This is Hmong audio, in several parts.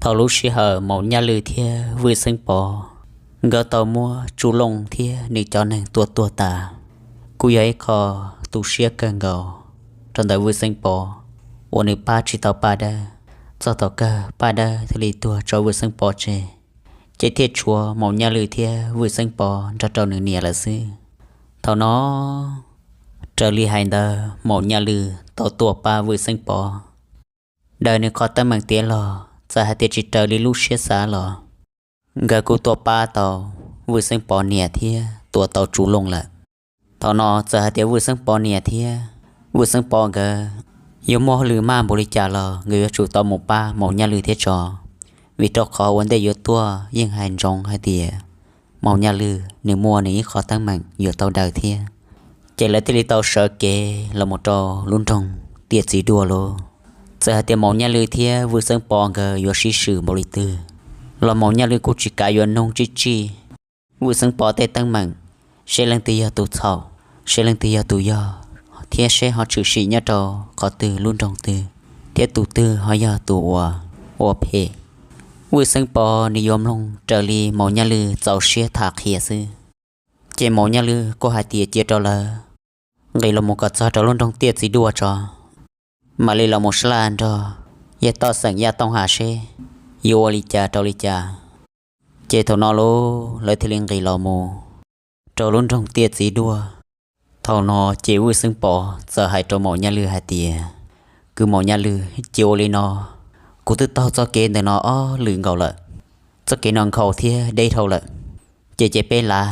Thaum lub sij hawm Maum Nyaj Lwj thiab Vwj Xeeb Pov nkawd tau muab Tsuj Looj thiab nws cov neeg tua tuag tas, kuj yog ib qho tu siab kawg nkaus rau ntawm Vwj Xeeb Pov uas nws pab tsis tau Paj Dawb. Txog thaum kawg Paj Dawb thiaj li tuag tso Vwj Xeeb Pov tseg, ces thiaj tshuav Maum Nyaj Lwj thiab Vwj Xeeb Pov nrog rau nws niam lawm xwb. Thaum no, raws li hais ntawd Maum Nyaj Lwj tau tua pab Vwj Xeeb Pov. Daws nws qhov teeb meem tiav los txawm hais tias tsis raws li lub siab xav los, nkawd kuj tua pab tau Vwj Xeeb Pov niam thiab tua tau Tsuj Looj lawm. Thaum no txawm hais tias Vwj Xeeb Pov niam thiab Vwj Xeeb Pov nkawd yuav muaj hauj lwm maj npaum li cas los nkawd yuav tsum tau mus pab Maum Nyaj Lwj thiab tso, vim rau qhov ua ntej yuav tuaj yeej hais ntsoov hais tias Maum Nyaj Lwj nws muaj nws ib qho teeb meem yuav tau daws thiab. Ces lawv thiaj li tau sawv kev los mus rau lub nroog Tiaj Txiv Duaj lawm. Txawm hais tias Maum Nyaj Lwj thiab Vwj Xeeb Pov nkawd yuav sib swm npaum li twg los Maum Nyaj Lwj kuj tsis kav yuav nug tsib tsij Vwj Xeeb Pov tej teeb meem, seb leej twg yog tus txhaum, seb leej twg yog tus yog, thiab seb ho tshwm sim nyob rau qhov twg lub nroog twg, thiab tus twg ho yog tus uas ua phem. Vwj Xeeb Pov nws yuav mloog raws li Maum Nyaj Lwj txaus siab tham qhia xwb. Ces Maum Nyaj Lwj kuj hais tias cia rau lawv nqis los mus kom txog rau lub nroog Tiaj Txiv Duaj tso, mam li los mus sab laj nrog yawg Toj Xeem Yaj Tooj Ham seb yuav ua li cas rau li cas. Ces thaum no lawv thiaj li nqis los mus rau lub nroog Tiaj Txiv Duaj. Thaum no ces Vwj Xeeb Pov txawm hais rau Maum Nyaj Lwj hais tias, Kwv Maum Nyaj Lwj, cia ua li no, kuv twb taug txoj kev ntawm no ob lwm nkaus lawm, txoj kev no nkhaus thiab deb dhau lawm, ces cia peb lav.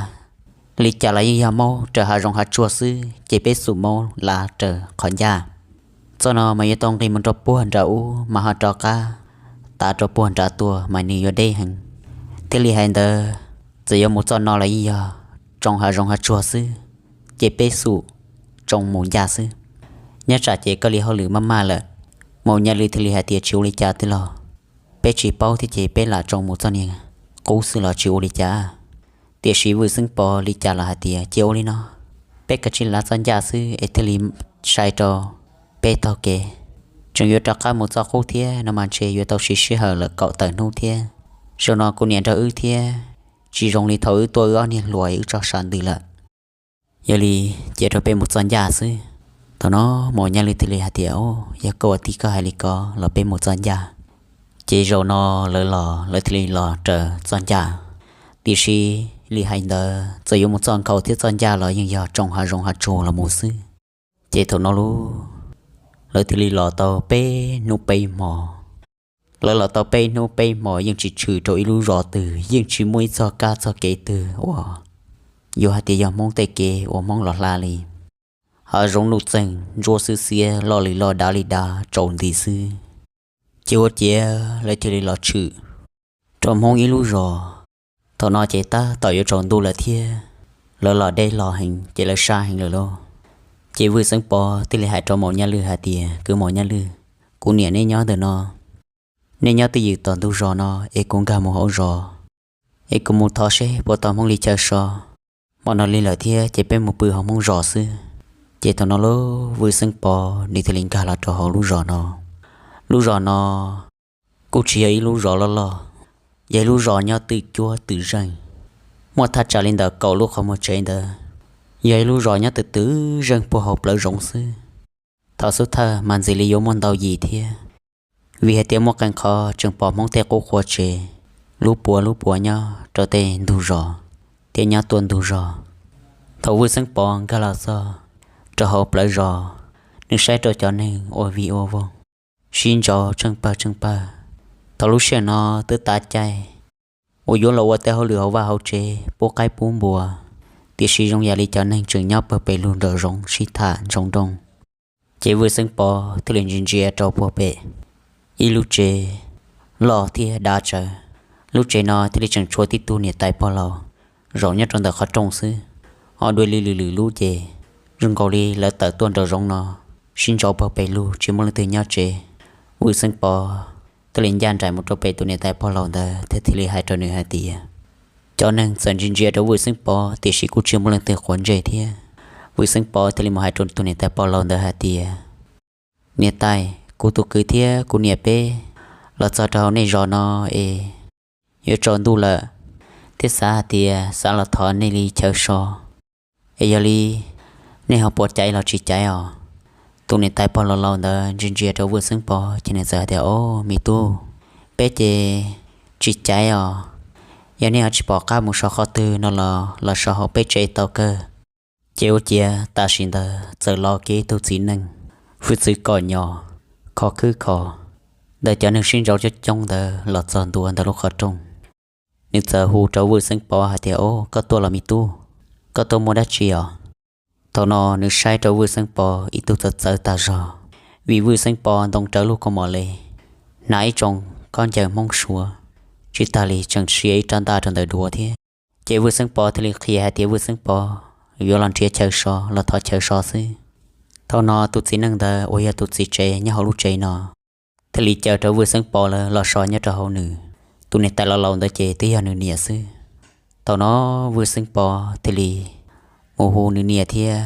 Li cas los yeej yog Hmoob raws hav zoov hav tsuag xwb, ces peb xum Hmoob lav raws qhov ncaj. Txoj no mas yuav tau nqis mus rau puag nram ub mas ho rov qab tav rau puag nrad tuaj mas nws yuav deb heev. Thiaj li hais ntawd, txawm yuav mus txoj no los yeej yog tsoo hav zoov hav tsuag xwb, ces peb xum tsoo mus ncaj xwb. Nyob tsam ces koj li hauj lwm maj maj lawm. Maum Nyaj Lwj thiaj li hais tias, Tsis ua li cas twg los, peb tsis paub thiab ces peb lam tsoo mus txoj niag qub xwb los tsis ua li cas. Tiam sis Vwj Xeeb Pov li cas los hais tias, Cia ua li no, peb kav tsij lav txoj ncaj xwb es thiaj li sai rau peb taug kev. Tseem yuav rov qab mus txoj qub thiab no mas ntshe yuav tau siv sij hawm lawm kaum tawm hnub thiab. Zaum no kuv niam nrog wb thiab tsis zoo li thaum wb tuaj wb ob niag hluas wb tso sam ntws lawm. Yog li, cia rau peb mus txoj ncaj xwb. Thaum no Maum Nyaj Lwj thiaj li hais tias, Yog koj ua tib koj hais li ko los peb mus txoj ncaj. Ces zaum no lawv los lawv thiaj li los raws txoj ncaj. Tiam sis li hais ntawd txawm yuav mus txoj nkhaus thiab txoj ncaj los yeej yog tsoo hav zoov hav tsuag los mus xwb. Ces thaum no lawv thiaj li los tau peb hnub peb hmo. Lawv los tau peb hnub peb hmo yeej tsis tshwm rau ib lub zos twg, yeej tsis muaj ib txoj kab txoj kev twg uas yuav hais tias yog Hmoob tej kev uas Hmoob los hla li. Hav zoov nuj txeeg ntsuab xwb xiab, loj li loj dav li dav tsaus nti xwb. Ces ua ciav lawv thiaj li los tshwm rau Hmoob ib lub zos. Thaum no ces tab tom yuav tsaus ntuj lawm thiab, lawv los deb los heev ces lawv sab heev lawm lauj. Ces Vwj Xeeb Pov thiaj li hais rau Maum Nyaj Lwj hais tias, Kwv Maum Nyaj Lwj, kuv niam neb nyob ntawm no, nej nyob twj ywm tom ntug zos no es kuv nkag mus hauv zos es kuv mus thov seb puas tau Hmoob li chaw so. Hmo no li lawm thiab ces peb mus pw hauv Hmoob zos xwb. Ces thaum no lub Vwj Xeeb Pov nws thiaj li nkag los rau hauv lub zos no. Lub zos no kuj tsis yog ib lub zos loj loj, yog ib lub zos nyob twm cuab twm zeej, muaj thaj tsam li ntawm kaum lub qhov muag tsev ntawd. Yog ib lub zos nyob twm twm zeej puag hauv plawv zoov xwb. Thaum xub thawj mas ntxim li yuav muaj ntau yim thiab, vim hais tias muaj qee qhov tseem pom Hmoob tej qub qua tsev, lub puav lub puav nyob rau tej ntug zos thiab nyob tuaj ntug zos. Thaum Vwj Xeeb Pov nkag los txog rau hauv plawv zos, nws saib rau cov neeg ua vig ua voog sib ntsauv tsheej pawg tsheej pawg. Thaum lub sij hawm no twb tav caij uas yuav los ua tej hauj lwm hauv vaj hauv tsev pub qaib pub npua, tiam sis zoo yam li cov neeg tseem nyob puag pem lug nraum zoov sib tham ntsoov nrooj. Ces Vwj Xeeb Pov thiaj li ntsia ntsia rau puag pem ib lub tsev loj thiab dav tsawv. Lub tsev no thiaj li tseem tshuav tib tug niam tais pog laus zaum nyob rau ntawm qhov rooj xwb, ho dua li lwm lwm lub ces zoo nkaus li lawv tawm tuaj nraum zoov no sib ntsauv puag pem lug tsis muaj leej twg nyob tsev. Vwj Xeeb Pov thiaj li ncaj nraim mus rau pem tus niam tais pog laus ntawd thiab thiaj li hais rau nws hais tias, cov neeg txawm ntsia ntsia rau Vwj Xeeb Pov tiam sis kuj tsis muaj leej twg quav ntsej thiab. Vwj Xeeb Pov thiaj li mus hais rau tus niam tais pog laus ntawd hais tias, niam tais, kuv tus kwv thiab kuv niam peb los txog rau hauv nej zos no es yuav tsaus ntuj lawm, thiab xav hais tias xav los thov nej li chaw so, es yog li nej ho puas caiv los tsis caiv os? Tus niam tais pog laus laus ntawd ntsia ntsia rau Vwj Xeeb Pov ces nws txawm hais tias, Au me tub, peb ces tsis caiv os. Yog nej ho tsis pom qab mus so qhov twg no los los so hauv peb tsev tau kawg. Ces ua ciav tam sim ntawd txawm los kiag ib tug txiv neej, hwj txwv kom nyos, kho khwb kho, ntawm cov neeg sib ntsauv coob coob ntawd los txog ntua ntawm lub qhov rooj. Nws txawm hu rau Vwj Xeeb Pov hais tias, Au, koj tuaj los me tub, koj tuaj muaj dab tsi os? Thaum no nws saib rau Vwj Xeeb Pov ib tug txawv txawv tag zog, vim Vwj Xeeb Pov ntoo rawv lub kaus mom le, hnav ib tsoos khaub ncaws Hmoob Suav, tsis tas li tseem sia ib rab ntaj rau ntawm duav thiab. Ces Vwj Xeeb Pov thiaj li qhia hais tias Vwj Xeeb Pov yuav los nrhiav chaw so, los thov chaw so xwb. Thaum no tus txiv neej ntawd uas yog tus txiv tsev nyob hauv lub tsev no thiaj li caw rau Vwj Xeeb Pov lawv los so nyob rau hauv nws. Tus niam tais laus laus ntawd ces twb yog nws niam xwb. Thaum no Vwj Xeeb Pov thiaj li mus hu nws niam thiab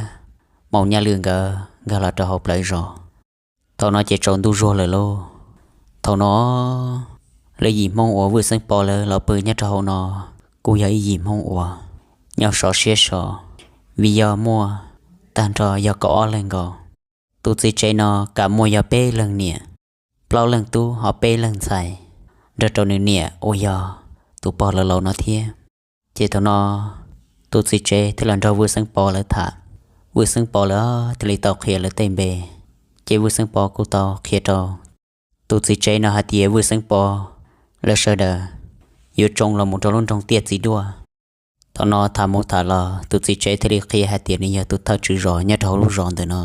Maum Nyaj Lwj nkawd nkag los rau hauv plawv zos. Thaum no ces tsaus ntuj zuag lawm lauj. Thaum no lawv yim Hmoob uas Vwj Xeeb Pov lawv los pw nyob rau hauv no kuj yog ib yim Hmoob uas nyob sov siab sov, vim yog muaj tag nrho yog kaum ob leeg nkaus. Tus txiv tsev no kam muaj yog peb leeg niam, plaub leeg tub ho peb leeg ntxhais, nrog rau nws niam uas yog tus pog laus laus no thiab. Ces thaum no tus txiv tsev thiaj los nrog Vwj Xeeb Pov lawv tham. Vwj Xeeb Pov lawv thiaj li tau qhia lawv tej npe. Ces Vwj Xeeb Pov kuj tau qhia rau tus txiv tsev no hais tias Vwj Xeeb Pov lawv sawv daws yuav tsoo los mus rau lub nroog Tiaj Txiv Duaj. Thaum no tham mus tham los tus txiv tsev thiaj li qhia hais tias nws yog tus thawj tswv zos nyob rau hauv lub zos ntawm no.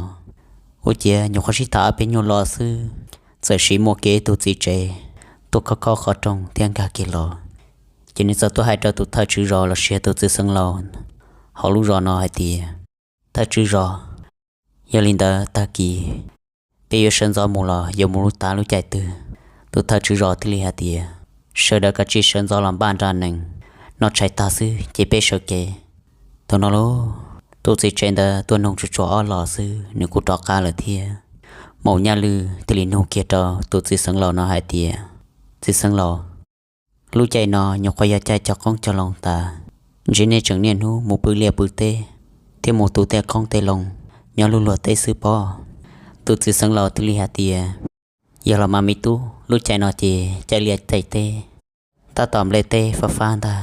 Ua ciav nyuam qhuav sib tham ob peb nyuag lo xwb, txawm sis muaj kiag ib tug txiv tsev tuaj khob khob qhov rooj thiab nkag kiag los. Ces nws txawm tuaj hais rau tus thawj tswv zos los sis tus txiv xeev laus hauv lub zos no hais tias, Thawj tswv zos, yog li ntawd tag kis peb yuav sawv ntxov mus los yuav mus lub tav lub caij twg? Tus thawj tswv zos thiaj li hais tias, Sawv daws kav tsij sawv ntxov los npaj nra nees, noj tshais tag xwb ces peb sawv kev. Thaum no lauj, tus txiv tsev ntawd tuaj nug tsuas tsuas ob los xwb nws kuj rov qab lawm thiab. Maum Nyaj Lwj thiaj li nug kiag rau tus txiv xeev laus no hais tias, Txiv xeev laus, lub caij no nyuam qhuav yog caij cog qoob cog loo tas, ntshe nej tseem niaj hnub mus pw liaj pw teb thiab mus tu tej qoob tej loo nyob luag luag teb xwb pob? Tus txiv xeev laus thiaj li hais tias, Yog los mas me tub, lub caij no ces caij liaj caij teb, tab tom nplej teb fab fab ntag,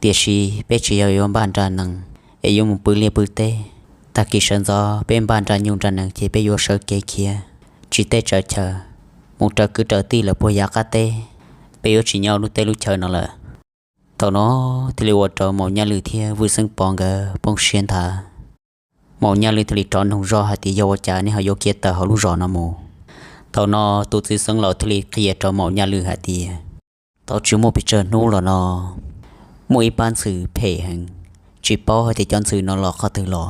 tiam sis peb tsis yog yuav npaj nra nees es yuav mus pw liaj pw teb. Tag kis sawv ntxov peb npaj nra nyuj nra nees ces peb yuav sawv kev khiav tsiv teb tsaws chaw mus raws kwv raws tij lawm puag yav qab teb. Peb yuav tsis nyob lub teb lub chaw no lawm. Thaum no thiaj li ua rau Maum Nyaj Lwj thiab Vwj Xeeb Pov nkawd poob siab nthav. Maum Nyaj Lwj thiaj li rov nug zoj hais tias, Yog ua cas nej ho yuav khiav tawm hauv lub zos no mus? Thaum no tus txiv xeev laus thiaj li qhia rau Maum Nyaj Lwj hais tias, Tau tsis muaj pes tsawg hnub los no muaj ib pab ntxhw phem heev, tsis paub hais tias cov ntxhw no los qhov twg los.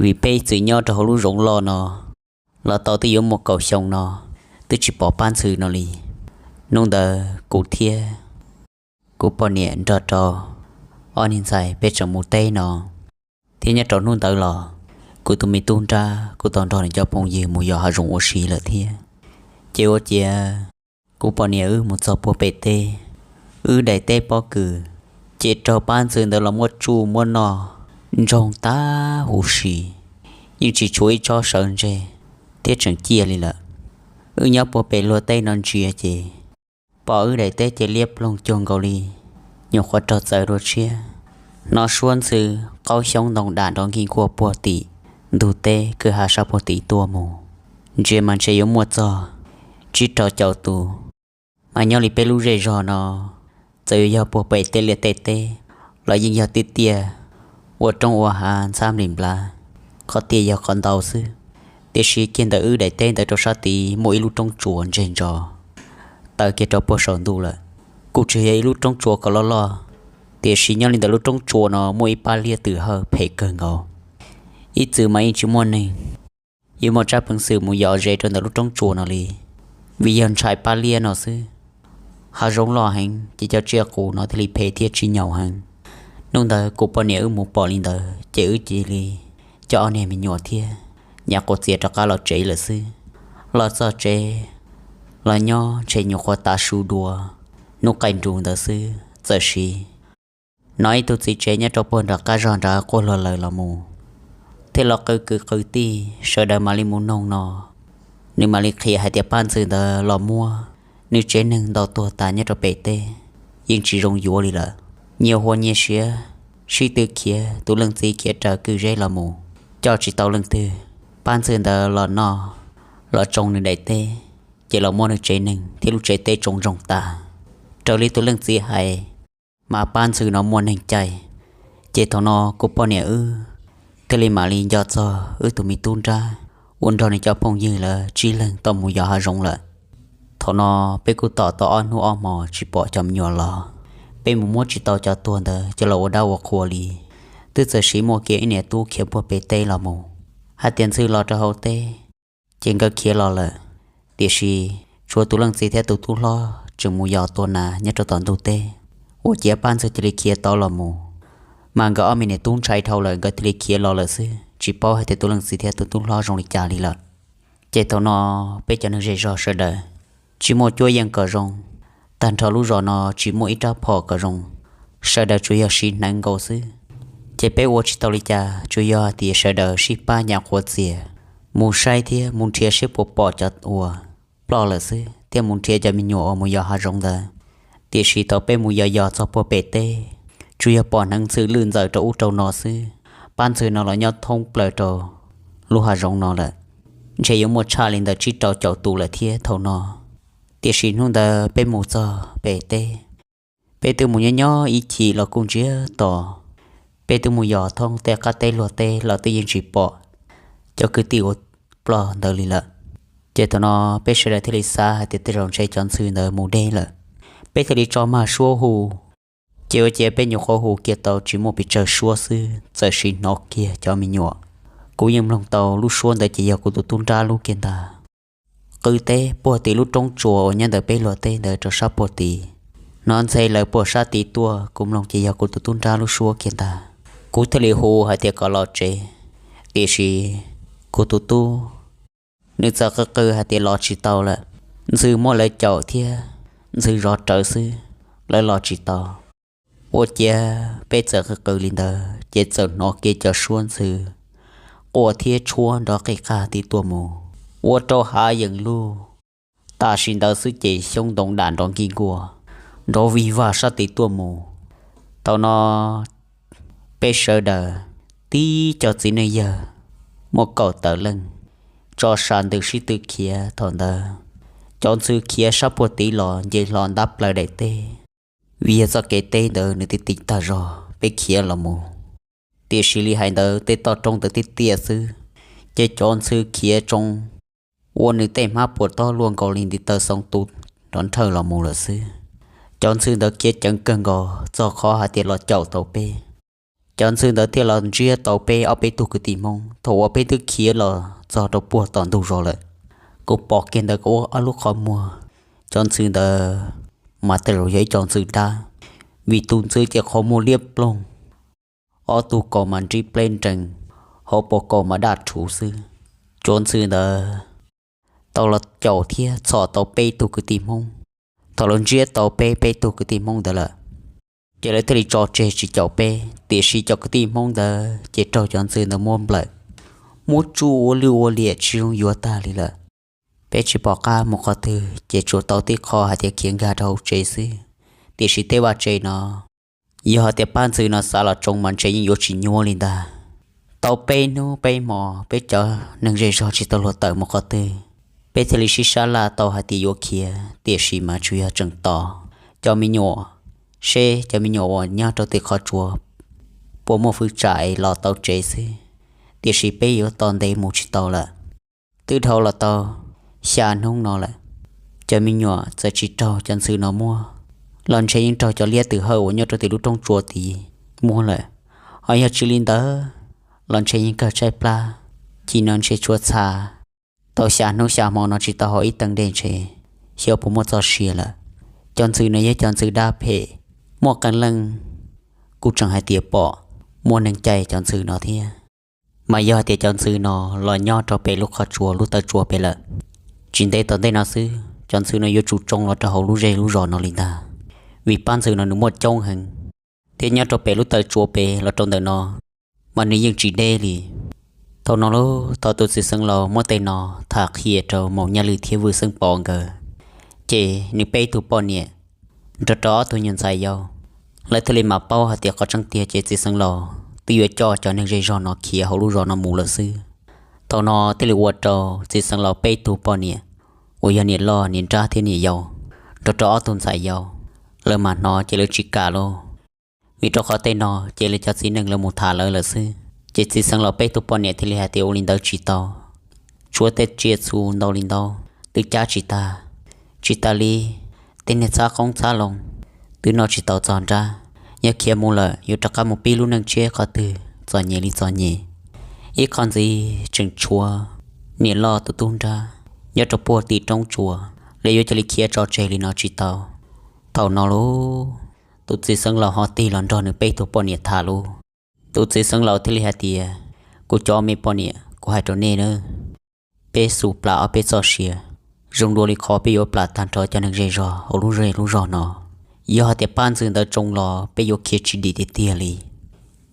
Vim peb ib txwm nyob rau hauv lub zoov loj no los tau twb yuav muaj kaum xyoo no twb tsis pom pab ntxhw no li. Hnub ntawd kuv thiab kuv poj niam nrog rau ob niag ntxhais peb tseem mus teb no, thiab nyob rau hnub ntawd los kuv tus me tub nrab kuj tau nrog nws cov phooj ywg mus yos hav zoov ua si lawm thiab. Ces ua ciav kuv poj niam wb mus txog puag pem teb, wb daim teb pob kws, ces raug pab ntxhw ntawd los muab tsuj muab noj ntsoog tag huv si, yeej tsis tshuav ib tsob sawv ntseg thiab tseem ciaj li lawm. Wb nyob puag pem luag teb no ntsia ces pom wb daim teb ces liab ploog cuag nkaus li nyuam qhuav raug txawv dua tshiab. Hnov suab ntxhw qaub xyoob ntoo dam nrov nkig nkuaj puag tim ntug teb kwj ha sab puag tim tuaj mus, ntsia mas ntshe yuav muaj txog tsib rau caum tus. Mas nyob li peb lub zej zog no, txawm yuav yog puag pem tej liaj tej teb los yeej yog tiaj tiaj, ua roob ua hav ntxhab nplim nplav, qhov tiaj yog qhov ntau xwb. Tiam sis kiag ntawm wb daim teb ntawd rau sab tid muaj ib lub roob tsuas ntseg ntso taw kiag rau puag saum ntuj lawm. Kuj tsis yog ib lub roob tsuas kom loj loj, tiam sis nyob li ntawm lub roob tsuas no muaj ib pab liab twm hawj phem kawg nkaus. Ib txwm mas yeej tsis muaj neeg yuav muaj tsab peev xwm mus yos ze rau ntawm lub roob tsuas no li, vim yog ntshai pab liab no xwb. Hav zoov loj heev ces cov tsiaj qus no thiaj li phem thiab tsis nyaum heev. Hnub ntawd kuv poj niam wb mus pom li ntawd ces wb cia li coj ob niag me nyuam thiab nyas quav txias rov qab los tsev lawm xwb. Los txog tsev, los nyob ntshe nyuam qhuav tav su dua hnub qaij nrus ntawd xwb, txawm sim hnov ib tug txiv tsev nyob rau puag nram qab zog nrad quaj luag lawm los mus, thiaj los qw kwv qw tij sawv daws mam li mus noog no. Nws mam li qhia hais tias pab ntxwg ntawd los muab nws tsev neeg ntaus tuag tas nyob rau pem teb, yeej tsis zoo yuav li lawm. Nyias huas nyias siav, sib tw khiav, tus leej txiv khiav raws kwj zeb los mus, coj tsis tau leej twg. Pab ntxwg ntawd los noj, los tsoo nws daim teb, ces los muab nws tsev neeg thiab lub tsev teb tsoo ntsoog tas. Raws li tus leej txiv hais, mas pab ntxwg no muaj neeg cai, ces thaum no kuv poj niam wb thiaj li mam li nco txog wb tus me tub nrab uas nrog nws cov phooj ywg lawv tsib leeg tau mus yos hav zoov lawm. Thaum no peb kuj tos tau ob hnub ob hmos tsis pom cov me nyuam los, peb mus muab tsis tau cov tuag ntawd coj los ua dab ua qhua li. Twb txawm sim muaj kiag ib niam tub khiav puag pem teb los mus, hais tias ntxwg los rau hauv teb, ces nkawd khiav los lawm. Tiam sis tshuav tus leej txiv thiab tus tub hlob tseem mus yos tua nas nyob rau tom ntug teb, ua ciav pab ntxwg cia li khiav tau los mus. Mas nkawd ob me niam tub ntshai dhau lawm, nkawd thiaj li khiav los lawm xwb, tsis paub hais tias tus leej txiv thiab tus tub hlob zoo li cas li lawm. Ces thaum no peb cov neeg zej zog sawv daws tsis muaj cuab yeej kom zoo, tag nrho lub zos no tsis muaj ib rab phom kom zoo, sawv daws tsuas yog siv hneev nkaus xwb. Ces peb ua tsis tau li cas, tsuas yog hais tias sawv daws sib pab nyas qhuav txias mus saib thiab mus nrhiav seb puas pom cov uas ploj lawm xwb, thiab mus nrhiav cov me nyuam uas mus yos hav zoov ntawd. Tiam sis thaum peb mus yos yos txog puag pem teb, tsuas yog pom hneev ntxhw lwj ntxaws rau ub rau no xwb. Pab ntxwg no los nyob thoob plaws rau lub hav zoov no lawm, ntshe yuav muaj tshaj li ntawm tsib rau caum tus lawm thiab thaum no. Tiam sis hnub ntawd peb mus txog pem teb, peb twb mus nyob nyob ib chim los kuj ntsiag to. Peb twb mus yos thoob tej qab teb luag teb los twb yeej tsis pom cov kwv tij uas ploj ntawd li lawm. Ces thaum no peb sawv daws thiaj li xav hais tias tej zaum ntshe cov ntxhw ntawd mus deb lawm. Peb thiaj li tso mag suab hu, ces ua ciav peb nyuam qhuav hu kiag tau tsis muaj pes tsawg suab xwb, txawm sim hnov kiag cov me nyuam, kuv yeej mloog tau lub suab ntawd ces yog kuv tus tub nrab lub kiag ntag. Qw teb puag tim lub roob tsua uas nyob ntawm peb luag teb ntawd rau sab puag tid, hnov ntxhe lawv puag sab tid tuaj, kuv mloog ces yog kuv tus tub nrab lub suab kiag ntag. Kuv thiaj li hu hais tias kom los tsev, tiam sis kuv tus tub nws txawm qw qw hais tias los tsis tau lawm, ntxhw muab lawv caum thiab ntxhw zov rawv xwb, lawv los tsis tau. Ua ciav peb txawm qw qw li ntawd ces txawm hnov kiag cov suab ntxhw quaj thiab tshuab nrov qij qaj tid tuaj mus, ua rau hav yeem luj. Tam sim ntawd xwb ces xyoob ntoo dam nrov nkig nkuaj, nrov vig vag sab tid tuaj mus. Thaum no peb sawv daws, tib co txiv neej yawg muaj kaum tawm leej, tso sa ntws sib tw khiav. Thaum ntawd cov ntxhw khiav sab puag tid los nce hlo ntab plaws daim teb, vim yog txoj kev teb ntawd nws tib ti tag zog peb khiav los mus. Tiam sis li hais ntawd tej toj roob ntawd tiaj tiaj xwb, ces cov ntxhw khiav tsoo ua nws tej hmab puas tob luaj nkaus li ntiv taw xoo tu nrov nrhawj los mus lawm xwb. Cov ntxhw ntawd khiav ceev kawg nkaus txog qhov hais tias los caum tau peb. Cov ntxhw ntawd thiaj los ntsiab tau peb ob peb tug kwv tij Hmoob thaum uas peb twb khiav los txog rau puag tom ntug zos lawm. Kuv pom kiag ntawd kuv ua ob lub qhov muag. Cov ntxhw ntawd mas tej zaum yog ib co ntxhw dab, vim tus ntxhw ces qhov muag liab ploog, ob tug kaus mas nrib pleb nrees, hauv paus kaus mas daj rhuv xwb. Cov ntxhw ntawd tau los caum thiab txhom tau peb tug kwv tij Hmoob. Thaum lawv ntsiab tau peb peb tug kwv tij Hmoob ntawd lawm, ces lawv thiaj li tso tseg tsis caum peb. Tiam sis cov kwv tij Hmoob ntawd ces raug cov ntxhw ntawd muab nplawm, muab tsuj ua lwj ua liam tsis zoo yuav tag li lawm. Peb tsis pom qab mus qhov twg ces tsuas tau tib qho hais tias khiav nkag rau hauv tsev xwb. Tiam sis tej vaj tsev no, yog hais tias pab ntxhw no xav los tsoo mas ntshe yeej yuav tsis nyuaj li ntag. Tau peb hnub peb hmo peb cov neeg zej zog tsis tau luag tawm mus qhov twg, peb thiaj li sib sab laj tau hais tias yuav khiav, tiam sis mas tsuas yog tseem tos cov me nyuam, seb cov me nyuam uas nyob rau tim qhov tsua puas muaj fwv tsam es los tau tsev xwb. Tiam sis peb yuav tos ntev mus tsis tau lawm. Twb dhau los tau xya hnub no lawm, cov me nyuam txawm tsis raug cov ntxhw no muab, los ntshe yeej raug cov liab twm hawj uas nyob rau tim lub roob tsua tid muab lawm. Ho yog tsis li ntawd los ntshe yeej kawg tshaib plab. Chim no ntshe tshuav txha tau xya hnub xya hmo no tsis tau haus ib teev dej ntshe xyov puas muaj txoj sia lawm. Cov ntxhw no yog cov ntxhw dab phem, muaj qee leej kuj tseem hais tias pom muaj neeg cai cov ntxhw no thiab. Mas yog hais tias cov ntxhw no los nyob rau pem lub qhov tsua lub taw tsua pem lawm, tsis ntev tom ntej no xwb cov ntxhw no yuav tsum tsoo los rau hauv lub zej lub zos no li ntag, vim pab ntxhw no nws muaj coob heev, thiab nyob rau pem lub taw tsua pem los rau ntawm no mas nws yeej tsis deb li. Thaum no lub, thaum tus txiv xeev laus muab tej no tham qhia rau Maum Nyaj Lwm thiab Vwj Xeeb Pov nkawd, ces nws peb tug poj niam nrog rau ob tug nyuag ntxhais yau, lawv thiaj li mam paub hais tias qhov tseeb tiag ces txiv xeev laus twb yuav coj cov neeg zej zog no khiav hauv lub zos no mus lawm xwb. Thaum no thiaj li ua rau txiv xeev laus peb tug poj niam uas yog niam loj, niam nrab thiab niam yau nrog rau ob tug ntxhais yau, lawv mam hnov ces lawv tsis kam lauj, vim rau qhov tej no ces lawv cov txiv neej lawv mus tham lawv lawm xwb. Ces txiv xeev laus peb tug poj niam thiaj li hais tias ua li ntawd tsis tau, tshuav tej tsiaj txhu ntau li ntau twb cab tsis tag, tsis tas li tej niag txhab qoob txhab loo twb noj tsis tau txog nrab, yog khiav mus lawm yuav rov qab mus pib lub neej tshiab qhov twg, txom nyem li txom nyem. Ib qho ntxiv tseem tshuav niam loj tus tub nrab nyob rau puag tim roob tsuas, lawv yuav cia li khiav tso tseg li no tsis tau. Thaum no lub, tus txiv xeev laus ho tig los nrog nws peb tug poj niam tham lub, tus txiv xeev laus thiaj li hais tias, kuv cov me poj niam, kuv hais rau nej na, peb xus plam ob peb txoj sia, zoo dua li qhov peb yuav plam tag nrho cov neeg zej zog hauv lub zej lub zog no. Yog hais tias pab ntxhw ntawd tsoo los peb yuav khiav tsis dim tiag tiag li,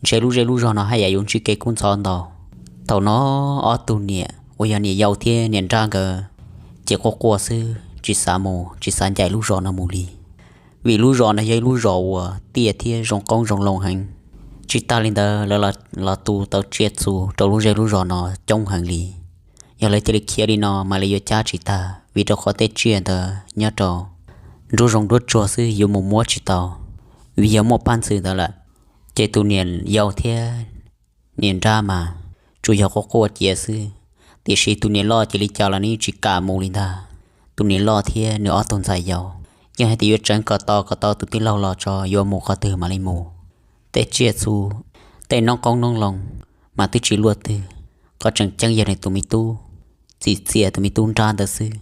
ntshe lub zej lub zog no haj yam yuav ntsib kev kub ntxhov ntau. Thaum no ob tug niam uas yog niam yau thiab niam nrab nkawd ces quaj quaj xwb, tsis xav mus, tsis xav ncaim lub zos no mus li, vim lub zos no yog ib lub zos uas tiaj thiab zoo qoob zoo loo heev. Tsis tas li ntawd lawv los tu tau tsiaj txhu rau lub zej lub zos no coob heev li. Yog lawv cia li khiav li no mas lawv yuav cab tsis tag, vim rau qhov tej tsiaj ntawd nyob rau nruab zoov nruab tsuag xwb, yuav mus muab tsis tau. Vim yog muaj pab ntxhw ntawd lawm, ces tus niam yau thiab niam nrab mas tsuas yog quaj quaj cia xwb, tiam sis tus niam loj cia li cas los nws tsis kam mus li ntag. Tus niam loj thiab nws ob tug ntxhais yau yeej hais tias yuav tseev kom tau kom tau tus tij laug los tso, yuav mus qhov twg mam li mus. Tej tsiaj txhu, tej noob qoob noob loo mas twb tsis luaj twg, qhov tseem ceeb yog nws tus me tub, txim txiaj tus me tub nrab ntawd xwb,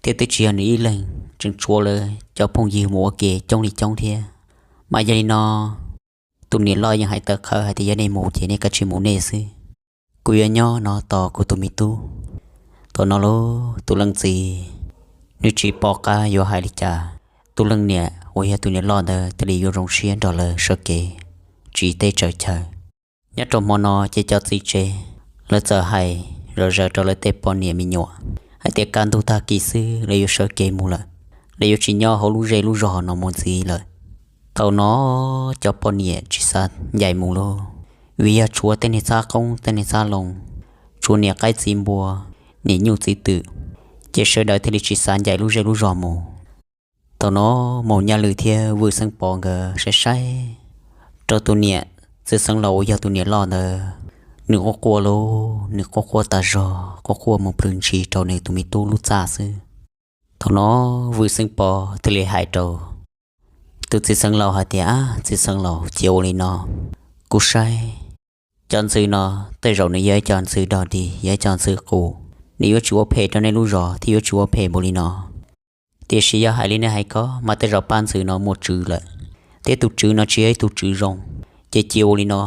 thiab twb tsis yog nws ib leeg, tseem tshuav lawv cov phooj ywg mus ua ke coob li coob thiab. Mas yog li no, tus niam loj yeej hais tawv qhawv hais tias yog nej mus ces nej kav tsij mus nej xwb, kuv yuav nyob no tos kuv tus me tub. Thaum no lub, tus leej txiv nws tsis pom qab yuav hais li cas, tus leej niam uas yog tus niam loj ntawd thiaj li yuav zoo siab nrog lawv sawv kev tsiv teb tsaws chaw. Nyob rau hmo no ces cov txiv tsev lawv txawm hais zom zaws rau lawv tej poj niam me nyuam hais tias kaj ntug tag kis xwb lawv yuav sawv kev mus lawm, lawv yuav tsis nyob hauv lub zej lub zog no mus ntxiv lawm. Thaum no cov poj niam tsis xav ncaim mus lauj, vim yog tshuav tej niag txhab qoob tej niag txhab loo, tshuav niam qaib txiv npua, niam nyuj txiv twm, ces sawv daws thiaj li tsis xav ncaim lub zej lub zog mus. Thaum no Maum Nyaj Lwm thiab Vwj Xeeb Pov nkawd saib saib rau tus niam txiv xeev laus uas yog tus niam loj ntawd, nws quaj quaj lauj, nws quaj quaj tas zog, quaj quaj mus plhws ntshis rau nws tus me tub lub txaj xwb. Thaum no Vwj Xeeb Pov thiaj li hais rau tus txiv xeev laus hais tias, Txiv xeev laus, cia ua li no, kuv saib cov ntxhw no tej zaum nws yog ib co ntxhw dog dig, yog ib co ntxhw qus, nws yuav tsis ua phem rau nej lub zos thiab yuav tsis ua phem npaum li no. Tiam sis yog hais li nej hais ko mas tej zaum pab ntxhw no muaj tswv lawm, thiab tus tswv no tsis yog ib tug tswv zoo. Ces cia ua li no,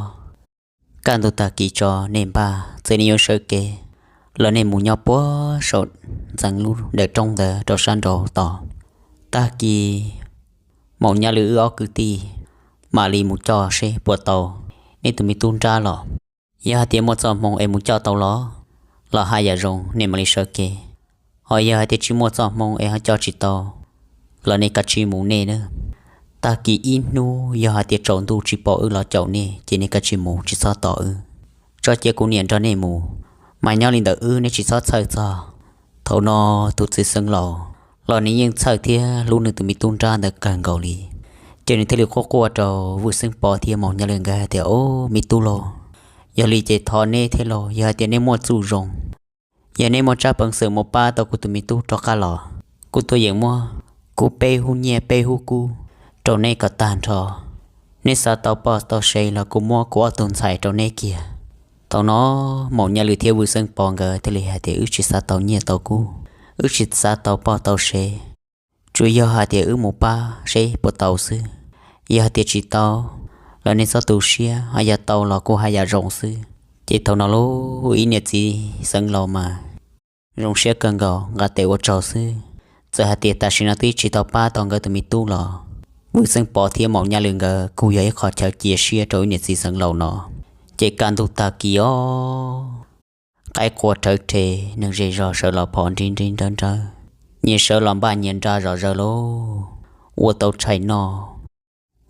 kaj ntug tag kis tso nej npaj, txawm nej yuav sawv kev los nej mus nyob puag saum ntxeev lub dawm roob ntawd rau sab nraud tos. Tag kis Maum Nyaj Lwm wb ob kwv tij mam li mus coj seb puas tau nej tus me tub nrab los. Yog hais tias muaj txoj hmoo es mus coj tau los, los haj yam zoo nej mam li sawv kev. Ho yog hais tias tsis muaj txoj hmoo es ho coj tsis tau los nej kav tsij mus nej na. Tag kis ib hnub yog hais tias tsaus ntuj tsis pom wb los caum nej ces nej kav tsij mus, tsis txhob tos wb, tso cia kuv niam nrog nej mus, mas nyob li ntawm wb nej tsis txhob txhawj txog. Thaum no tus txiv xeev laus los nws yeej txhawj thiab hlub nws tus me tub nrab ntawd kawg nkaus li, ces nws thiaj li quaj quaj rau Vwj Xeeb Pov thiab Maum Nyaj Lwm nkawd hais tias, Au, me tub lauj, yog li ces thov neb thiab lauj, yog hais tias neb muaj txuj zoo, yog neb muaj tsab peev xwm mus pab tau kuv tus me tub rov qab los, kuv tuaj yeem muab kuv peb hub nyiaj peb hub kub rau neb kom tag nrho. Neb xav tau poj tau sev los kuv muab kuv ob tug ntxhais rau neb kiag. Thaum no Maum Nyaj Lwm thiab Vwj Xeeb Pov nkawd thiaj li hais tias, Wb tsis xav tau nyiaj tau kub, wb tsis xav tau poj tau sev, tsuas yog hais tias wb mus pab seb puas tau xwb. Yog hais tias tsis tau los nej txhob tu siab, ho yog tau los kuj haj yam zoo xwb. Ces thaum no lub, ib niam txiv xeev laus mas zoo siab kawg nkaus, nqa tes ua tsaug xwb. Txawm hais tias tam sim no twb tsis tau pab tau nkawd tus me tub los Vwj Xeeb Pov thiab Maum Nyaj Lwm nkawd kuj yog ib qho chaw cia siab rau ib niam txiv xeev laus no. Ces kaj ntug tag kis os, qaib qua rhawv rhe, neeg zej zog sawv los phov nrib nrib nrawb nrawb, nyias sawv los npaj nyias nra zom zaws lauj, ua tau tshais noj.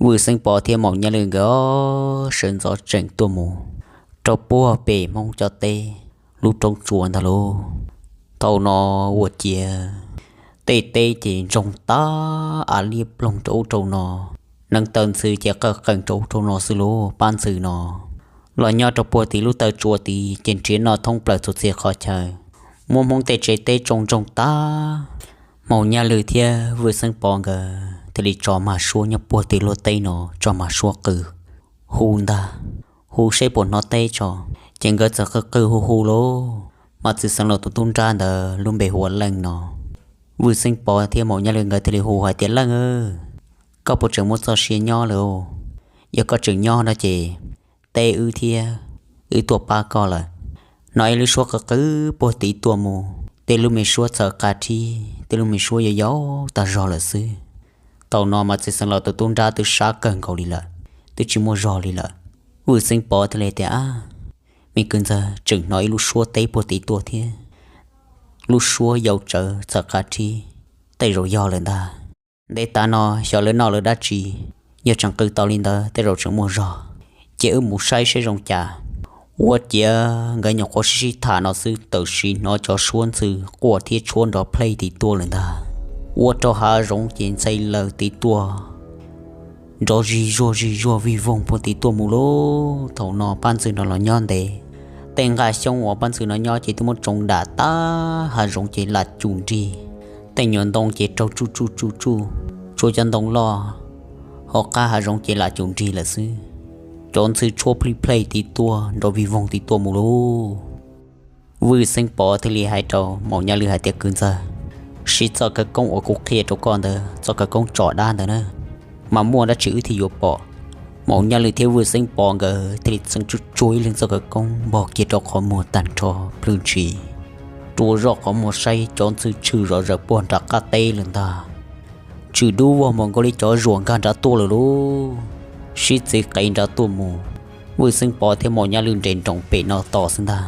Vwj Xeeb Pov thiab Maum Nyaj Lwm nkawd sawv ntxov tseem tuaj mus rau puag pem Hmoob cov teb lub roob tsua ntag lauj. Thaum no ua ciav tej teb ces ntsoog tag av liab ploog rau ub rau no, neev taw ntxhw ces qawj qees rau ub rau no xwb lauj. Pab ntxhw no los nyob rau puag tim lub taw tsua tid ces nrhiav noj thoob plaws txhua txhia qhov chaw, muab Hmoob tej tsev teb tsoo ntsoog tag. Maum Nyaj Lwm thiab Vwj Xeeb Pov nkawd thiaj li tso mag suab nyob puag tim luag teb no, tso mag suab qw hu ntag, hu seb puas hnov teb tso. Ces nkawd txawm qw qw hu hu lauj. Mas txiv xeev laus tus tub nrab ntawd lub npe hu ua Leej no. Vwj Xeeb Pov thiab Maum Nyaj Lwm nkawd thiaj li hu hais tias, Leej, koj puas tseem muaj txoj sia nyob lawm? Yog koj tseem nyob no ces teb wb thiab, wb tuaj pab koj lawm. Hnov ib lub suab qw qw puag tid tuaj mus, tej lub me suab txhawv qab rhib, tej lub me suab yau yau tag zog lawm xwb. Thaum no mas txiv xeev laus tus tub nrab twb sab kawg nkaus li lawm, twb tsis muaj zog li lawm. Vwj Xeeb Pov thiaj li tias, Ab, me kwv ntxawg, tseem hnov ib lub suab teb puag tid tuaj thiab, lub suab yau tsawv txhawv qab rhib, tej zaum yog lawm ntag. Ntev tas no xyov lawv noj lawv dab tsi, yog tseem qw tau li ntawd tej zaum tseem muaj zog, ces wb mus saib seb zoo cas. Ua ciav nkawd nyuam qhuav sib sib tham no xwb, tawm sim hnov cov suab ntxhw quaj thiab tshuab nrov plhej tid tuaj lawm ntag. Ua rau hav zoov ces ntxhais laws tid tuaj nrov zig zuag zig zuag vij voog puag tid tuaj mus lauj. Thaum no pab ntxhw no los nyob ntev, tej nqaj xyoob uas pab ntxhw no nyob ces twb muab tsoo dam tag, hav zoov ces lam cum nrig, tej nyuag ntoo ces raug tsuj tsuj tsuj tsuj, tshuav cov ntoo loj hauv qab hav zoov ces lam cum nrig lawm xwb. Cov ntxhw tshuab plij plhej tid tuaj nrov vij voog tid tuaj mus lauj. Vwj Xeeb Pov thiaj li hais rau Maum Nyaj Lwm hais tias, Kwv ntxawg, siv txoj khawv koob uas kuv qhia rau koj ntawd, txoj khawv koob tsom dab ntawd na, mas muaj dab tsi wb thiaj yuav pom. Maum Nyaj Lwm thiab Vwj Xeeb Pov nkawd thiaj li txeev tsuj tsuag ib leeg txoj khawv koob npog kiag rau qhov muag tag nrho plhws ntsis, rua zoj qhov muag saib cov ntxhw tshwm zom zaws puag nram qab teb lawm ntag. Tshwm dub vog mus nkaus li cov zuam nkag nrad tuaj lawm lauj, sib txiv qev nrad tuaj mus. Vwj Xeeb Pov thiab Maum Nyaj Lwm nres nroos pem no tos xwb ntag.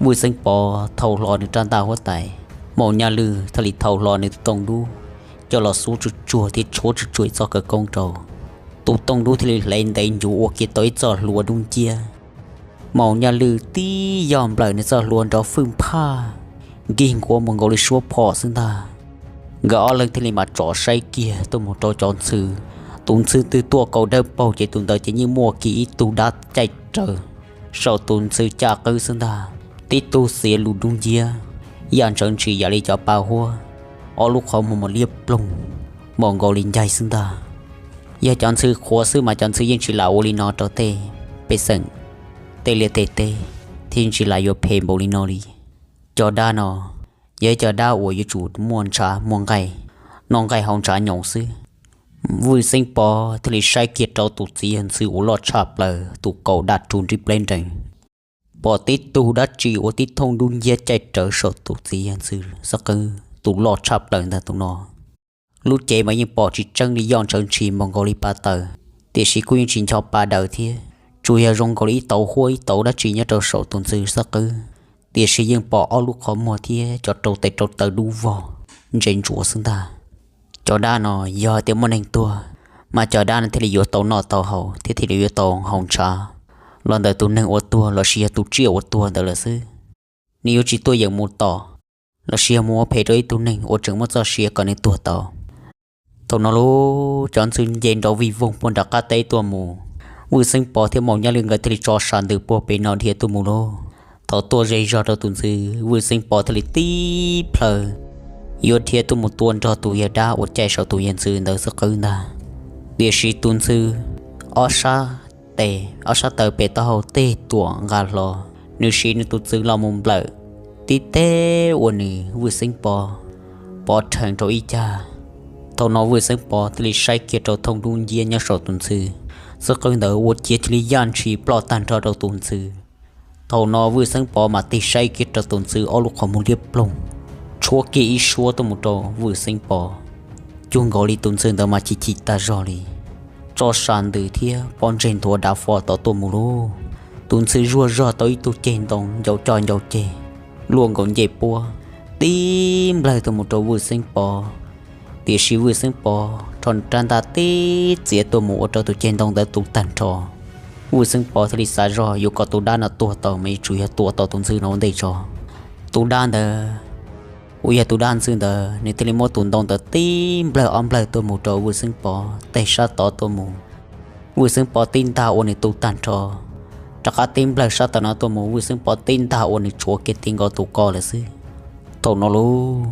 Vwj Xeeb Pov thau hlo nws rab ntaj huab tais, Maum Nyaj Lwm thiaj li thau hlo nws tus tooj dub coj los xub tsuj tsuag thiab tshuab tsuj tsuag txoj khawv koob rau. Tus tooj dub thiaj li hle ntev ncuv ua kiag tau ib txoj hlua dub nciab. Maum Nyaj Lwm tib yog nplawm nws txoj hlua nrov fwj phaj, nkig nkuav mus nkaus li suab phom xwb ntag. Nkawd ob leeg thiaj li mam tsom saib kiag tuaj mus rau cov ntxhw. Tus ntxhw twg tuaj kaus dawb paug ces tus ntawd ces yeej muaj kiag ib tug dab caij raws saum tus ntxhw caj qwb xwb ntag. Tib tug xiav lus dub nciab, yaj ntshawv ntshis yam li cov pa huab, ob lub qhov muag mas liab ploog, npaum nkaus li ncaig xwb ntag. Yog cov ntxhw qhuav xwb mas cov ntxhw yeej tsis lam ua li no rau tej pej xeem, tej liaj tej teb, thiab yeej tsis lam yuav phem npaum li no li. Cov dab no yog ib cov dab uas yuav tsum muaj ntshav muaj nqaij, noj nqaij haus ntshav nyoos xwb. Vwj Xeeb Pov thiaj li saib kiag rau tus txiv yawg ntxhw uas loj tshaj plaws, tus kaus daj rhu nrib pleb nrees, pom tib tug dab tsi ua tib thooj dub nciab caij rawv saum tus txiv yawg ntxhw xub qwb, tus loj tshaj plaws ntag tus no. Lub cev mas yeej pom tsis tseeb li, yaj ntshawv ntshis npaum nkaus li pa taws, tiam sis kuj yeej tsis ncho pa daws thiab, tsuas yog zoo nkaus li ib tauv huab ib tauv dab tsi nyob rau saum tus ntxhw xub qwb, tiam sis yeej pom ob lub qhov muag thiab cov rau tes rau taw dub vog ntse ntsuav xwb ntag. Cov dab no yog tias muaj neeg tuag, mas cov dab no thiaj li yuav tau noj tau haus thiab thiaj li yuav tau haus ntshav los ntawm tus neeg uas tuag lossis yog tus tsiaj uas tuag ntawd lawm xwb. Nws yuav tsis tuaj yeem mus tom lossis yog mus ua phem rau ib tug neeg uas tseem muaj txoj sia kom nws tuag tau. Thaum no lauj, cov ntxhw nce nrov vij voog puag nram qab teb tuaj mus. Vwj Xeeb Pov thiab Maum Nyaj Lwm nkawd thiaj li tso sam ntws puag pem no dhia tuaj mus lauj. Thaum tuaj ze zog rau tus ntxhw, Vwj Xeeb Pov thiaj li tib plhaw yuav dhia tuaj mus tua nrog tus yawg dab uas caij saum tus yawg ntxhw ntawd xub qwb ntag. Tiam sis tus ntxhw ob sab tes ob sab taw pem taub hau tej tuam nqa hlo, nws siv nws tus txwv los mus nplawm tib teg ua nws Vwj Xeeb Pov pov rhees rau ib cag. Thaum no Vwj Xeeb Pov thiaj li saib kiag rau thooj dub nciab nyob saum tus ntxhw xub qwb ntawd ua ciav cia li yaj ntshis ploj tag nrho rau tus ntxhw. Thaum no Vwj Xeeb Pov mam tig saib kiag rau tus ntxhw ob lub qhov muag liab ploog, tshuab kiag ib suab tuaj mus rau Vwj Xeeb Pov. Cuag nkaus li tus ntxhw ntawd mas chim chim tag zog li, tso sas ntws thiab pob ntseg nthuav dav fo tod tuaj mus lauj. Tus ntxhw zuag zog tau ib tug ceg ntoo ncau coj ncau ceg, luaj nkaus ncej puab, tib nplawg tuaj mus rau Vwj Xeeb Pov. Tiam sis Vwj Xeeb Pov rho rab ntaj tib txiav tuaj mus ua rau tus ceg ntoo ntawd tu tag nrho. Vwj Xeeb Pov thiaj li xav zog yuav kom tus dab no tuag tau mas yuav tsum yog tua tau tus ntxhw no ua ntej tso. Tus dab ntawd uas yog tus dab ntxwg ntawd, nws thiaj li muab tus ntoo ntawd tib nplawg ob nplawg tuaj mus rau Vwj Xeeb Pov tej sab tod tuaj mus. Vwj Xeeb Pov tib ntag ua nws tu tag nrho, rov qab tib nplawg sab tom no tuaj mus, Vwj Xeeb Pov tib ntag ua nws tshuav kiag ti nkaus tus ko lawm xwb. Thaum no lauj,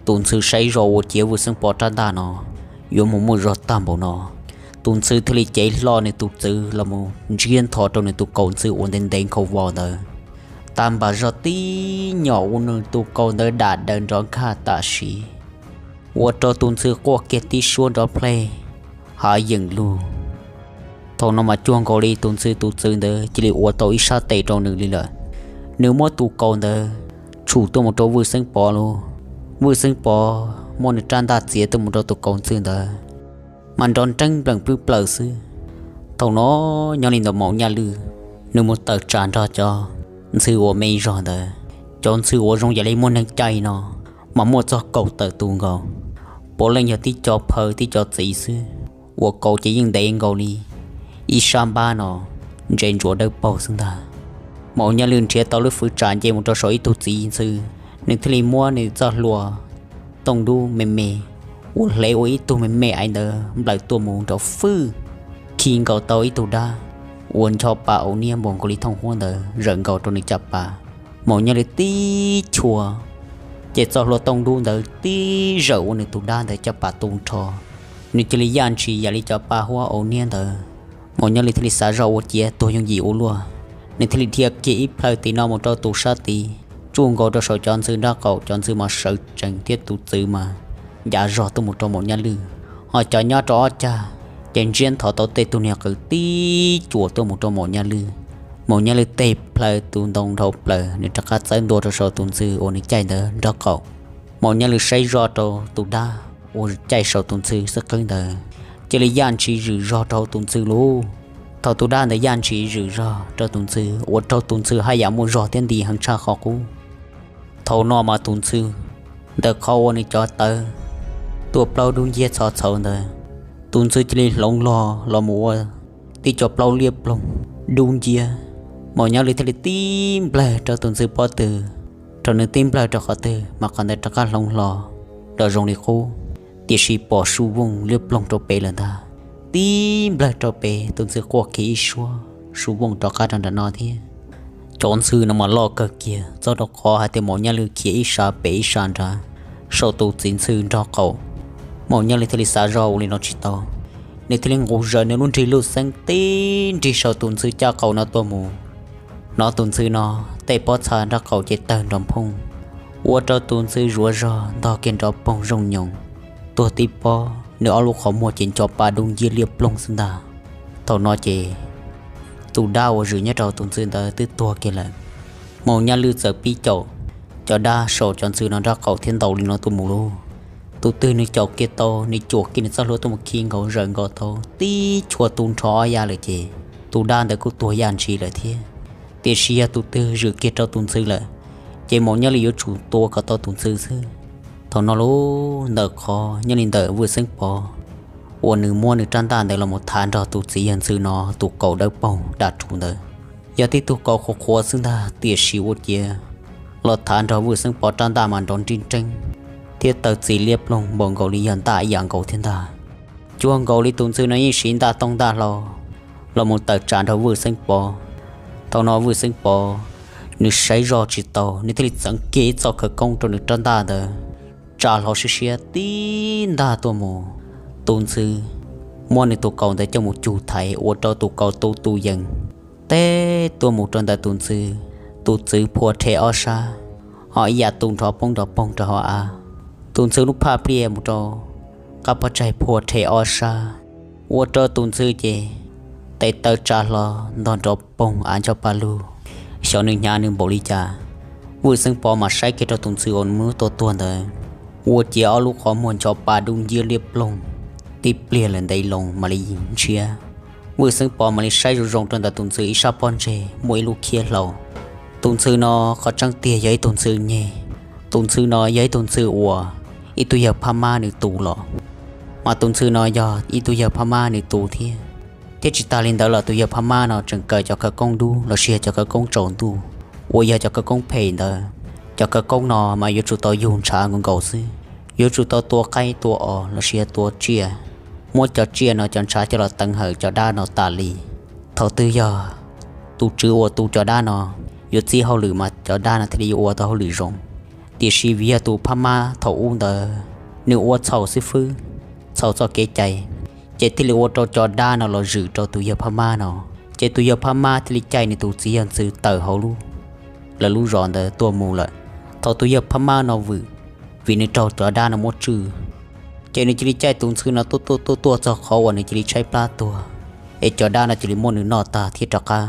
tus ntxhw saib zog ua ciav Vwj Xeeb Pov rab ntaj no yuav mus muaj zog tag npaum no. Tus ntxhw thiaj li cev hlo nws tus txwv los mus ntsiab ntho rau nws tus kaus ntxhw uas ntev ntev nkhaus vos ntawd. Tag npam zog tib nyom ua nws tus kaus ntawd dam daws nrov nkhaj tam sim, ua rau tus ntxhw quaj kiag tib suab nrov plheej hav yeem lug. Thaum no mas cuag nkaus li tus ntxhw tus txwv ntawd cia li ua tau ib sab tes rau nws li lawm. Nws muab tus kaus ntawd tshum tuaj mus rau Vwj Xeeb Pov lauj. Vwj Xeeb Pov muab nws rab ntaj txiav tuaj mus rau tus kaus ntxhw ntawd, mas nrov nreeb npleem plwb plaws xwb. Thaum no nyob li ntawm Maum Nyaj Lwj, nws mus tawm tsam nrog cov ntxhw uas me zog ntawd, cov ntxhw uas zoo yam li muaj neeg caij no, mas muaj txog kaum tawm tus nkaus, puav leej yog tib co phaw tib co txiv xwb, uas kaus ces yeej ntev nkaus li ib sab npab no, ntse ntsuav dawb paug xwb ntag. Maum Nyaj Lwj nrhiav tau lub fwv tsam nce mus rau saum ib tug txiv ntxhw, nws thiaj li muab nws txoj hlua tooj dub me me uas hlev ua ib tug me me aiv ntawd nplawm tuaj mus nrov fwj, khi nkaus tau ib tug dab uas ncho pa au niab npaum nkaus li thooj huab ntawd zawm nkaus rau nws caj pas. Maum Nyaj Lwj tib chua, ces txoj hlua tooj dub ntawd tib zawm ua nws tus dab ntawd caj pas tu nrho. Nws cia li yaj ntshis yam li cov pa huab au niab ntawd. Maum Nyaj Lwj thiaj li xav zog ua ciav tuag yooj yim ua luaj, nws thiaj li dhia kiag ib plhaw tim no mus rau tus sab tid, tsuj nkaus rau saum cov ntxhw nraub qaum, cov ntxhw mas sawv tsees thiab tus txwv mas ncav zog tuaj mus rau Maum Nyaj Lwj. Ho cov nyob rau ob cag ces ntsiab ntho tau tej tug niag qws tib cuam tuaj mus rau Maum Nyaj Lwj. Maum Nyaj Lwj tej plhaw tus ntoo dhau plaws, nws rov qab txawb ntua rau saum tus ntxhw uas nws caij ntawd nraub qaum. Maum Nyaj Lwj saib zoj rau tus dab uas caij saum tus ntxhw xwb qwb ntawd, cia li yaj ntshis zwm zog rau tus ntxhw lauj. Thaum tus dab ntawd yaj ntshis zwm zog rau tus ntxhw, ua rau tus ntxhw haj yam muaj zog thiab nti heev tshaj qhov qub. Thaum no mas tus ntxhw ntawm qhov uas nws cov tawv tuaj plaub dub nciab txho txhauv ntawd, tus ntxhw cia li hloov los los mus ua tib co plaub liab ploog dub nciab. Maum Nyaj Lwj thiaj li tib nplawg rau tus ntxhw pob tw, thaum nws tib nplawg rau qhov twg mas qhov ntawd rov qab hloov hlo los zoo li qub, tiam sis pom su vooj liab ploog rau pem lawm ntag. Tib nplawg rau pem, tus ntxhw quaj kiag ib suab, su vooj rov qab rau nram no thiab. Cov ntxhw no mas loj kawg kiag, txog rau qhov hais tias Maum Nyaj Lwj khiav ib sab pem ib sab nrad saum tus txiv ntxhw nraub qaum. Maum Nyaj Lwj thiaj li xav zog ua li no tsis tau, nws thiaj li nqus zaws nws lub nrig luj xeeb tib nrig saum tus ntxhw caj qaum no tuaj mus. Hnov tus ntxhw no tej pob txha nraub qaum ces tawg nrov nphooj, ua rau tus ntxhw zuav zog ntog kiag nrov poog zooj nyoos, tuag tib pob, nws ob lub qhov muag ces ncho pa dub nciab liab ploog xwb ntag. Thaum no ces tus dab uas zwm nyob rau tus ntxhw ntawd twb tuag kiag lawm. Maum Nyaj Lwj txawm pib caum cov dab saum cov ntxhw no nraub qaum thiab ntaus li no tuaj mus lauj. Tus twg nws caum kiag tau, nws cuam kiag nws txoj hlua tuaj mus khi nkaus zawm nkaus tau tib chua tu nrho ob ya lawm ces tus dab ntawd kuj tuag yaj ntshis lawm thiab. Tiam sis yog tus twg zwm kiag rau tus ntxhw lawm, ces Maum Nyaj Lwj yuav tsum tua kom tau tus ntxhw xwb. Thaum no lauj, ntawm qhov nyob li ntawm Vwj Xeeb Pov uas nws muab nws rab ntaj ntawd los mus thav nrog tus txiv yawg ntxhw no tus kaus dawb paug dam rhuv ntawd, yog tib tug kaus qhuav qhuav xwb ntag, tiam sis ua ciav los thav nrog Vwj Xeeb Pov rab ntaj mas nrov nrib nreeb thiab taw txi liab ploog npaum nkaus li yog ntaj ib yam nkaus thiab ntag. Cuag nkaus li tus ntxhw no yeej siv ntaj tooj ntaj hlau los mus tawm tsam nrog Vwj Xeeb Pov. Thaum no Vwj Xeeb Pov nws saib zog tsis tau, nws thiaj li txeev kiag ib txoj khawv koob rau nws rab ntaj ntawd, tsa hlau siab siab tib ntaj tuaj mus. Tus ntxhw muab nws tus kaus ntawd coj mus cug thaiv ua rau tus kaus tu tu yees teb tuaj mus rau ntawm tus ntxhw, tus txwv phua rhe ob sab, ho ib yam tu nrov poob nrov poog rau hauv av. Tus ntxhw lub phaj pliaj mus rau qab pob tsaig phua rhe ob sab, ua rau tus ntxhw ces tes taw tsa hlo ntog nrov poog av ncho pa lug. Xyov nws hnyav nws npaum li cas, Vwj Xeeb Pov mas saib kiag rau tus ntxhw uas nws tua tuag ntawd, ua ciav ob lub qhov muag ncho pa dub nciab liab ploog, tib pliag lawm ntev loo mam li ntshiab. Vwj Xeeb Pov mam li saib zoo zoo rau ntawm tus ntxhw ib sab pob ntseg muaj ib lub khiab hlau. Tus ntxhw no qhov tseeb tiag yog ib tug ntxhw nyeg. Tus ntxhw no yog ib tug ntxhw uas ib tug yawg Phab Mab nws tu los, mas tus ntxhw no yog ib tug yawg Phab Mab nws tu thiab. Thiab tsis tas li ntawd los tus yawg Phab Mab no tseem kawm cov khawv koob dub los sis yog cov khawv koob tsaus ntuj, uas yog cov khawv koob phem ntawd. Cov khawv koob no mas yuav tsum tau yug ntshav nkaus nkaus xwb, yuav tsum tau tua qaib tua os los sis yog tua tsiaj, muab cov tsiaj no cov ntshav coj los teev hawm cov dab no tas li. Thaum twg yog tus tswv uas tu cov dab no yuav txib hauj lwm mas cov dab no thiaj li yuav ua tau hauj lwm zoo. Tiam sis vim yog tus Phab Mab thaum ub ntawd nws ua txhaum xib fwb, txhaum txoj kev cai, ces thiaj li ua rau cov dab no los zwm rau tus yawg Phab Mab no. Ces tus yawg Phab Mab thiaj li caij nws tus txiv yawg ntxhw tawm hauv lub, lawv lub zos ntawd tuaj mus lawm. Thaum tus yawg Phab Mab no vwm, vim nws raug cov dab no muab tswj, ces nws cia li caij tus ntxhw no tuaj tuaj tuaj tuaj txog qhov uas nws cia li tshaib plab tuag, es cov dab no cia li muab nws noj tag thiab rov qab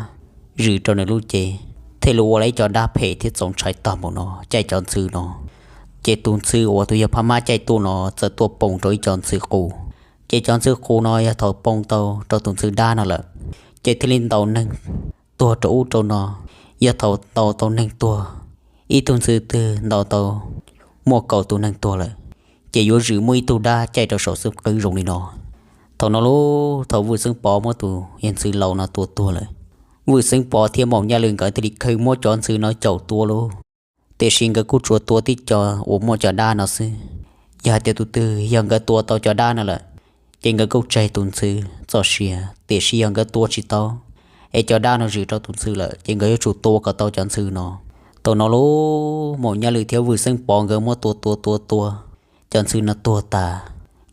zwm rau nws lub cev, thiaj li ua lawm ib co dab phem thiab txaus ntshai tag npaum no caij cov ntxhw no. Ces tus ntxhw uas tus yawg Phab Mab caij tuaj no txawm tuaj poob rau ib co ntxhw qus. Ces cov ntxhw qus no yog thaum poob tau rau tus ntxhw dab no lawm, ces thiaj li ntaus neeg tuag rau ub rau no. Yog thaum ntaus tau neeg tuag, ib tug ntxhw twg ntaus tau muaj kaum tus neeg tuag lawm, ces yuav zwm muaj ib tug dab caij rau saum xub qwb zoo li no. Thaum no lauj, thaum Vwj Xeeb Pov muab tus yawg ntxhw laus no tua tuag lawm, Vwj Xeeb Pov thiab Maum Nyaj Lwm nkawd thiaj li khwv muab cov ntxhw no caum tua lauj. Tiam sis nkawd kuj tsuas tua tib co uas muaj cov dab no xwb. Yog hais tias tus twg yog nkawd tua tau cov dab no lawm, ces nkawd kuj tseg tus ntxhw txoj sia. Tiam sis yog nkawd tua tsis tau, es cov dab no zwm rau tus ntxhw lawm, ces nkawd yuav tsum tua kom tau cov ntxhw no. Thaum no lauj, Maum Nyaj Lwm thiab Vwj Xeeb Pov nkawd muab tua tua tua tua, cov ntxhw no tuag tas,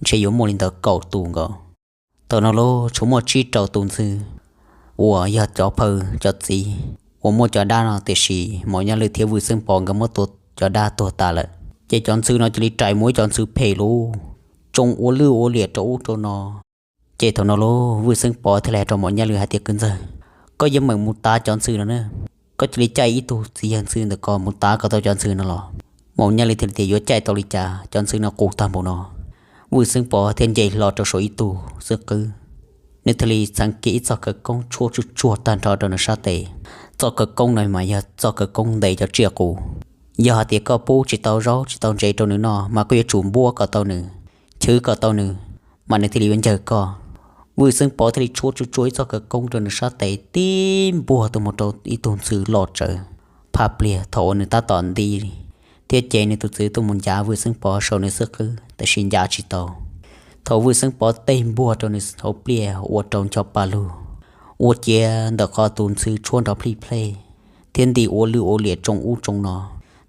ntshe yuav muaj li ntawd kaum tus nkaus. Thaum no lauj, tshuav muaj tsib rau tus ntxhw uas yog cov phaw cov txiv uas muaj cov dab no, tiam sis Maum Nyaj Lwm thiab Vwj Xeeb Pov nkawd muab tua cov dab tuag tas lawm. Ces cov ntxhw no cia li rais mus ib cov ntxhw phem lauj, tsoo ua lwj ua liam rau ub rau no. Ces thaum no lauj, Vwj Xeeb Pov thiaj li hais rau Maum Nyaj Lwm hais tias, Kwv ntxawg, koj yuav meem mus tav cov ntxhw no na. Koj cia li caij ib tug txiv yawg ntxhw ntawm ko mus tav kom tau cov ntxhw no los. Maum Nyaj Lwm thiaj li tias, Yuav caij tau li cas, cov ntxhw no qus tag npaum no. Vwj Xeeb Pov thiaj nce hlo rau saum ib tug xwb qwb, nws thiaj li txheev kiag ib txoj khawv koob tshuab tsuj tsuag tag nrho rau nws sab tes. Txoj khawv koob no mas yog txoj khawv koob ntes cov tsiaj qus. Yog hais tias koj pub tsis tau zaub tsis tau ntsev rau nws noj mas koj yuav tsum npuab kom tau nws, chwv kom tau nws, mas nws thiaj li yuav ncawg koj. Vwj Xeeb Pov thiaj li tshuab tsuj tsuag ib txoj khawv koob rau nws sab tes tib npuag tuaj mus rau ib tug ntxhw loj tsawv. Phaj pliag thaum uas nws tab tom nti thiab cev nws tus txwv tuaj mus ncav Vwj Xeeb Pov saum nws xwb qwb, tiam sis ncav tsis tau. Thaum Vwj Xeeb Pov tej npuag rau nws hauv pliaj ua rau ncho pa lug, ua ciav ntawm qhov tus ntxhw tshuab nrov plij plej thiab nti ua lwj ua liam tsoo ub tsoo no.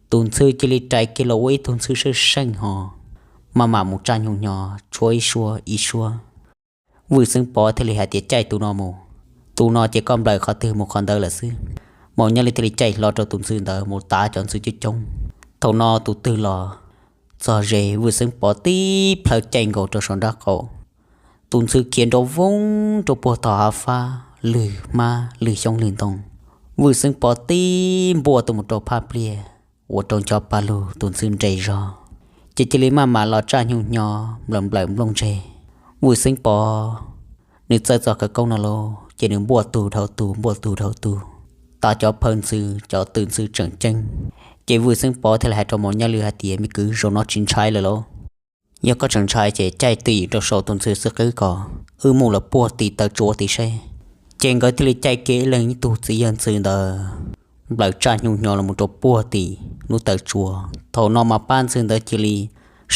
Tus ntxhw cia li rais kiag los ua ib tug ntxhw seej seej ho maj mam mus tsaj nyuj nyo tshuab ib suab ib suab. Vwj Xeeb Pov thiaj li hais tias, Caij tus no mus, tus no ces koj nplawm qhov twg mus qhov ntawd lawm xwb. Maum Nyaj Lwm thiaj li caij hlo rau tus ntxhw ntawd mus tav cov ntxhw coob coob. Thaum no tus twg los txog ze, Vwj Xeeb Pov tib plhaw caij nkaus rau saum nraub qaum. Tus ntxhw khiav nrov voog rau puag tom hav fab, lwg hmab lwg xyoob lwg ntoo. Vwj Xeeb Pov tib npuaj tuaj mus rau phaj pliaj, ua rau ncho pa lug tus ntxhw nres zog, ces cia li maj mam los tsaj nyuj nyo nplawm nplawm nplooj ntseg. Vwj Xeeb Pov nws txawj txoj khawv koob no lauj, ces nws npuaj tug dhau tug npuaj tug dhau tug, tav cov phaw ntxhw cov tw ntxhw tseem ceeb. Ces Vwj Xeeb Pov thiaj li hais rau Maum Nyaj Lwm hais tias, Me kwv, zaum no tsis ntshai lawm lauj. Yog koj tseem ntshai ces caij twm rau saum tus ntxhw xwb qwb ko, wb mus lawm puag tim taw tsuav tid seb. Ces nkawd thiaj li caij kiag ib leeg ib tug txiv yawg ntxhw ntawd nplawm tsaj nyuj nyo los mus rau puag tim lub taw tsuav. Thaum no mas pab ntxhw ntawd cia li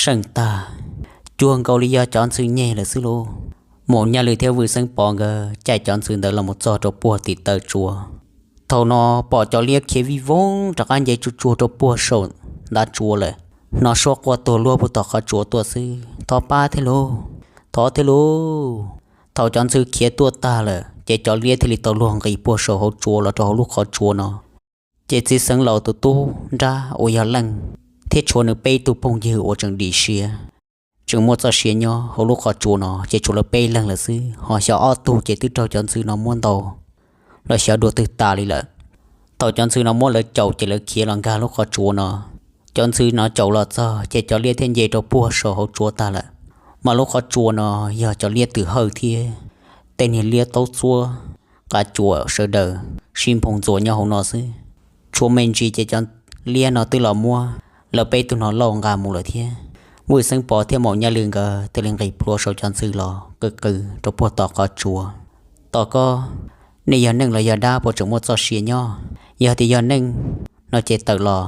seej tag, cuag nkaus li yog cov ntxhw nyeg lawm xwb lauj. Maum Nyaj Lwm thiab Vwj Xeeb Pov nkawd caij cov ntxhw ntawd los mus txog rau puag tim taw tsuav. Thaum no pom cov liab khiav vij voog rov qab nce tsuj tsuag rau puag saum ntav tsuav lawm. Hnov suab quaj tuag luag puag tom qhov tsuav tuaj xwb, Thov pab thiab lauj, thov thiab lauj. Thaum cov ntxhw khiav tuaj tag lawm ces cov liab thiaj li tau luag nqis puag saum hauv tsuav los rau hauv lub qhov tsuav no. Ces txiv xeev laus tus tub nrab uas yog leej thiab tshuav nws peb tug phooj ywg uas tseem dim siab, tseem muaj txoj sia nyob hauv lub qhov tsuav no ces tshuav lawv peb leeg lawm xwb, ho xyov ob tug ces twb raug cov ntxhw no muab ntaus los xyov dua twg tas li lawm. Thaum cov ntxhw no muab lawv caum ces lawv khiav los nkag lub qhov tsua no. Cov ntxhw no caum los txog ces cov liab thiaj nce rau puag saum hauv tsua tag lawm. Mas lub qhov tsua no yog cov liab twm hawj thiab tej niag liab taub txuab, qav cuam sawv daws sib nphoo ntxuas nyob hauv no xwb. Tshuav me ntsis ces cov liab no twb los muab lawv peb tug no lauj nqa mus lawm thiab. Vwj Xeeb Pov thiab Maum Nyaj Lwj nkawd thiaj li nqis plhuav saum cov ntxhw los qw qw rau puag tom qhov tsua. Tom koj, nej yog neeg los yog dab puas tseem muaj txoj sia nyob? Yog tias yog neeg no ces tawm los,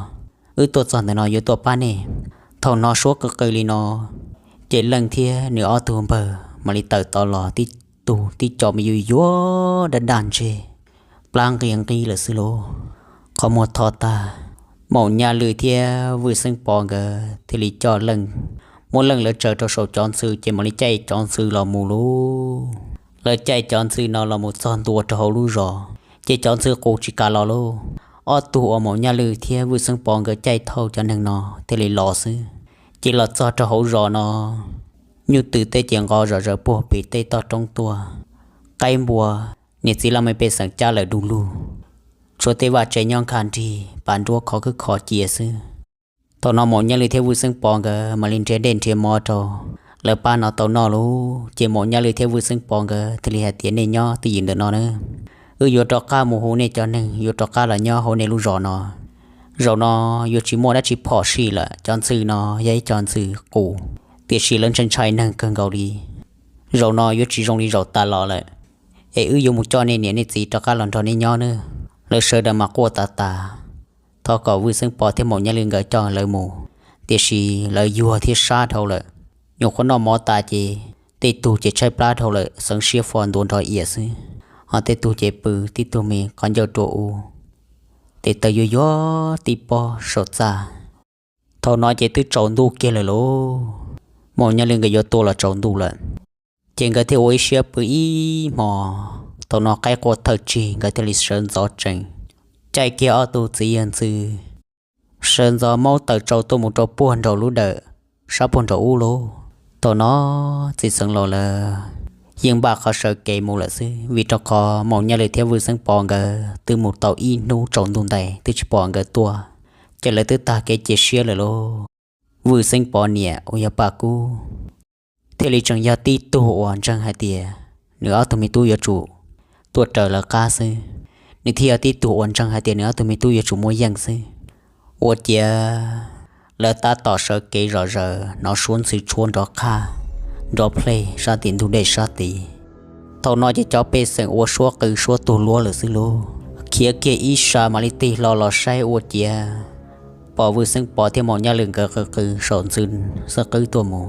wb tuaj txog ntawm no yuav tuaj pab nej. Thaum no suab qw qw li no, ces Leej thiab nws ob tug npawg mam li tawm tod los, tib tug tib co me yuag yuag daj daj ntseg, plab nqi nqi lawm xwb lauj. Qhov muag tho tag, Maum Nyaj Lwj thiab Vwj Xeeb Pov nkawd thiaj li coj Leej, muab Leej lawv tsaws rau saum cov ntxhw ces mam li caij cov ntxhw los mus lauj. Lawv caij cov ntxhw no los mus txog ntua rau hauv lub zos, ces cov ntxhw qus tsis kam los lauj. Ob tug uas Maum Nyaj Lwj thiab Vwj Xeeb Pov nkawd caij thauj cov neeg no thiaj li los xwb. Ces los txog rau hauv zos no, nyuj twm tej ces nqo zom zaws puag pem tej toj roob tuaj. Qaib npua, niam txiv laj mej pej xeem cab lawm du lug, tshuav tej vaj tsev nyob nkag nrig pas nruab khov khwb kho cia xwb. Thaum no Maum Nyaj Lwj thiab Vwj Xeeb Pov nkawd mam li nrhiav dej nrhiav mov rau lawv pab no tau noj lauj. Ces Maum Nyaj Lwj thiab Vwj Xeeb Pov nkawd thiaj li hais tias, nej nyob twj ywm ntawm no na, wb yuav rov qab mus hu nej cov neeg yuav rov qab los nyob hauv nej lub zos no. Zaum no yuav tsis muaj dab tsi phom sij lawm, cov ntxhw no yog ib co ntxhw qus, tiam sis lawv ntshai ntshai neeg kawg nkaus li. Zaum no yuav tsis zoo li zaum tas los lawm, es wb yuav mus coj nej niam nej txiv rov qab los nrog nej nyob nawb. Lawv sawv daws mas quaj tas tas, thov kom Vwj Xeeb Pov thiab Maum Nyaj Lwj nkawd coj lawv mus, tiam sis lawv yuag thiab sab dhau lawm. Nyuam qhuav noj mov tas ces tej tug ces tshaib plab dhau lawm, xeev siab fo ntuav nrov iav xwb, ho tej tug ces pw tib tug me qhov ncauj rua u, tes taw yuag yuag tib pob saum txaj. Thaum no ces twb tsaus ntuj kiag lawm lauj, Maum Nyaj Lwj nkawd yuav tua los tsaus ntuj lawm. Ces nkawd thiaj ua ib siab pw ib hmo. Thaum no qaib qua thawj tsig nkawd thiaj li sawv ntxov tsees, caij kiag ob tug txiv yawg ntxhw sawv ntxov maub tawm tsau tuaj mus rau puag nraum lub dawm sab puag nraum ub lauj. Thaum no txiv xeev laus lawv yeej npaj qhov sawv kev mus lawm xwb, vim rau qhov Maum Nyaj Lwj thiab Vwj Xeeb Pov nkawd twb mus tau ib hnub tsaus ntuj ntais twb tsis pom nkawd tuaj, ces lawv twb tag kev cia siab lawm lauj. Vwj Xeeb Pov niam uas yog Paj Kub thiaj li tseem yog tib tug uas ntseeg hais tias nws ob tug me tub yuav tsum tuaj raws lawv qab xwb. Nws thiaj yog tib tug uas ntseeg hais tias nws ob tug me tub yuav tsum muaj yeej xwb. Ua ciav lawv tab tom sawv kev zom zaws hnov suab ntxhw tshuab nrov qhaj nrov plhej sab tim ntug dej sab tid. Thaum no ces cov pej xeem ua suab qw suab tuag luab lawm xwb lauj. Khiav kiag ib sab mam li tig hlo los saib ua ciav pom Vwj Xeeb Pov thiab Maum Nyaj Lwj nkawd qw qw saum ntxhw xwb qwb tuaj mus.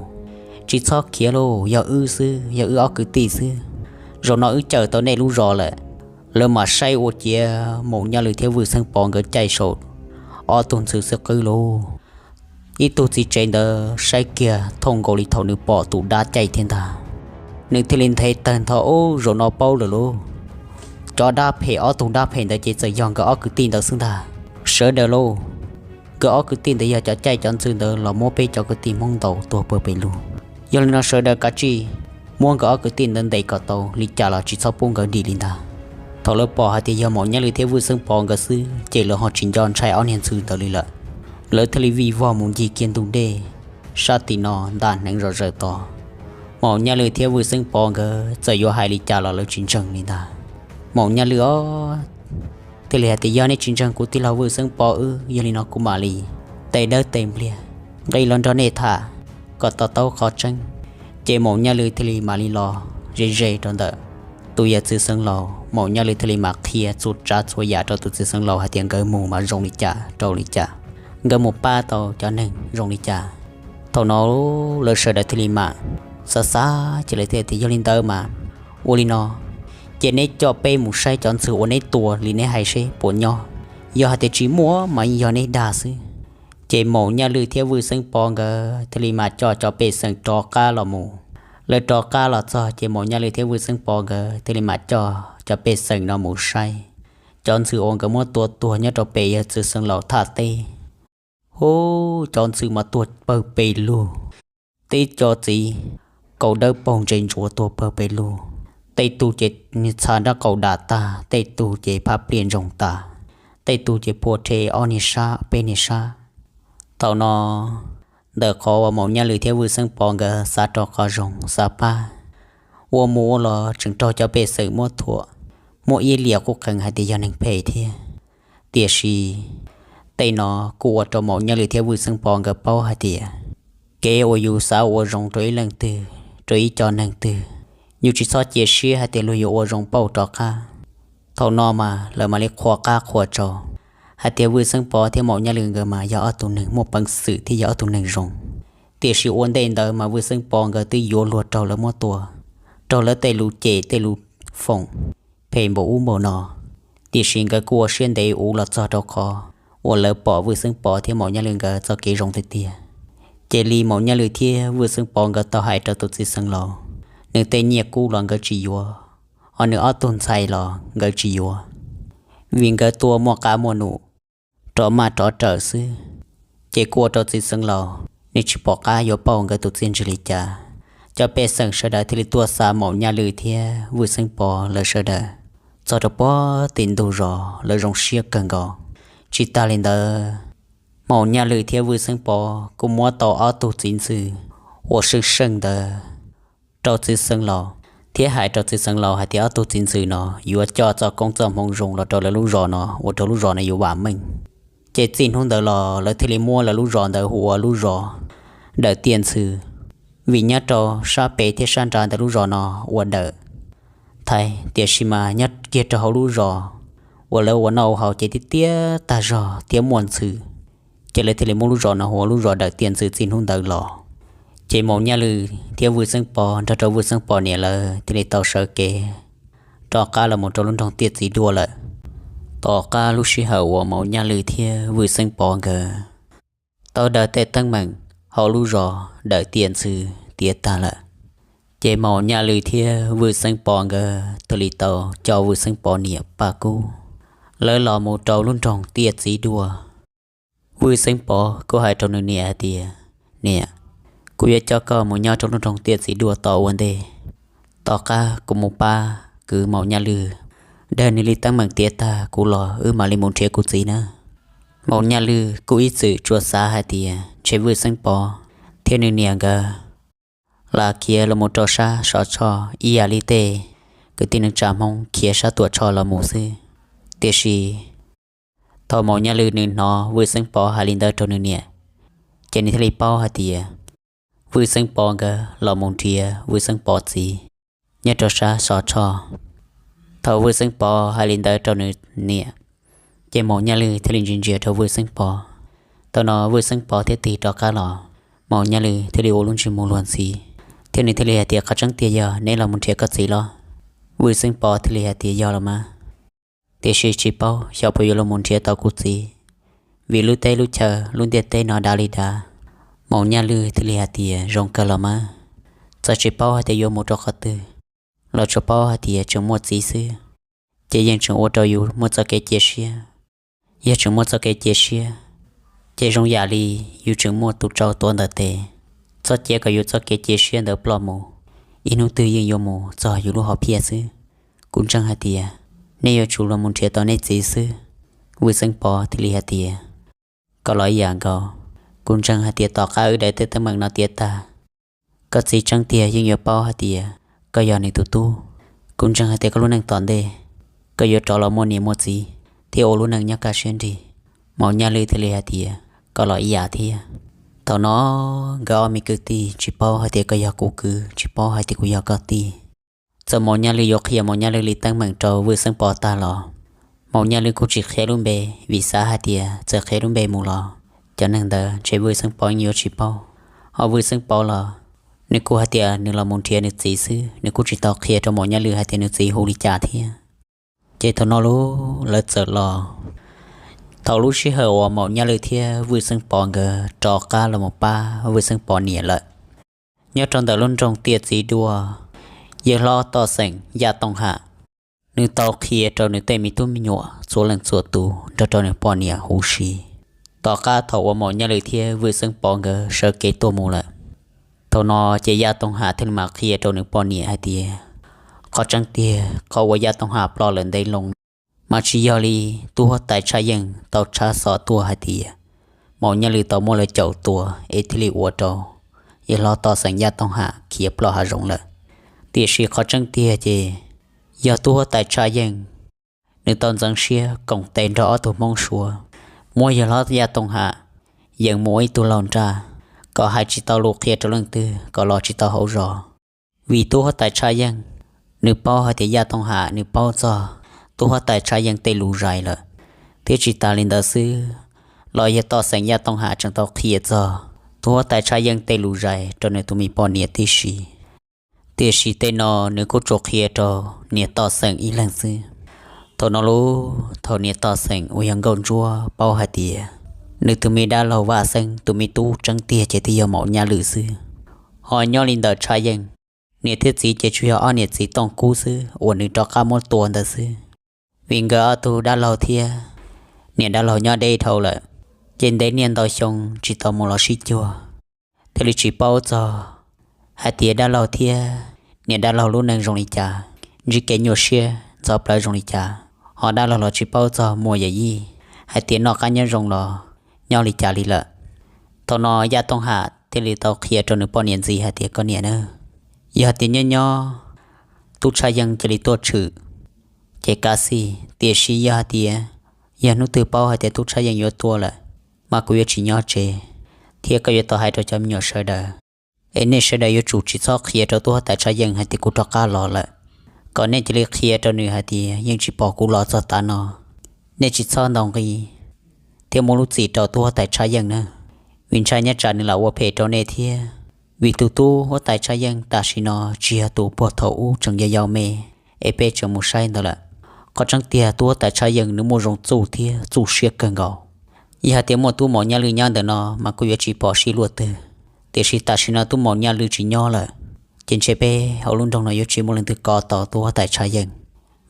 Tsis txhob khiav lauj, yog wb xwb, yog wb ob kwv tij xwb. Zaum no wb cawm tau nej lub zos lawm. Lawv mam saib ua ciav Maum Nyaj Lwj thiab Vwj Xeeb Pov nkawd caij saum ob tug ntxhw xwb qwb lauj. Ib tug txiv tsev ntawd saib kiag thooj nkaus li thaum nws pom tus dab caij thiab ntag. Nws thiaj li nthe tawg ntho, ub, zaum no paub lawm lauj. Cov dab phem, ob tug dab phem ntawd ces txawm yog nkawd ob kwv tij ntawd xwb ntag. Sawv daws lauj, nkawd ob kwv tij ntawd yog cov caij cov ntxhw ntawd los muab peb cov kwv tij Hmoob ntaus tuag pawg pes lug. Yog li no sawv daws kav tsij muab nkawd ob kwv tij ntawd ntes kom tau, li cas los tsis txhob pub nkawd dim li ntag. Thaum lawv pom hais tias yog Maum Nyaj Lwj thiab Vwj Xeeb Pov nkawd xwb ces lawv ho tsis nco ntshai ob niag ntxhw ntawd li lawm. Lawv thiaj li vij vog mus ncig kiag ntug dej sab tim no nta hneev zom zaws tos. Maum Nyaj Lwj thiab Vwj Xeeb Pov nkawd txawm yuav hais li cas los lawv tsis ntseeg li ntag. Maum Nyaj Lwj os, thiaj li hais tias, yog nej tsis ntseeg kuv tij laug Vwj Xeeb Pov wb, yog li no kuv mam li tes dawb tes npliag nqis los nrog nej tham kom to taub qhov tseeb. Ces Maum Nyaj Lwj thiaj li mam li los ze ze rau ntawm tus yawg txiv xeev laus. Maum Nyaj Lwj thiaj li mam qhia txhua tsav txhua yam rau tus txiv xeev laus hais tias nkawd mus mas zoo li cas rau li cas, nkawd mus pab tau cov neeg zoo li cas. Thaum no lawv sawv daws thiaj li mam xav xav ces lawv thiaj tias, yog li ntawd mas ua li no, cia neb coj peb mus saib cov ntxhw uas neb tua li neb hais seb puas nyob. Yog hais tias tsis muaj mas yog neb dag xwb. Ces Maum Nyaj Lwj thiab Vwj Xeeb Pov nkawd thiaj li mam coj cov pej xeem rov qab los mus. Lawv rov qab los txog ces Maum Nyaj Lwj thiab Vwj Xeeb Pov nkawd thiaj li mam coj cov pej xeem no mus saib cov ntxhw uas nkawd muab tua tuag nyob rau pem yawg txiv xeev laus thaj teb. Hub, cov ntxhw mas tuag pawg pes lug. Tib co txiv kaus dawb paug ntse ntsuav tuag pawg pes lug. Tej tug ces txha nrab qaum dam tag, tej tug ces phab pliaj ntsoog tas, tej tug ces phua rhe ob niag sab peb niag sab. Thaum no ntawm qhov uas Maum Nyaj Lwm thiab Vwj Xeeb Pov nkawd xav rau qhov zoo xav pab, ua mus ua los tseem raug cov pej xeem muab thuam, muab iab liam qub qees hais tias yog neeg phem thiab. Tiam sis tej no kuj ua rau Maum Nyaj Lwm thiab Vwj Xeeb Pov nkawd paub hais tias kev uas yus xav ua zoo rau ib leej twg, rau ib co neeg twg, yus tsis txhob cia siab hais tias luag yuav ua zoo pauj rov qab. Thaum no mas lawv mam li qhuas qab qhuas tsaus hais tias Vwj Xeeb Pov thiab Maum Nyaj Lwm nkawd mas yog ob tug neeg muaj peev xwm thiab yog ob tug neeg zoo. Tiam sis ua ntej ntawd mas Vwj Xeeb Pov nkawd twb yuav luag raug lawv muab tua, raug lawv tej lus cem tej lus foom phem npaum ub npaum no. Tiam sis nkawd kuj ua siab ntev uv los txog rau qhov uas lawv pom Vwj Xeeb Pov thiab Maum Nyaj Lwm nkawd txoj kev zoo tiag tiag. Ces li Maum Nyaj Lwm thiab Vwj Xeeb Pov nkawd tau hais rau tus txiv xeev laus, nws tej nyiaj kub los nkawd tsis yuav, ho nws ob tug ntxhais los nkawd tsis yuav, vim nkawd tua muaj qab muaj num, rov maj rov rawm xwb. Ces kuj ua rau txiv xeev laus nws tsis pom qab yuav pauj nkawd tus txiaj ntsig li cas. Cov pej xeem sawv daws thiaj li tuaj xa Maum Nyaj Lwm thiab Vwj Xeeb Pov lawv sawv daws txog rau puag tim ntug zos, lawv zoo siab kawg nkaus. Tsis tas li ntawd, Maum Nyaj Lwm thiab Vwj Xeeb Pov kuj muab tau ob tug txiv ntxwv uas seej seej ntawd rau txiv xeev laus, thiab hais rau txiv xeev laus hais tias ob tug txiv ntxwv no yuav coj txoj koob txoj hmoov zoo los rau lawv lub zos no ua rau lub zos no yuav vam meej. Ces txij hnub ntawd los lawv thiaj li muab lawv lub zos ntawd hu ua lub zos Dawm Tiaj Ntxhw, vim nyob rau sab pem thiab sab nrad ntawm lub zos no ua dawm thaiv, tiam sis mas nyob kiag rau hauv lub zos uas lawv ua noj ua haus ces tiaj tiaj tag zog thiab muaj ntxhw, ces lawv thiaj li muab lub zos no hu ua lub zos Dawm Tiaj Ntxhw txij hnub ntawd los. Ces Maum Nyaj Lwm thiab Vwj Xeeb Pov nrog rau Vwj Xeeb Pov niam lawv thiaj li tau sawv kev rov qab los mus rau lub nroog Tiaj Txiv Duaj lawm. Tom qab lub sij hawm uas Maum Nyaj Lwm thiab Vwj Xeeb Pov nkawd tau daws tej teeb meem hauv lub zos Dawm Tiaj Ntxhw tiav tag lawm, ces Maum Nyaj Lwm thiab Vwj Xeeb Pov nkawd thiaj li tau coj Vwj Xeeb Pov niam Paj Kub lawv los mus rau lub nroog Tiaj Txiv Duaj. Vwj Xeeb Pov kuj hais rau nws niam hais tias, Niam, kuv yuav coj koj mus nyob rau lub nroog Tiaj Txiv Duaj tos ua ntej. Tom qab kuv mus pab kwv Maum Nyaj Lwm daws nws li teeb meem tiav tag kuv los wb mam li mus nrhiav kuv txiv nawb. Maum Nyaj Lwm kuj ib txwm tsuas xav hais tias ntshe Vwj Xeeb Pov thiab nws niam nkawd lam khiav los mus rau sab Sov Tshoj ib yam li tej kwv tij neej tsa Hmoob khiav sab Tuam Tshoj los mus xwb. Tiam sis thaum Maum Nyaj Lwm nws hnov Vwj Xeeb Pov hais li ntawd rau nws niam, ces nws thiaj li paub hais tias Vwj Xeeb Pov nkawd los mus nrhiav Vwj Xeeb Pov txiv nyob rau sab Sov Tshoj. Thaum Vwj Xeeb Pov hais li ntawd rau nws niam, ces Maum Nyaj Lwm thiaj li ntsia ntsia rau Vwj Xeeb Pov. Thaum no Vwj Xeeb Pov thiaj tig rov qab los, Maum Nyaj Lwm thiaj li ua lub ntsej muag luag ntxhi, thiab nws thiaj li hais tias, Qhov tseeb tiag yog neb los mus nrhiav koj txiv los? Vwj Xeeb Pov thiaj li hais tias, Yog los mas, tiam sis tsis paub xyov puas yuav los mus nrhiav tau kuv txiv, vim lub teb lub chaw lub ntiaj teb no dav li dav. Maum Nyaj Lwm thiaj li hais tias, Zoo kawg los mas, txawm tsis paub hais tias yuav mus rau qhov twg, los tsuas paub hais tias tseem muaj txiv xwb, ces yeej tseem ua rau yus muaj txoj kev cia siab. Yog tseem muaj txoj kev cia siab, ces zoo yam li yus tseem muaj tus tsau tuav ntawm tes. Txhob cia kom yus txoj kev cia siab ntawd ploj mus, ib hnub twg yeej yuav mus txog yus lub hom phiaj xwb. Kuv ntseeg hais tias nej yuav tsum los mus nrhiav tau nej txiv xwb. Vwj Xeeb Pov thiaj li hais tias, Koj los ib yam nkaus. Kuv ntseeg hais tias tom qab wb daws tej teeb meem no tiav tag, koj txiv tseeb tiag yeej yuav paub hais tias koj yog nws tus tub. Kuv ntseeg hais tias koj lub neej tom ntej, koj yuav rov los muaj niam muaj txiv thiab ua lub neej nyob kaj siab nrig. Maum Nyaj Lwm thiaj li hais tias, Koj los ib yam thiab. Thaum no nkawd ob me kwv tij tsis paub hais tias koj yog kuv kwv, tsis paub hais tias kuv yog koj tij. Txawm Maum Nyaj Lwm yuav qhia Maum Nyaj Lwm li teeb meem rau Vwj Xeeb Pov tag los, Maum Nyaj Lwm kuj tsis qhia lub npe, vim xav hais tias txawm qhia lub npe mus los cov neeg ntawd ntshe Vwj Xeeb Pov yeej yuav tsis paub. Ho Vwj Xeeb Pov los nws kuj hais tias nws los mus nrhiav nws txiv xwb, nws kuj tsis tau qhia rau Maum Nyaj Lwm hais tias nws txiv hu li cas thiab. Ces thaum no lub lawv txawm los, thaum lub sij hawm uas Maum Nyaj Lwm thiab Vwj Xeeb Pov nkawd rov qab los mus pab Vwj Xeeb Pov niam lawm, nyob rau ntawm lub nroog Tiaj Txiv Duaj, yawg hlob toj xeem Yaj Tooj Ham, nws tau qhia rau nws tej me tub me nyuam txhua leej txhua tus nrog rau nws poj niam huv si. Tom qab thaum uas Maum Nyaj Lwm thiab Vwj Xeeb Pov nkawd sawv kev tuaj mus lawm, thaum no ces Yaj Tooj Ham thiaj li mam qhia rau nws poj niam hais tias, qhov tseeb tiag qhov uas Yaj Tooj Ham ploj lawm ntev loo, Mas tsis yog li, tub huab tais Tshaj Yeej tau tshaj xov tuaj hais tias Maum Nyaj Lwm tau muab lawv caum tua es thiaj li ua rau yawg hlob Toj Xeem Yaj Tooj Ham khiav ploj hav zoov lawm. Tiam sis qhov tseeb tiag ces yog tub huab tais Tshaj Yeej nws tau ntxeev siab koom tes nrog ob tug Hmoob Suav muab yawg hlob Yaj Tooj Ham yees mus ua ib tug laug nraj, kom hais tsis tau lus qhia rau leej twg, kom los tsis tau hauv zos. Vim tub huab tais Tshaj Yeej nws paub hais tias Yaj Tooj Ham nws paub txog tub huab tais Tshaj Yeej tej lus zais lawm. Thiab tsis tas li ntawd xwb, los yog Toj Xeem Yaj Tooj Ham tseem tau qhia txog tub huab tais Tshaj Yeej tej lus zais rau nws tus me poj niam tib si. Tiam sis tej no nws kuj tsuas qhia rau niam Toj Xeem ib leeg xwb. Thaum no lauj, thaum niam Toj Xeem uas yog Nkauj Ntsuab paub hais tias nws tus me dab laug Vaj Xeeb tus me tub tseeb tiag ces twb yog Maum Nyaj Lwm xwb. Ho nyob li ntawm Tshaj Yeej, niam thiab txiv ces tsuas yog ob niam txiv Tooj Kub xwb uas nws rov qab muab tua ntawd xwb. Vim nkawd ob tug dab laug thiab niam dab laug nyob deb dhau lawm, ces ntev niaj ntau xyoo tsis tau mus los sib cuag, thiaj li tsis paub txog hais tias dab laug thiab niam dab laug lub neej zoo li cas, ntsib kev nyuaj siab ntxhov plawv zoo li cas, ho dab laug los tsis paub txog muaj yam yij hais tias noj qab nyob zoo los nyob li cas li lawm. Thaum no Yaj Tooj Ham thiaj li tau qhia rau nws poj niam ntxiv hais tias, koj niam na, yog hais tias nyob nyob tub Tshaj Yeej cia li tuaj tshwm ces kav xij, tiam sis yog hais tias yog hnub twg paub hais tias tub Tshaj Yeej yuav tuaj lawm, mas kuv yuav tsis nyob tsev, thiab koj yuav tau hais rau cov me nyuam sawv daws, es nej sawv daws yuav tsum tsis txhob qhia rau tub huab tais Tshaj Yeej hais tias kuv rov qab los lawm, kom nej cia li qhia rau nws hais tias yeej tsis pom kuv los txog tav no. Nej tsis txhob ntaus nqi thiab muab lub txim rau tub huab tais Tshaj Yeej na, vim ntshai nyob tsam nws lam ua phem rau nej thiab. Vim tus tub huab tais Tshaj Yeej tam sim no tsis yog tus puag thaum ub tseem yau yau me es peb tseem mus saib ntawd lawm. Qhov tseeb tiag tub huab tais Tshaj Yeej nws muaj zoo txuj thiab txuj siab kawg nkaus. Yog hais tias muaj tub Maum Nyaj Lwm nyob ntawm no mas kuj yuav tsis pom sib luaj twg, tiam sis tam sim no tub Maum Nyaj Lwm tsis nyob lawm, ces ntshe peb hauv lub nroog no yuav tsis muaj leej twg kov tau tub huab tais Tshaj Yeej,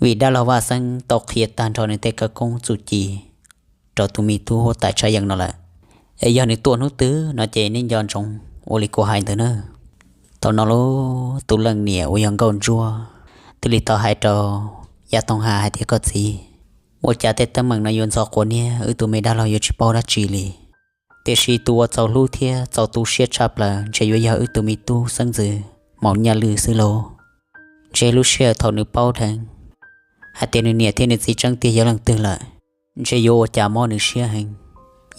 vim dab laug Vaj Xeeb tau qhia tag nrho nws tej khawv koob txuj ci rau tus me tub huab tais Tshaj Yeej no lawm. Es yog nws tuaj hnub twg no ces nej nco ntsoov ua li kuv hais ntawd na. Thaum no lauj, tus leej niam uas yog Nkauj Ntsuab thiaj li tau hais rau Yaj Tooj Ham hais tias, koj txiv, ua cas tej teeb meem no yuav ntxhov quav niab, wb tus me dab laug yuav tsis paub dab tsi li. Tiam sis tus uas txaus hlub thiab txaus tu siab tshaj plaws ntshe yuav yog wb tus me tub xeeb ntxwv Maum Nyaj Lwm xwb lauj. Ntshe lub sij hawm thaum nws paub dheev hais tias nws niam thiab nws txiv tseeb tiag yog leej twg lawm, ntshe yuav ua cas mob nws siab heev.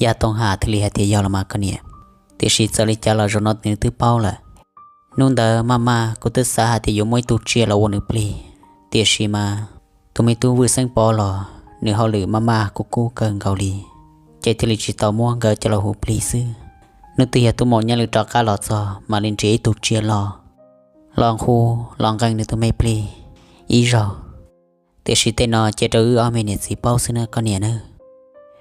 Yaj Tooj Ham thiaj li hais tias, yog los mas koj niam, tiam sis txawm li cas los zaum no nws twb paub lawm. Hnub ntawd maj maj kuv twb xav hais tias yuav muab ib tug tsiaj los ua nws plig, tiam sis mas tus me tub Vwj Xeeb Pov los nws hauj lwm maj maj kub kub kawg nkaus li, ces thiaj li tsis tau muab nkawd coj los hu plig xwb. Hnub twg yog tub Maum Nyaj Lwm rov qab los txog mam li nrhiav ib tug tsiaj loj los nqus los nqee nws tus me plig ib zaug. Tiam sis tej no cia rau wb ob me niam txiv paub xwb na koj niam na.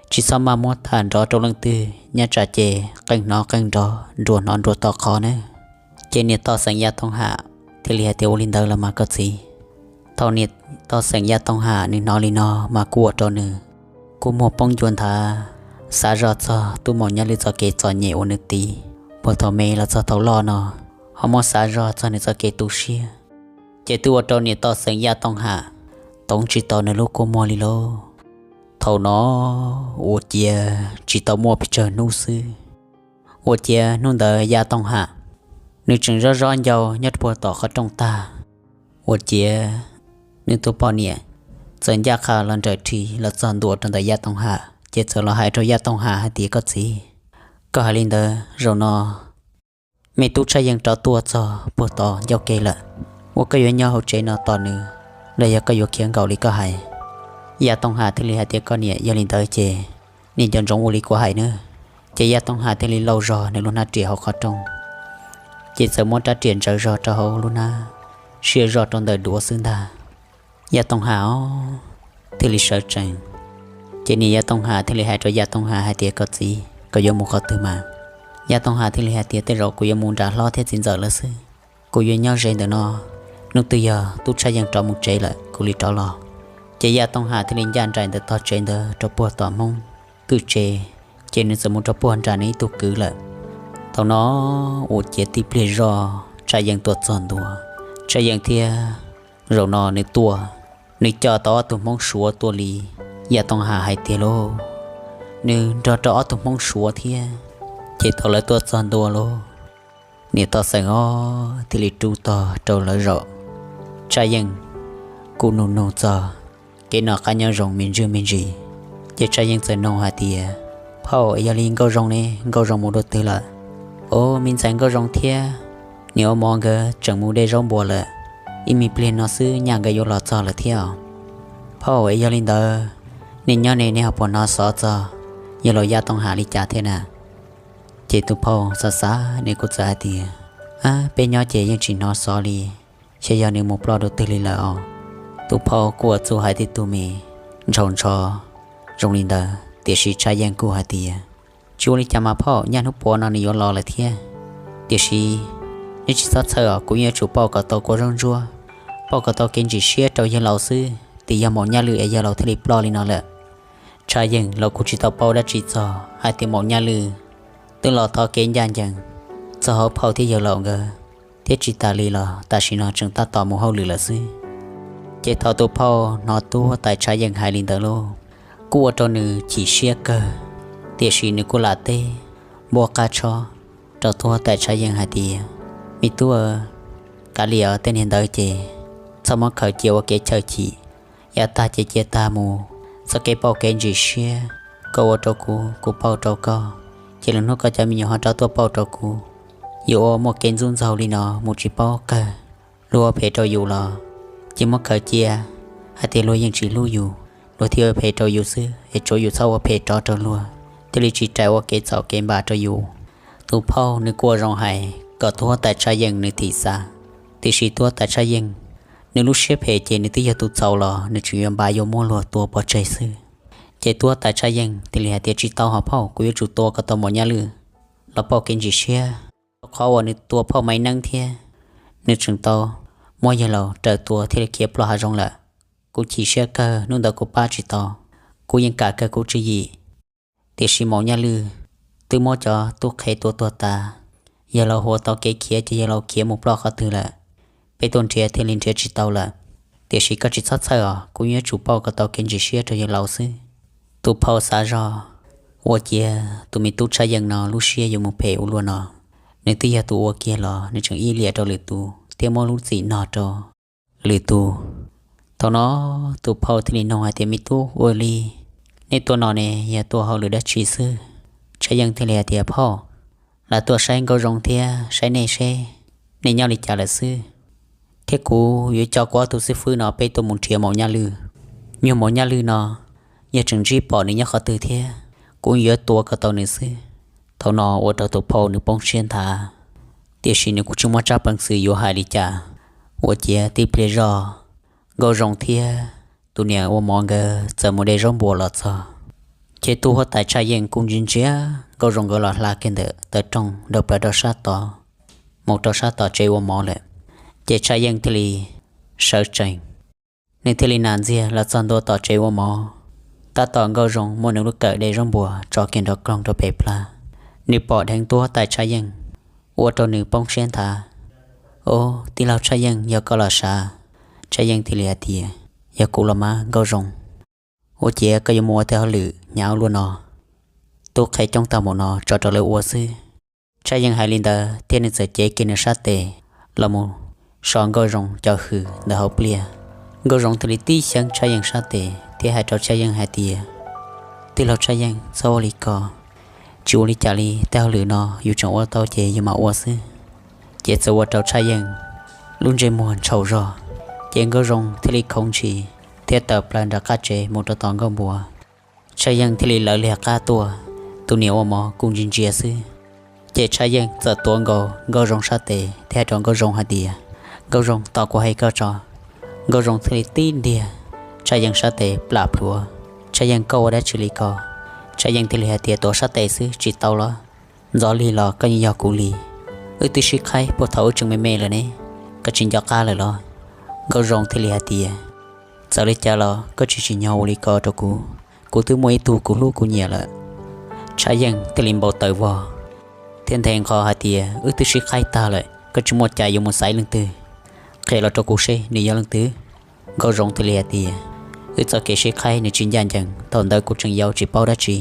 Tsis txhob maj muab tham nrov rau leej twg, nyob tsam ces qee hnov qee nrov, nruas hnov nruas to qhov na. Ces niam Toj Xeem Yaj Tooj Ham thiaj li hais tias, ua li ntawd los mas koj txiv. Thaum niam Toj Xeem Yaj Tooj Ham nws hnov li no mas kuj ua rau nws kua muag poob ncua nthav, xav zoj txog tub Maum Nyaj Lwm txoj kev txom nyem uas nws tiv puag thaum me los txog thaum loj no, ho muab xav zoj txog nws txoj kev tu siab, ces twb ua rau niam Toj Xeem Yaj Tooj Ham toov tsis tau nws lub kua muag li lauj. Thaum no ua ciav tsis tau muaj pes tsawg hnub xwb, ua ciav hnub ntawd Yaj Tooj Ham nws tseem zoj zoj ncau nyob puag tom qhov rooj tag, ua ciav nws tus poj niam txawm ncaj qha los nrawm rhi los txog ntua rau ntawm Yaj Tooj Ham, ces txawm los hais rau Yaj Tooj Ham hais tias, koj txiv, koj hais li ntawd, zaum no me tub Tshaj Yeej rov tuaj txog puag tom ncauj ke lawm, ua koj yuav nyob hauv tsev no tos nws los yog koj yuav khiav nkaum li koj hais? Yaj Tooj Ham thiaj li hais tias, koj niam, yog li ntawd ces nej nco ntsoov ua li kuv hais nawb. Ces Yaj Tooj Ham thiaj li lauj zog nws lub hnab riam hauv qhov rooj, ces txawm muab rab riam ntsaws zog rau hauv lub hnab, sia zog rau ntawm duav xwb ntag. Yaj Tooj Ham os, thiaj li sawv tsees. Ces niam Yaj Tooj Ham thiaj li hais rau Yaj Tooj Ham hais tias, koj txiv, koj yuav mus qhov twg mas? Yaj Tooj Ham thiaj li hais tias, tej zaum kuv yuav mus nram hlob thiab txiv ntxawm lawv xwb, kuv yuav nyob ze ntawm no, hnub twg yog tub Tshaj Yeej rov mus tsev lawm kuv li rov los. Ces Yaj Tooj Ham thiaj li ncaj nraim ntawm tog tsev ntawd rau puag tom Hmoob kwj tsev, ces nws txawm mus rau puag nram nws ib tug kwv lawm. Thaum no ua ciav tib pliag zoj Tshaj Yeej tuaj txog ntua, Tshaj Yeej thiab zaum no nws tuaj Nws coj tau ob tug Hmoob Suav tuaj li Yaj Tooj Ham hais tiag lauj. Nws nrog rau ob tug Hmoob Suav thiab, ces thaum lawv tuaj txog ntua lauj, niam toj xeem ob thiaj li rub tog rau lawv zaum. Tshaj Yeej kuj nug nug txog kev noj qab nyob zoo me ntsis me ntsis, ces Tshaj Yeej txawm nug hais tias, Phauj, es yog li Nkauj Zoo ne, Nkauj Zoo mus dua twg lawm? Au, me ntxhais Nkauj Zoo thiab niam ua mov nkawd tseem mus de zaub npua lawm, ib me pliag no xwb nyaj nkawd yuav los txog lawm thiab os. Phauj, es yog li ntawd, nej nyob ne nej ho puas hnov xov txog yawg laus Yaj Tooj Ham li cas thiab na? Ces tus phauj xav xav nws kuj txawm hais tias, Ab, peb nyob ces yeej tsis hnov xov li, xyov yog nws mus ploj dua twg li lawm os. Tus phauj kuj ua txuj hais tej tug me ntshaus ntsho zoo li ntawd, tiam sis Tshaj Yeej kuj hais tias, Tsis ua li cas mas phauj, nyaj hnub puav no nws yuav los lawm thiab. Tiam sis nej tsis txhob txhawj os, kuv yeej yuav tsum pauj kom tau kua zaub ntsuab, pauj kom tau kev ntsim siab rau yawg laus xwb, tias yog Maum Nyaj Lwj es yawg laus thiaj li ploj li no lawm. Tshaj Yeej los kuj tsis tau paub dab tsi txog hais tias Maum Nyaj Lwj twb los thov kev ncaj ncees txog hauv phauj thiab yawg laus nkawd, thiab tsis tas li los tam sim no tseem tab tom mus hauj lwm lawm xwb. Ces thaum tus phauj hnov tub huab tais Tshaj Yeej hais li ntawd lauj, kuj ua rau nws chim siab kawg, tiam sis nws kuj lam teb npuab qab tshob rau tub huab tais Tshaj Yeej hais tias, Me tub, kav liam tej niag ntawd ces txhob muab khaws cia ua kev chaw chim, yav tag ces cia tag mus, txoj kev pauj kev ntsim siab koj ua rau kuv, kuv pauj rau koj, ces lwm hnub koj cov me nyuam ho rov tuaj pauj rau kuv. Yuav ua muaj kev ntxub ntxaug li no mus tsis paub kawg, luag ua phem rau yus los cia muab khaws cia, hais tias luag yeej tsis hlub yus, luag thiaj ua phem rau yus xwb, es tsuav yus txhob ua phem rov rau luag, thiaj li tsis rais ua kev txhaum kev npam rau yus. Tus phauj nws kuj ua zoo hais kom tub huab tais Tshaj Yeej nws thim xav, tiam sis tub huab tais Tshaj Yeej nws lub siab phem ces nws twb yog tus txhaum los nws tseem yuav npam yuav muab luag tua pov tseg xwb. Ces tub huab tais Tshaj Yeej thiaj li hais tias, Tsis tau hos phauj, kuv yuav tsum tua kom tau Maum Nyaj Lwj los pauj kev ntsim siab, rau qhov uas nws tua phauj Maiv Neeb thiab nws tseem tau muab yawg laus raws tua thiaj li khiav ploj hav zoov lawm. Kuv chim siab kawg, hnub ntawd kuv pab tsis tau, kuv yeej kam kawg kuv tswv yim. Tiam sis Maum Nyaj Lwj twb muab cov tub qhe tua tuag tas, yawg laus huav tau kev khiav ces yawg laus khiav mus ploj qhov twg lawm, peb tuaj nrhiav thiaj li nrhiav tsis tau lawm. Tiam sis koj tsis txhob txhawj os, kuv yuav tsum pauj kom tau kev ntsim siab rau yawg laus xwb. Tus phauj xav zog, ua ciav tus me tub Tshaj Yeej no lub siab yuav mus phem ua luaj no, nws twb yog tus ua kiag los nws tseem ib liam rau lwm tus thiab muab lub txim no rau lwm tus. Thaum no tus phauj thiaj li nug hais tias, Me tub, ua li nej tuaj no ne yog tuaj hauj lwm dab tsi xwb? Tshaj Yeej thiaj li hais tias, Phauj, lam tuaj saib Nkauj Zoo thiab saib nej seb nej nyob li cas lawm xwb, thiab kuv yuav coj kuv ob tug xib fwb no peb tuaj mus nrhiav Maum Nyaj Lwj. Nyuag Maum Nyaj Lwj no yog tseem ntsib pom nws nyob qhov twg thiab kuv yuav tua kom tau nws xwb. Thaum no ua rau tus phauj nws poob siab nthav, tiam sis nws kuj tsis muaj tsab peev xwm yuav hais li cas. Ua ciav tib pliag zog, Nkauj Zoo thiab tus niam ua mov nkawd txawm mus de zaub npua los txog. Ces tub huab tais Tshaj Yeej kuj ntsia ntsia Nkauj Zoo nkawd los hla kiag ntawm taw rooj rau plaws rau sab tod, mus rau sab tom tsev ua mov lawm. Ces Tshaj Yeej thiaj li sawv tsees, nws thiaj li nas ntxiag los txog ntua tom tsev ua mov. Tab tom Nkauj Zoo muab nws lub kawm de zaub npua tso kiag nrov koog rau pem plab, nws pom dheev tub huab tais Tshaj Yeej, ua rau nws poob siab nthav. Ob, tij laug Tshaj Yeej, yog koj los sav? Tshaj Yeej thiaj li hais tias, Yog kuv los mas Nkauj Zoo. Ua ciav koj yuav mus ua tej hauj lwm hnyav ua luaj no? Tub qhe coob tag npaum no tso rau lawv ua xwb. Tshaj Yeej hais li ntawd thiab nws txawm cev kiag nws sab tes los mus so Nkauj Zoo cov hws ntawm hauv pliaj. Nkauj Zoo thiaj li tib xyeeb Tshaj Yeej sab tes thiab hais rau Tshaj Yeej hais tias, Tij laug Tshaj Yeej, txhob ua li ko. Tsis ua li cas li, tej hauj lwm no yus tseem ua tau ces yus mam ua xwb. Ces txawm ua rau Tshaj Yeej lub ntsej muag ntshau zog. Ces Nkauj Zoo thiaj li khoov ntshis thiab tawm plaws nram qab tsev mus rau tom Nkauj Npua. Tshaj Yeej thiaj li lawv liag qab tuaj, tus niam ua mov kuj ntsia ntsia xwb. Ces Tshaj Yeej txawm tuav nkaus Nkauj Zoo sab tes thiab hais rau Nkauj Zoo hais tias, Nkauj Zoo, tos kuv hais koj tso. Nkauj Zoo thiaj li tib ntiag Tshaj Yeej sab tes plam plhuav. Tshaj Yeej, koj ua dab tsi li ko? Tshaj Yeej thiaj li hais tias, Tuav sab tes xwb tsis tau los? Ntxov lig los koj yeej yog kuv li. Wb twb sib qhaib puag thaum wb tseem me me lawm ne, koj tsis nco qab lawm los? Nkauj Zoo thiaj li hais tias, Txawm li cas los koj tsis tsim nyog ua li ko rau kuv, kuv twb muaj ib tug kuv hlub kuv nyiam lawm. Tshaj Yeej thiaj li npau taws vog thiab nthe nqho hais tias, Wb twb sib qhaib tag lawm, koj tsis muaj cai yuav mus xaiv leej twg. Qhia los rau kuv seb nws yog leej twg. Nkauj Zoo thiaj li hais tias, wb txoj kev sib qhaib nws tsis ncaj ncees, thaum ntawd kuv tseem yau tsis paub dab tsi,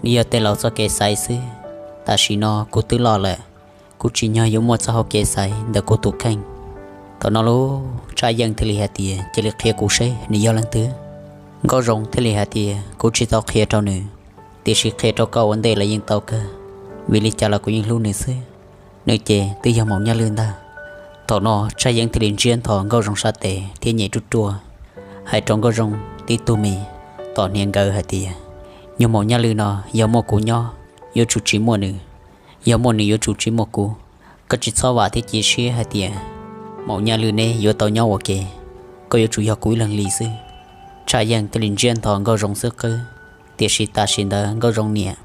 nws yog tej laus txoj kev xaiv xwb. Tam sim no kuv twb loj lawm, kuv tsim nyog yuav muaj txoj hau kev xaiv ntawm kuv tus kheej. Thaum no lub Tshaj Yeej thiaj li hais tias, cia li qhia kuv seb nws yog leej twg. Nkauj Zoo thiaj li hais tias, kuv tsis tau qhia rau nws, tiam sis qhia rau koj ua ntej los yeej tau kawg, vim li cas los kuv yeej hlub nws xwb. Nws ces twb yog Maum Nyaj Lwj ntag. Thaum no Tshaj Yeej thiaj li ntsiab ntho Nkauj Zoo sab tes thiab nyem ruaj ruaj, hais rau Nkauj Zoo tib tug mis tom hniav nkawd hais tias, nyuag Maum Nyaj Lwj no yog muaj kuv nyob yuav tsum tsis muaj nws, yog muaj nws yuav tsum tsis muaj kuv. Koj tsis txhob vam thiab cia siab hais tias Maum Nyaj Lwj neb yuav tau nyob ua ke, koj yuav tsum yog kuv ib leeg li xwb. Tshaj Yeej thiaj li ntsiab ntho Nkauj Zoo xwb qwb, tiam sis tam sim ntawd Nkauj Zoo niam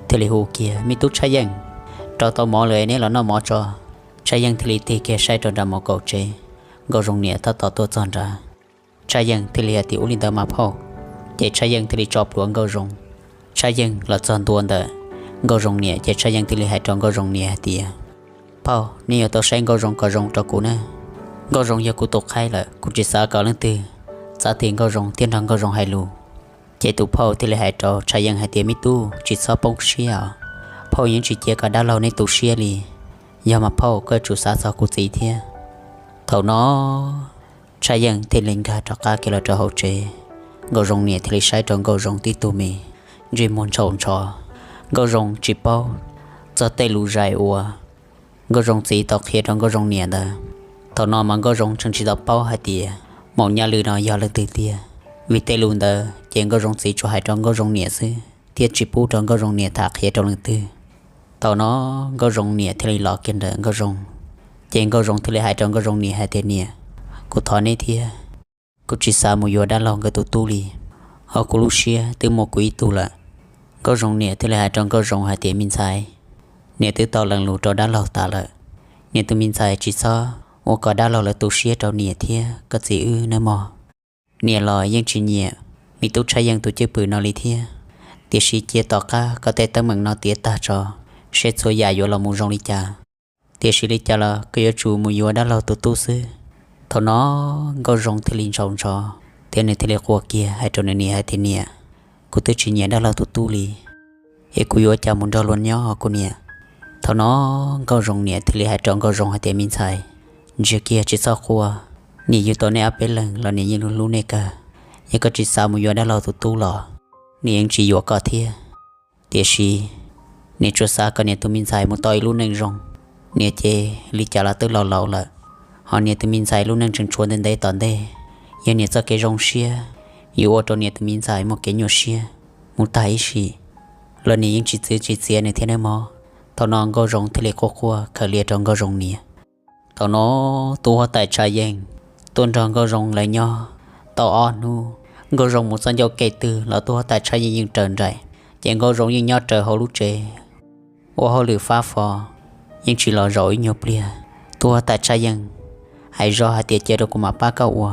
thiaj li hu kiag, me tub Tshaj Yeej, rau tau mov lawm neb los noj mov tso. Tshaj Yeej thiaj li tig kiag saib rau nram mov kaum tsev, Nkauj Zoo niam tab tom tuaj txog nrad. Tshaj Yeej thiaj li hais tias, ua li ntawd mas phauj. Ces Tshaj Yeej thiaj li tso plhuav Nkauj Zoo. Tshaj Yeej los txog ntua ntawm Nkauj Zoo niam ces Tshaj Yeej thiaj li hais rau Nkauj Zoo niam hais tias, phauj, nej yuav tau saib Nkauj Zoo kom zoo rau kuv na. Nkauj Zoo yog kuv tus qhaib lawm, kuv tsis xav kom leej twg txav tis Nkauj Zoo thiab nrog Nkauj Zoo hais lus. Ces tus phauj thiaj li hais rau Tshaj Yeej hais tias, me tub, tsis txhob poob siab os, phauj yeej tsis cia kom dab laug neb tu siab li. Yog mas phauj, koj yuav tsum xav txog kuv txiv thiab. Thaum no Tshaj Yeej thiaj li nkag rov qab kiag los rau hauv tsev. Nkauj Zoo niam thiaj li saib rau Nkauj Zoo tib tug mis, ntsej muag ntshaum ntsho. Nkauj Zoo tsis paub txog tej lus zais uas Nkauj Zoo txiv tau qhia rau Nkauj Zoo niam ntawd. Thaum no mas Nkauj Zoo tseem tsis tau paub hais tias Maum Nyaj Lwj no yog leej twg tiag, vim tej lus ntawd ces Nkauj Zoo txiv tsuas hais rau Nkauj Zoo niam xwb thiab tsis pub rau Nkauj Zoo niam tham qhia rau leej twg. Thaum no Nkauj Zoo niam thiaj li los kiag ntawm Nkauj Zoo, ces Nkauj Zoo thiaj li hais rau Nkauj Zoo niam hais tias, niam, kuv thov neb thiab, kuv tsis xav mus yuav dab laug nkawd tus tub li, ho kuv lub siab twb muaj kuv ib tug lawm. Nkauj Zoo niam thiaj li hais rau Nkauj Zoo hais tias, me ntxhais, niam twb tau lees lus rau dab laug tas lawm, niam tus me ntxhais tsis txhob ua kom dab laug lawv tu siab rau niam thiab koj txiv wb nawb mog. Niam los yeej tsis nyiam me tub Tshaj Yeej tus cwj pwm no li thiab, tiam sis cia tom qab koj tej teeb meem no tiav tag tso, seb txhua yam yuav los mus zoo li cas. Tiam sis li cas los koj yuav tsum mus yuav dab laug tus tub xwb. Thaum no Nkauj Zoo thiaj li ntshaus ntsho, thiab nws thiaj li quaj kiag hais rau nws niam hais tias, niam, kuv twb tsis nyiam dab laug tus tub li, es kuv yuav cas mus nrog luag nyob os kuv niam. Thaum no Nkauj Zoo niam thiaj li hais rau Nkauj Zoo hais tias, me ntxhais, ntsia kiag tsis txhob quaj, niam yug tau nej ob peb leeg los niam yeej hlub nej kawg. Yog koj tsis xav mus yuav dab laug tus tub los niam yeej tsis yuam koj thiab. Tiam sis niam tsuas xav kom niam tus me ntxhais mus tau ib lub neej zoo. Niam ces li cas los twb laus laus lawm, ho niam tus me ntxhais lub neej tseem tshuav ntev ntev tom ntej. Yog niam txoj kev zoo siab yuav ua rau niam tus me ntxhais muaj kev nyuaj siab mus tag ib sim, los niam yeej tsis txwv tsis txiav nws thiab nawb mog. Thaum no Nkauj Zoo thiaj li quaj quaj khaws lias rau Nkauj Zoo niam. Thaum no tub huab tais Tshaj Yeej tuaj nrog Nkauj Zoo lawv nyob tau ob hnub. Nkauj Zoo mus txoj ncauj kev twg los tub huab tais Tshaj Yeej yeej raws nraim, ces Nkauj Zoo yeej nyob raws hauv lub tsev ua hauj lwm fab fo, yeej tsis los zaum ib nyuag pliag. Tub huab tais Tshaj Yeej hais zoj hais tias, cia rau kuv mam pab koj ua.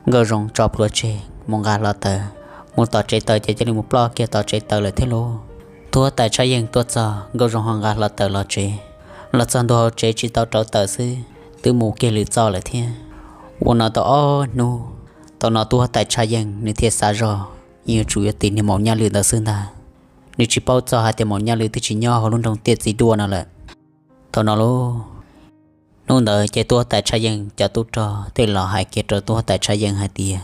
Nkauj Zoo tso plhuav tseg mus nqa hlo taws, mus tom tsev taws ces cia li mus ploj kiag tom tsev taws lawm thiab lauj. Tub huab tais Tshaj Yeej tuaj txog, Nkauj Zoo ho nqa hlo taws los tsev. Los txog ntua hauv tsev tsis tau rauv taws xwb, twb mus kiag lwm txoj lawm thiab. Ua no tau ob hnub, thaum no tub huab tais Tshaj Yeej nws thiaj xav zog, yeej yuav tsum yuav tis niag Maum Nyaj Lwj ntawd xwb ntag. Nws tsis paub txog hais tias Maum Nyaj Lwj twb tsis nyob hauv lub nroog Tiaj Txiv Duaj no lawm. Thaum no lauj, hnub ntawd ces tub huab tais Tshaj Yeej cov tub rog thiaj los hais kiag rau tub huab tais Tshaj Yeej hais tias,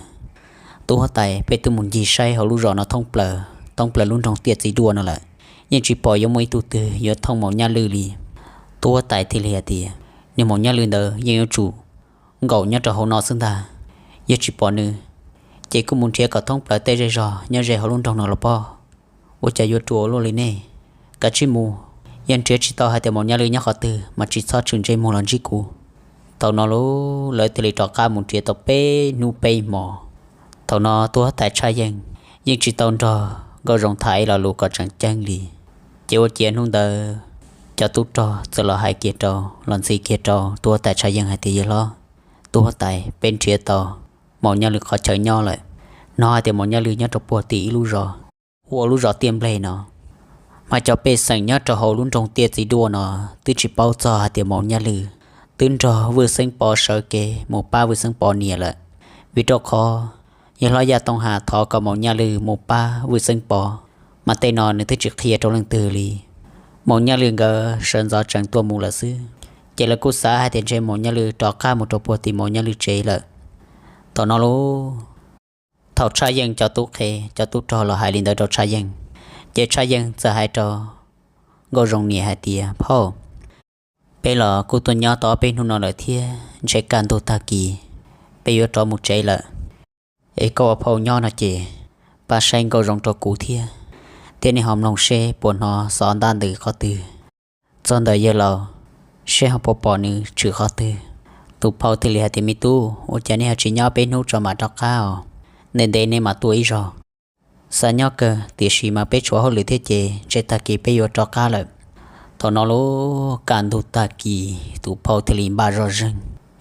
tub huab tais, peb twb mus ncig saib hauv lub zos no thoob plaws, thoob plaws lub nroog Tiaj Txiv Duaj no lawm, yeej tsis pom yuav muaj ib tug twg yuav thooj Maum Nyaj Lwj li. Tub huab tais thiaj li hais tias, niag Maum Nyaj Lwj ntawd yeej yuav tsum nkaum nyob rau hauv no xwb ntag. Yog tsis pom nws, ces kuj mus nrhiav kom thoob plaws tej zej zog nyob ze hauv lub nroog no los pob. Ua cas yuav ruam luaj li nej? Kav tsij mus, yog nrhiav tsis tau hais tias Maum Nyaj Lwj nyob qhov twg mas tsis txhob tshwm ntsej muag los ntsib kuv. Thaum no lauj, lawv thiaj li rov qab mus nrhiav tau peb hnub peb hmo. Thaum no tub huab tais Tshaj Yeej yeej tsis tau nrog Nkauj Zoo tham ib lo lus kom tseem ceeb li. Ces ua ciav hnub ntawd cov tub rog txawm los hais kiag rau, los ntxhi kiag rau tub huab tais Tshaj Yeej hais tias, yawg hlob, tub huab tais, peb nrhiav tau Maum Nyaj Lwj qhov chaw nyob lawm. Hnov hais tias Maum Nyaj Lwj nyob rau puag tim ib lub zos hu ua lub zos Tiaj Nplej no. Mas cov pej xeem nyob rau hauv lub nroog Tiaj Txiv Duaj no twb tsis paub txog hais tias Maum Nyaj Lwj twb nrog Vwj Xeeb Pov sawv kev mus pab Vwj Xeeb Pov niam lawm. Vim rau qhov yawg hlob Yaj Tooj Has thov kom Maum Nyaj Lwm mus pab Vwj Xeeb Pov, mas tej no nws twb tsis qhia rau leej twg li. Maum Nyaj Lwm nkawd sawv ntxov tsees tuaj mus lawm xwb, ces lawv kuj xav hais tias ntshe Maum Nyaj Lwm rov qab mus rau puag tim Maum Nyaj Lwm tsev lawm. Thaum no lauj, thaum Tshaj Yeej cov tub qhe cov tub rog los hais li ntawd rau Tshaj Yeej, ces Tshaj Yeej txawm hais rau Nkauj Zoo niam hais tias, Phauj, peb los kuj tuaj nyob tau ob peb hnub no lawm thiab, ntshe kaj ntug tag kis peb yuav rov mus tsev lawm. Es koj ua phauj nyob no ces pab saib Nkauj Zoo rau kuv thiab, thiab nej ho mloog seb puas hnov xov ntab ntws qhov twg. Txog ntawm yawg laus, seb ho puas pom nws tshwm qhov twg. Tus phauj thiaj li hais tias, Me tub, ua cas nej ho tsis nyob peb hnub tso mam rov qab os? Ntev ntev nej mam tuaj ib zaug. Xav nyob kawg, tiam sis mas peb tshuav hauj lwm thiab ces ntshe tag kis peb yuav rov qab lawm. Thaum no lauj, kaj ntug tag kis tus phauj thiaj li npaj zoj zeeg,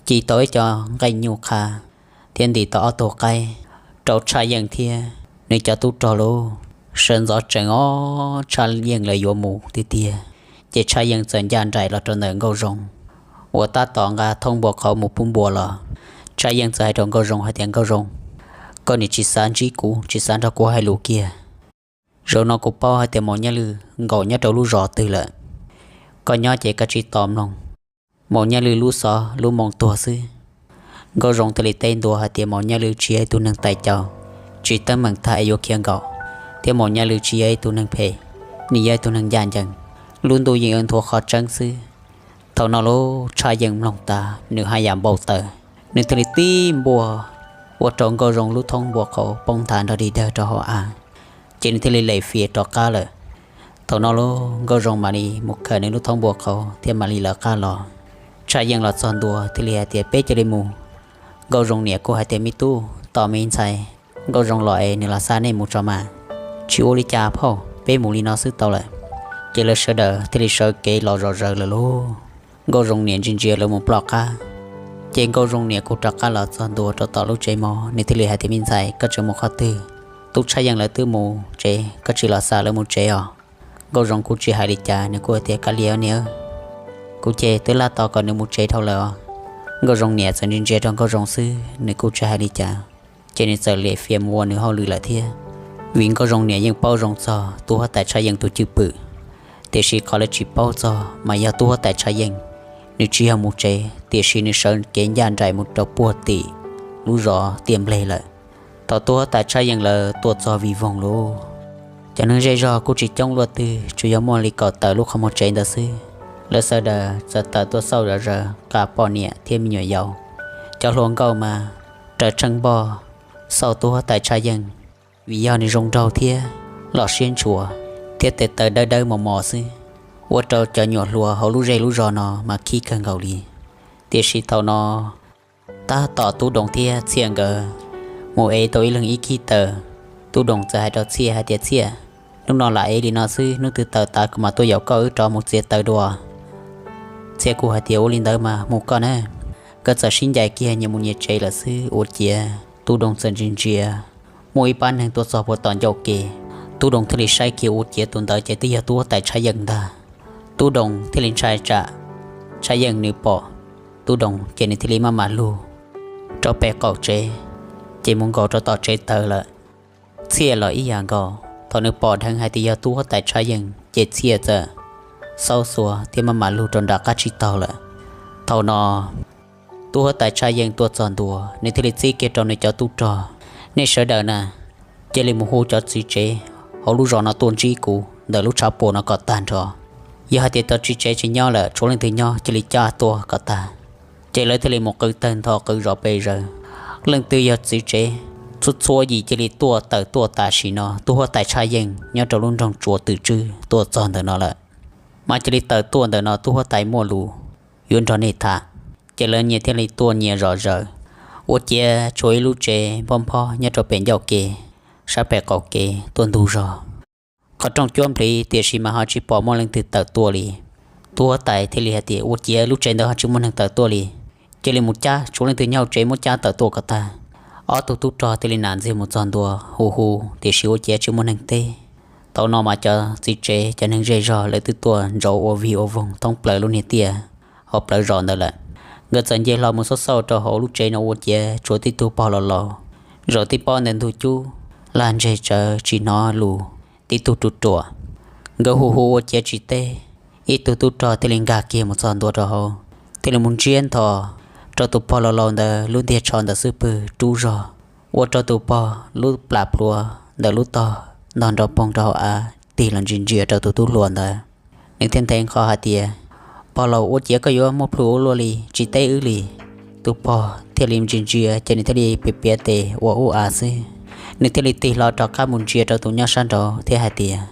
ci tau ib co nqaij nyuj qha thiab ntim tau ob tug qaib rau Tshaj Yeej thiab nws cov tub rog lauj. Sawv ntxov tsees os, Tshaj Yeej lawv yuav mus tiag tiag, ces Tshaj Yeej txawm ncaj nraim los rau ntawm Nkauj Zoo uas tab tom nqa thoob npua qhauv mus pub npua los. Tshaj Yeej txawm hais rau Nkauj Zoo hais tias, Nkauj Zoo, koj nim tsis xav ntsib kuv, tsis xav nrog kuv hais lus kiag. Zaum no kuv paub hais tias Maum Nyaj Lwm nkaum nyob rau lub zos twg lawm. Koj nyob ces koj tsis tos mloog Maum Nyaj Lwm lub xov lub moo tuag xwb. Nkauj Zoo thiaj li teb ntua hais tias Maum Nyaj Lwm tsis yog ib tug neeg tais caus, tsis teeb meem tag es yuav khiav nkaum, thiab Maum Nyaj Lwm tsis yog ib tug neeg phem, nws yog ib tug neeg ncaj ncees, lub ntuj yeej yuav nthuav qhov tseeb xwb. Thaum no lauj, Tshaj Yeej mloog tas nws haj yam npau taws, nws thiaj li tib npuaj ua rau Nkauj Zoo lub thoob npua qhauv poob nthav nrog dig dawg rau hauv av, ces nws thiaj li lem fias rov qab lawm. Thaum no lauj, Nkauj Zoo mam li mus khaws nws lub thoob npua qhauv thiab mam li lawv qab los. Tshaj Yeej los txog ntua thiaj li hais tias, Peb cia li mus. Nkauj Zoo niam kuj hais tias, Me tub, tos me ntxhais Nkauj Zoo los es nws los xa nej mus tso mas. Tsis ua li cas phauj, peb mus li no xwb tau lawm. Ces lawv sawv daws thiaj li sawv kev los zom zaws lawm lauj. Nkauj Zoo niam ntsia ntsia lawv mus ploj qab, ces Nkauj Zoo niam kuj rov qab los txog ntua rau tom lub tsev mov, nws thiaj li hais tias, Me ntxhais, koj tseem mus qhov twg? Tub Tshaj Yeej lawv twb mus tsev, koj tsis los xa lawv mus tsev os? Nkauj Zoo kuj tsis hais li cas, nws kuj hais tias, Kav liam niam, kuv ces twb laj tos kom nws mus tsev dhau lawm os. Nkauj Zoo niam txawm ntsia ntsia rau Nkauj Zoo xwb, nws kuj tsis hais li cas, ces nws txawm lem fias mus ua nws hauj lwm lawm thiab. Vim Nkauj Zoo niam yeej paub zoo txog tub huab tais Tshaj Yeej tus cwj pwm, tiam sis qhov lawv tsis paub txog mas yog tub huab tais Tshaj Yeej, nws tsis yog mus tsev, tiam sis nws sawv kev ncaj nraim mus rau puag tim lub zos tiaj npleg lawm. Thaum tub huab tais Tshaj Yeej lawv tuaj txog vij voog lauj, cov neeg zej zog kuj tsis coob luaj twg, tsuas yog muaj li kaum tawm lub qhov muag tsev ntawd xwb. Lawv sawv daws txawm tawm tuaj xauj zom zaws, nqa poj niam thiab me nyuam yaus. Cov hluas nkauj mas raws tsheej npoj xauj tub huab tais Tshaj Yeej, vim yog nws zoo nraug thiab los siab ntshua, thiab tes taw dawb dawb mos mos xwb, ua rau cov nyuam hluas hauv lub zej lub zos no mas khib kawg nkaus li. Tiam sis thaum no, tab tom Tub Doos thiab Txhiaj nkawd mus ev tau ib leeg ib khib taws, Tub Doos txawm hais rau Txhiaj hais tias, Txhiaj, hnub no lam ev li no xwb, hnub twg taws tas kuv mam tuaj yaum koj wb rov mus txiav taws dua. Txhiaj kuj hais tias, Ua li ntawd mas mus koj na. Nkawd txawm sib ncaim kiag nyias mus nyias tsev lawm xwb, ua ciav Tub Doos txawm ntsia ntsia muaj ib pab neeg tuaj txog puag tom ncauj ke. Tub Doos thiaj li saib kiag, ua ciav tus ntawd ces twb yog tub huab tais Tshaj Yeej ntag. Tub Doos thiaj li ntshai tsam Tshaj Yeej nws pom Tub Doos, ces nws thiaj li maj mam lug rau pem qaum tsev, ces mus nkaus rau tom tsev taws lawm. Txhiaj los ib yam nkaus, thaum nws pom dheev hais tias yog tub huab tais Tshaj Yeej, ces Txhiaj txawm xaub xuas thiab maj mam lug rau nram qab tsib taug lawm. Thaum no, tub huab tais Tshaj Yeej tuaj txog ntua, nws thiaj li txib kiag rau nws cov tub rog, Nej sawv daws na, cia li mus hu cov txiv tsev hauv lub zos no tuaj ntsib kuv ntawm lub tshav puam no kom tag nrho. Yog hais tias cov txiv tsev tsis nyob lawm, tshuav leej twg nyob cia li coj tuaj kom tag. Ces lawv thiaj li mus qw tawg ntho qw zov pes zaws, leej twg yog txiv tsev, txhua txhua yim cia li tuaj tawm tuaj tam sim no. Tub huab tais Tshaj Yeej nyob rau lub nroog Tsuas Twm Tswb tuaj txog ntawm no lawm, mas cia li tawm tuaj ntawm no, tub huab tais muaj lus yuav nrog nej tham. Ces lawv nyias thiaj li tuaj nyias zom zaws, ua ciav tshuav ib lub tsev nphob nphob nyob rau pem ncauj ke, sab pem qaum kev tuaj ntug zog. Qhov rooj cuab npliv tiam sis mas ho tsis pom muaj leej twg tawm tuaj li. Tub huab tais thiaj li hais tias, Ua ciav lub tsev ntawd ho tsis muaj neeg tawm tuaj li, cia li mus cab, tshuav leej twg nyob hauv tsev muab cab tawm tuaj kom tag. Ob tug tub rog thiaj li nam ntxiag mus txog ntua hu hu, tiam sis ua ciav tsis muaj neeg teb. Thaum no mas cov txiv tsev cov neeg zej zog lawv twb tuaj ntsauv ua vig ua voog thoob plaws lub niag tiaj hauv plawv zos ntawd lawm. Nkawd txawm nce hlo mus xauj xauj rau hauv lub tsev no ua ciav tshuav tib tug pog laus laus, zaum tib pob ntawm ntug cub, lag ntseg tsawv tsis hnov lus, tib tug ruam ruam. Nkawd hu hu ua ciav tsis teb, ib tug tub rog thiaj li nkag kiag mus txog ntua rau hauv, thiaj li mus ntsiab nthos rau tus pog laus laus ntawd lub ntiag tsho ntawm xub pwg rub zog, ua rau tus pog lub plam plhuav ntawm lub tog ntog nrov poog rau hauv av tig los ntsia ntsia rau tus tub hluas ntawd. Nws thiaj nthe nqho hais tias, Pog laus, ua ciav koj yuav muaj plhu ua luaj li, tsis teb wb li. Tus pog thiaj li ntsia ntsia ces nws thiaj li piav piav tes ua ub av xwb. Nws thiaj li tig hlo rov qab mus ntsia rau tus nyob sab nraud thiab hais tias,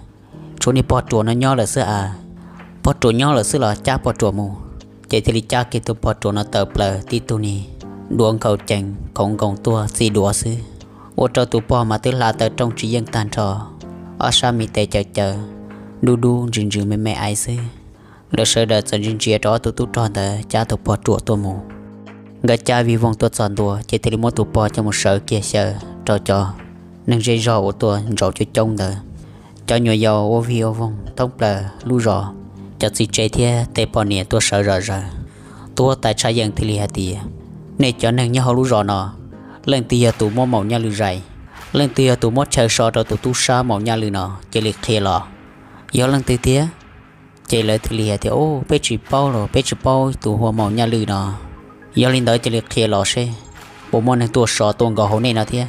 Tshuav niag pog ruam no nyob lawm xwb as. Pog ruam nyob lawm xwb los cab pog ruam mus. Ces thiaj li cab kiag tus pog ruam no tawm plaws tib tug niag duav nkhaus cees khoov nkoos tuaj txij duav xwb, ua rau tus pog mas twb hla taw rooj tsis yeej tag nrho, ob sab me tes cawv cawv, dub dub ntsws ntsws me me aiv xwb. Lawv sawv daws txawm ntsia ntsia rau ob tug tub rog ntawd cab tus pog ruam tuaj mus. Nkawd cab vij voog tuaj txog ntua ces thiaj li muab tus pog coj mus sawv kiag xyaw rau cov neeg zej zog uas tuaj ntsaum coob coob ntawd. Cov nyuam yaus ua vij ua voog thoob plaws lub zos, cov txiv tsev thiab tej poj niam tuaj sawv zom zaws. Tub huab tais Tshaj Yeej thiaj li hais tias, Nej cov neeg nyob hauv lub zos no, leej twg yog tus muab Maum Nyaj Lwm zais? Leej twg yog tus muab chaw so rau tus tub sab Maum Nyaj Lwm no? Cia li qhia los. Yog leej twg thiab? Ces lawv thiaj li hais tias, Ub, peb tsis paub los, peb tsis paub tus hu ua Maum Nyaj Lwm no. Yog li ntawd cia li qhia los seb puas muaj neeg tuaj so tuaj nkaus hauv nej no thiab.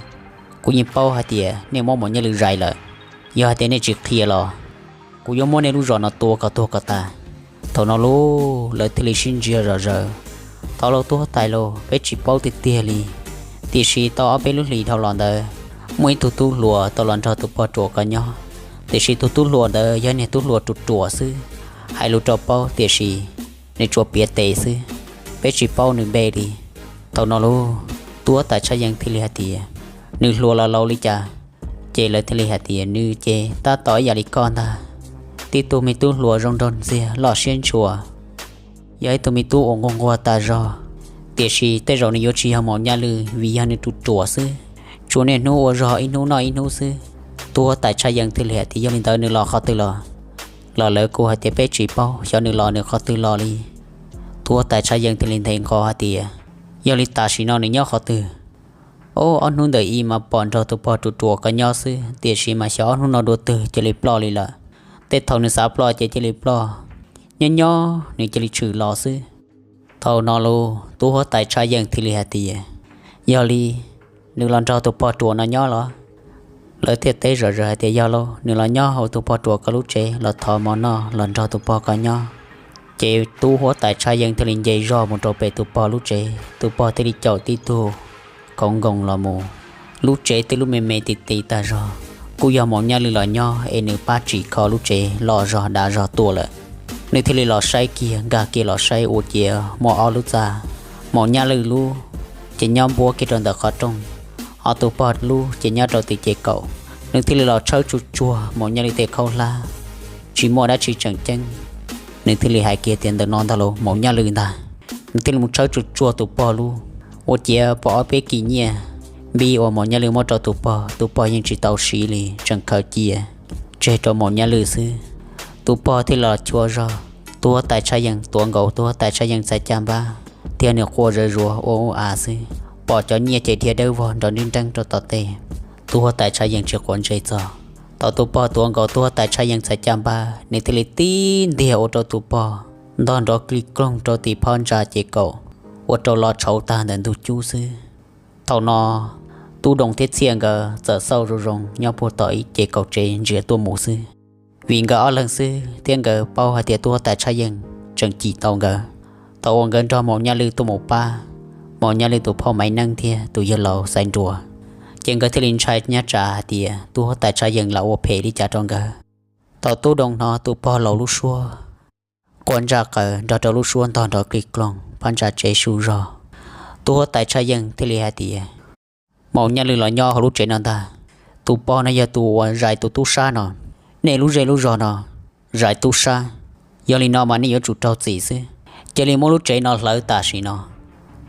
Kuv yeej paub hais tias nej muab Maum Nyaj Lwm zais lawm. Yog hais tias nej tsis qhia los kuv yuav muab nej lub zos no tua kom tuag kom tas. Thaum no lauj, lawv thiaj li sib ntsia zom zaws. Thov lauj tub huab tais lauj, peb tsis paub tiag tiag li. Tiam sis tau ob peb lub hlis dhau los ntawd, muaj ib tug tub hluas tau los nrog tus pog ruam ko nyob. Tiam sis tus tub hluas ntawd yog niag tub hluas ruam ruam xwb, hais lus rau paub tiam sis nws tsuas piav tes xwb. Peb tsis paub nws npe li. Thaum no lauj, tub huab tais Tshaj Yeej thiaj li hais tias, Nws hluas los laus li cas? Ces lawv thiaj li hais tias, Nws ces tab tom ib yam li koj ntag, tib tug me tub hluas zoo nraug ntxiag loj siab ntshua, yog ib tug me tub uas nquag nquag tas zog. Tiam sis tej zaum nws yuav tsis yog Maum Nyaj Lwm vim yog nws ruam ruam xwb, tsuas niaj hnub ua zog ib hnub noj ib hnub xwb. Tub huab tais Tshaj Yeej thiaj li hais tias, Yog li ntawd nws los qhov twg los? Los lawv kuj hais tias, Peb tsis paub xyov nws los nws qhov twg los li. Tub huab tais Tshaj Yeej thiaj li nthe nqho hais tias, Yog li tam sim no nws nyob qhov twg? Ob, ob hnub ntawm i mas pom nrog tus pog ruam ruam ko nyob xwb, tiam sis mas xyov ob hnub no dua twg cia li ploj li lawm. Tej thaum nws xav ploj ces cia li ploj, nyob nyob nws cia li tshwm los xwb. Thaum no lauj, tub huab tais Tshaj Yeej thiaj li hais tias, Yog li nws los nrog tus pog ruam no nyob los? Lawv thiaj teb zom zaws hais tias, Yog lauj, nws los nyob hauv tus pog ruam ko lub tsev los thov mov noj los nrog tus pog ko nyob. Ces tub huab tais Tshaj Yeej thiaj li nce zog mus rau pem tus pog lub tsev, tus pog thiaj li caum tib tug khoov nkoos los mus. Lub tsev twb lub me me ti ti tag zog, kuj yog Maum Nyaj Lwm los nyob es nws pab tsim kho lub tsev loj zog dav zog tuaj lawm. Nws thiaj li los saib kiag, nkag kiag los saib ua ciav muaj ob lub txaj, Maum Nyaj Lwm lub ces nyob npuab kiag rau ntawm qhov rooj, ho tus pog lub ces nyob rau tim ces kaum. Nws thiaj li los tshawb tsuag tsuag Maum Nyaj Lwm tej khaub hlab, tsis muaj dab tsi tseem ceeb. Nws thiaj li hais kiag tias, Ntawm no ntag lauj, Maum Nyaj Lwm ntag. Nws thiaj li mus tshawb tsuag tsuag tus pog lub, ua ciav pom ob peb kis nyiaj npib uas Maum Nyaj Lwm muab rau tus pog, tus pog yeej tsis tau siv li, tseem khaws cia tseg rau Maum Nyaj Lwm xwb. Tus pog thiaj li los chua zog, tub huab tais Tshaj Yeej tuav nkaus tub huab tais Tshaj Yeej txhais caj npab thiab nws quaj zawv zuav ua ub av xwb, pom cov nyiaj ces dhia dawb vog nrov nreeb nreeb rau tom tej. Tub huab tais Tshaj Yeej tsis quav ntsej txog. Thaum tus pog tuav nkaus tub huab tais Tshaj Yeej txhais caj npab, nws thiaj li tib ntiag ua rau tus pog ntog nrov klig kloog rau tim phab ntsa ces kaum, ua rau lo tshauv tag ntawm ntug cub xwb. Thaum no, Tub Doo thiab Txhiaj nkawd txawm xauj zoo zoo nyob puag tom ib ces kaum tsev ntsia tuaj mus xwb, vim nkawd ob leeg xwb thiab nkawd paub hais tias tub huab tais Tshaj Yeej tseem cim tau nkawd. Thaum uas nkawd nrog Maum Nyaj Lwm tuaj mus pab Maum Nyaj Lwm tus phauj Maiv Neeb thiab tus yawg laus Xaiv Nruas, ces nkawd thiaj li ntshai nyob tsam hais tias tub huab tais Tshaj Yeej lam ua phem li cas rau nkawd. Thaum Tub Doo hnov tus pog laus lub suab quaj ntsaj qaws nrog rau lub suab ntog nrov klig kloog phab ntsa tsev su zog, tub huab tais Tshaj Yeej thiaj li hais tias, Maum Nyaj Lwm los nyob hauv lub tsev no ntag. Tus pog no yog tus uas zais tus tub sab no. Nej lub zej lub zog no zais tub sab, yog li no mas nej yuav tsum raug txim xwb. Cia li muab lub tsev no hlawv tam sim no.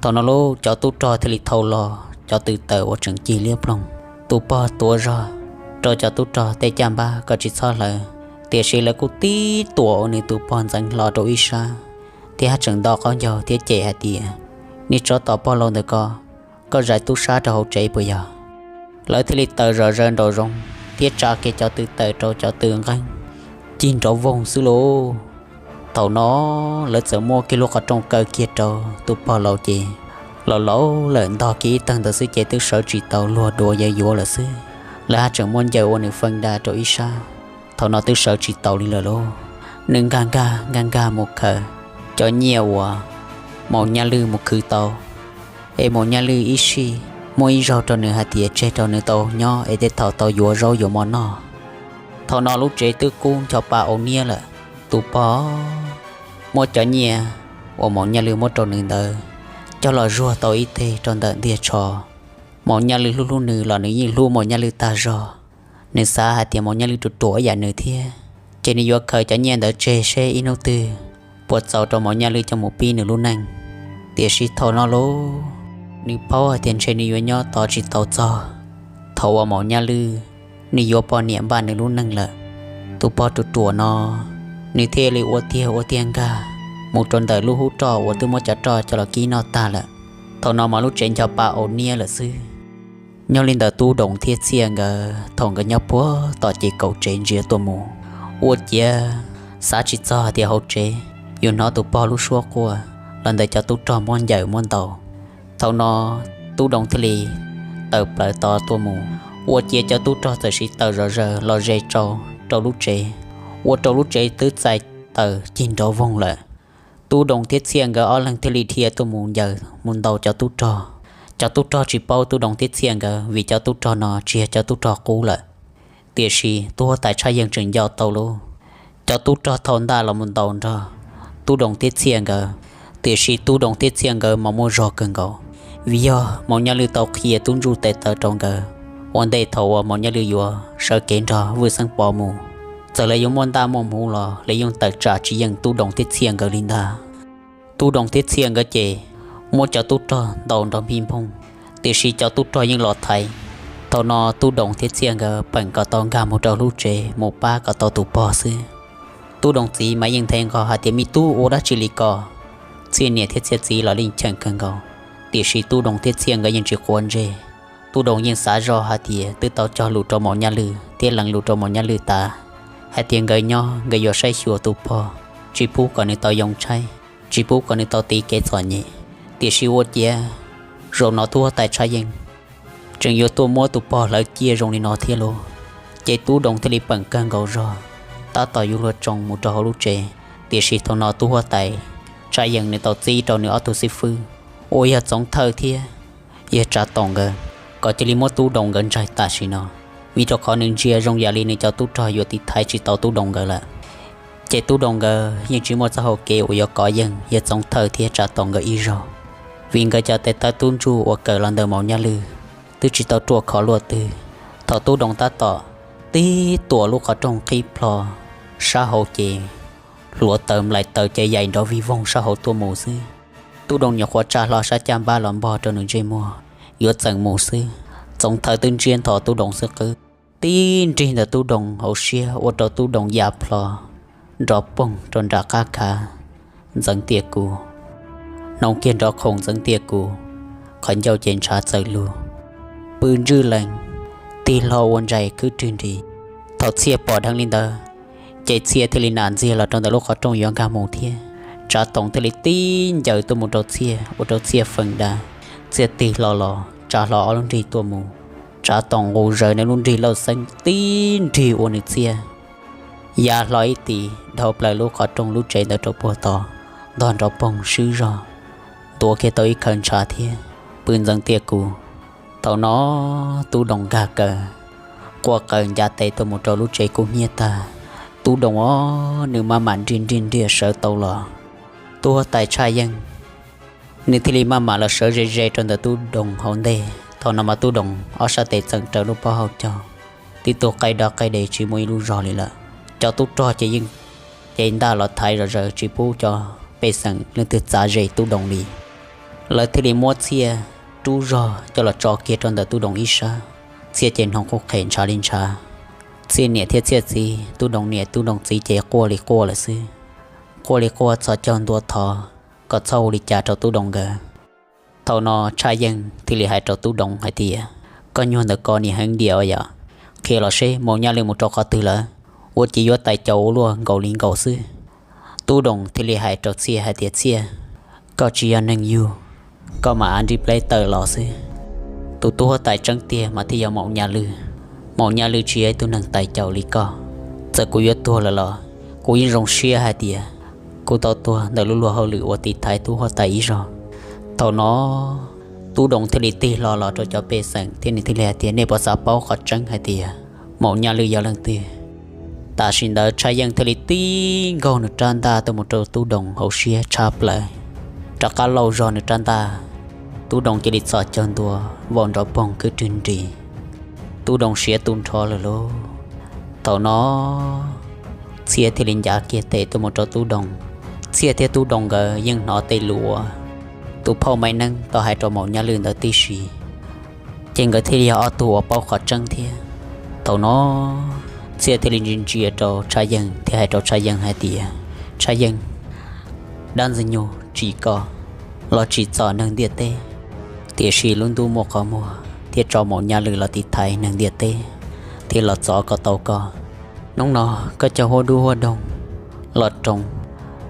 Thaum no lauj, cov tub rog thiaj li thau los cov tw taws uas tseem cig liab ploog. Tus pog tuav zog rau cov tub rog tej caj npab kom tsis txhob hlawv, tiam sis lawv kuj tib tuam ua nws tus pog ntxeev hlo rau ib sab thiab haj tseem nto qaub ncaug thiab cem hais tias, Niag tsov tom pog laus ntawm ko, koj zais tub sab rau hauv tsev puas yog? Lawv thiaj li taws zom zaws nraum zoov thiab tsa kiag cov tw taws rau cov tw nqeeg, cig nrov voog xwb lauj. Thaum no lawv txawm muab kiag lub qhov rooj kaw kiag rau tus pog laus ces, laus laus lawm ntog kiag ib tag ntawd xwb ces twb sawv tsis taus, luag dua yuav yuav lawm xwb. Lawv haj tseem muab ncaws ua nws feej da rau ib sab. Thaum no twb sawv tsis taus li lawm lauj. Nws nkag nkag nkag nkag mus khaws cov nyiaj uas Maum Nyaj Lwj mus khwv tau, es Maum Nyaj Lwj ib sij muaj ib zaug rau nws hais tias tseg rau nws tau nyob es tej thaum tau yuav zaub yuav mov noj. Thaum no lub tsev twb kub ncho pa au niab lawm. Tus pog muab cov nyiaj uas Maum Nyaj Lwj muab rau nws ntawd coj los zuag tau ib teg rau ntawm ntiag tsho. Maum Nyaj Lwj hlub hlub nws los nws yeej hlub Maum Nyaj Lwj tag zog. Nws xav hais tias Maum Nyaj Lwj ruam ruam ib yam nws thiab, ces nws yuav khaws cov nyiaj ntawd tseg seb ib hnub twg puas txaus rau Maum Nyaj Lwj coj mus pib nws lub neej. Tiam sis thaum no lauj, nws paub hais tias ntshe nws yuav nyob tos tsis tau txog thaum uas Maum Nyaj Lwj nws yuav poj niam npaj nws lub neej lawm. Tus pog ruam ruam no, nws thiaj li ua tiag ua tiag nkag mus rau ntawm lub hub roj uas twb muab cov roj coj los kib noj tag lawm. Thaum no mas lub tsev ncho pa au niab lawm xwb. Nyob li ntawd Tub Doos thiab Txhiaj nkawd thaum nkawd nyob puag tom ces kaum tsev ntsia tuaj mus, ua ciav xav tsis txog hais tias hauv tsev yuav hnov tus pog lub suab quaj los ntawm cov tub rog muab ncaws muab ntaus. Thaum no Tub Doos thiaj li tawm plaws tod tuaj mus, ua ciav cov tub rog txawm siv taws zom zaws los ze tsau rau lub tsev, ua rau lub tsev twb txais taws cig nrov voog lawm. Tub Doos thiab Txhiaj nkawd ob leeg thiaj li dhia tuaj mus ncaws mus ntaus cov tub rog. Cov tub rog tsis paub Tub Doos thiab Txhiaj nkawd vim cov tub rog no tsis yog cov tub rog qub lawm. Tiam sis tub huab tais Tshaj Yeej tseem nco tau lauj, cov tub rog thau ntaj los mus ntaus nrog Tub Doos thiab Txhiaj nkawd, tiam sis Tub Doos thiab Txhiaj nkawd mas muaj zog kawg nkaus, vim yog Maum Nyaj Lwj tau qhia tub ntsuj tes taw rau nkawd ua ntej thaum uas Maum Nyaj Lwj yuav sawv kev nrog Vwj Xeeb Pov mus. Txawm lawv yuav muaj ntaj muaj hmuv los lawv yeej tawm tsam tsis yeej Tub Doos thiab Txhiaj nkawd li ntag. Tub Doos thiab Txhiaj nkawd ces muab cov tub rog ntaus nrov npig npoog, tiam sis cov tub rog yeej los thaiv. Thaum no Tub Doos thiab Txhiaj nkawd peem kom tau nkag mus rau lub tsev mus pab kom tau tus pog xwb. Tub Doos txiv mas yeej nthe nqho hais tias me tub ua dab tsi li ko. Txhiaj niam thiab Txhiaj txiv los leej cheem kawg nkaus, tiam sis Tub Doos thiab Txhiaj nkawd yeej tsis quav ntsej. Tub Doos yeej xav zoj hais tias twb tau cog lus rau Maum Nyaj Lwj thiab lees lus rau Maum Nyaj Lwj tas hais tias nkawd nyob nkawd yuav saib xyuas tus pog, tsis pub kom nws tau yoo tshaib, tsis pub kom nws tau tiv kev txom nyem. Tiam sis ua ciav zaum no tub huab tais Tshaj Yeej tseem yuav tuaj muab tus pog hlawv ciaj zoo li no thiab lauj. Ces Tub Doos thiaj li peem kawg nkaus zog, tab tom yuav luag tsoo mus rau hauv lub tsev. Tiam sis thaum no tub huab tais Tshaj Yeej nws tau txib rau nws ob tug xib fwb uas yog Txoov Thawj thiab yog Tsav Toom nkawd kom cia li muab Tub Doos nkawd ntsaig tam sim no, vim rau qhov nws ntsia zoo yam li nws cov tub rog yuav tiv thaiv tsis tau Tub Doos nkawd lawm. Ces Tub Doos nkawd yeej tsis muaj txoj hau kev uas yuav kov yeej yog Txoov Thawj thiab Tsav Toom nkawd ib zaug, vim nkawd cov tes taw tub ntsuj uas kawm los ntawm Maum Nyaj Lwj twb tsis tau ruaj khov luaj twg. Thaum Tub Doos tab tom tib tuam lub qhov rooj qhib plho, sab hauv ces hluav taws nplaim taws ces yaim nrov vig voog sab hauv tuaj mus xwb. Tub Doos nyuam qhuav tsa hlo sab caj npab los npog rau nws ntsej muag yuav txeem mus xwb, Txoov Thawj twb ntsiab nto Tub Doos xwb qwb, tib nrig ntawm Tub Doos hauv siab ua rau Tub Doos ya plho nrov poog rau nram qab khav ntxeev tiaj kuv. Hnoos kiag nrov khoom ntxeev tiaj kuv, qhov ncauj ces ntshav txawm lug, pw ntswj lees, tig hlo ua ntsais khwb rwg nris. Thaum Txhiaj pom dheev li ntawd, ces Txhiaj thiaj li nam ntxiag los rau ntawm lub qhov rooj yuav nkag mus thiab. Tsav Toom thiaj li tib ncaws tuaj mus rau Txhiaj ua rau Txhiaj feem da. Txhiaj tig hlo los tsa hlo ob lub nrig tuaj mus. Tsav Toom nqus zaws nws lub nrig lauj xeeb tib nrig ua nws Txhiaj ya hlo ib tis dhau plaws lub qhov rooj lub tsev ntawd rau puag tod, ntog nrov poog swb zog, ntuav kiag tau ib khawv ntshav thiab pw ntxeev tiaj kuv. Thaum no Tub Doos nkag kaws quaj qaws ncav tes tuaj mus rau lub tsev kub hnyiab tag. Tub Doos os, nws maj mam nriaj nriaj nriaj sawv tau los. Tub huab tais Tshaj Yeej nws thiaj li maj mam los sawv ze ze rau ntawm Tub Doos hauv ntej. Thaum no mas Tub Doos ob sab tes txeem raws lub pob hauv caug, tib tug qaij dog qaij des tsis muaj ib lub zog li lawm. Cov tub rog ces yeej cev ntaj los thaiv zom zaws tsis pub cov pej xeem leej twg txav ze Tub Doos li. Lawv thiaj li muab Txhiaj rub zog coj los tso kiag rau ntawm Tub Doos ib sab. Txhiaj ces hnoos qhuj qhem ntshav li ntshav. Txhiaj niam thiab Txhiaj txiv, Tub Doos niam Tub Doos txiv ces quaj li quaj lawm xwb. Quaj li quaj txhos caug ntua thov kom txhob ua li cas rau Tub Doos nkawd. Thaum no Tshaj Yeej thiaj li hais rau Tub Doov hais tias, koj nyuag ntawm ko niam heev diam os yom, qhia los seb Maum Nyaj Lwm mus rau qhov twg lawm, ua ciav yuav tais caus ua luaj nkaus li nkaus xwb. Tub Doov thiaj li hais rau Txhiaj hais tias, Txhiaj, koj tsis yog neeg yug, koj mam av nrib pleb tawm los xwb. Tus tub huab tais tseeb tiag mas thiaj yog Maum Nyaj Lwm. Maum Nyaj Lwm tsis yog ib tug neeg tais caus li koj. Txawm kuv yuav tuag lawm los kuv yeej zoo siab hais tias kuv tau tuag ntawm lub luag hauj lwm ua tiv thaiv tub huab tais ib zaug. Thaum no Tub Doov thiaj li tig hlo los rau cov pej xeem thiab nws thiaj li hais tias, nej puas xav paub qhov tseeb hais tias Maum Nyaj Lwm yog leej twg? Tam sim ntawd Tshaj Yeej thiaj li tib nkaug nws rab ntaj tuaj mus rau Tub Doov hauv siab tshab plaws, rov qab lauj zog nws rab ntaj. Tub Doov cia li txhos caug ntua, vau nrov poog kwb rwg nris. Tub Doov siav tu nrho lawm lauj. Thaum no Txhiaj thiaj li ncav kiag tes tuaj mus rau Tub Doov. Txhiaj thiab Tub Doov nkawd yeej hnov tej lus uas tus phauj Maiv Neeb tau hais rau Maum Nyaj Lwm ntawd tib si, ces nkawd thiaj li yog ob tug uas paub qhov tseeb thiab. Thaum no Txhiaj thiaj li ntsia ntsia rau Tshaj Yeej thiab hais rau Tshaj Yeej hais tias, Tshaj Yeej, dab Ntxwg Nyug tsim koj los tsim txom neeg ntiaj teb, tiam sis lub ntuj muaj qhov muag thiab tso Maum Nyaj Lwm los tiv thaiv neeg ntiaj teb thiab los txov kom tau koj. Hnub no koj cov huab dub huab doog los roos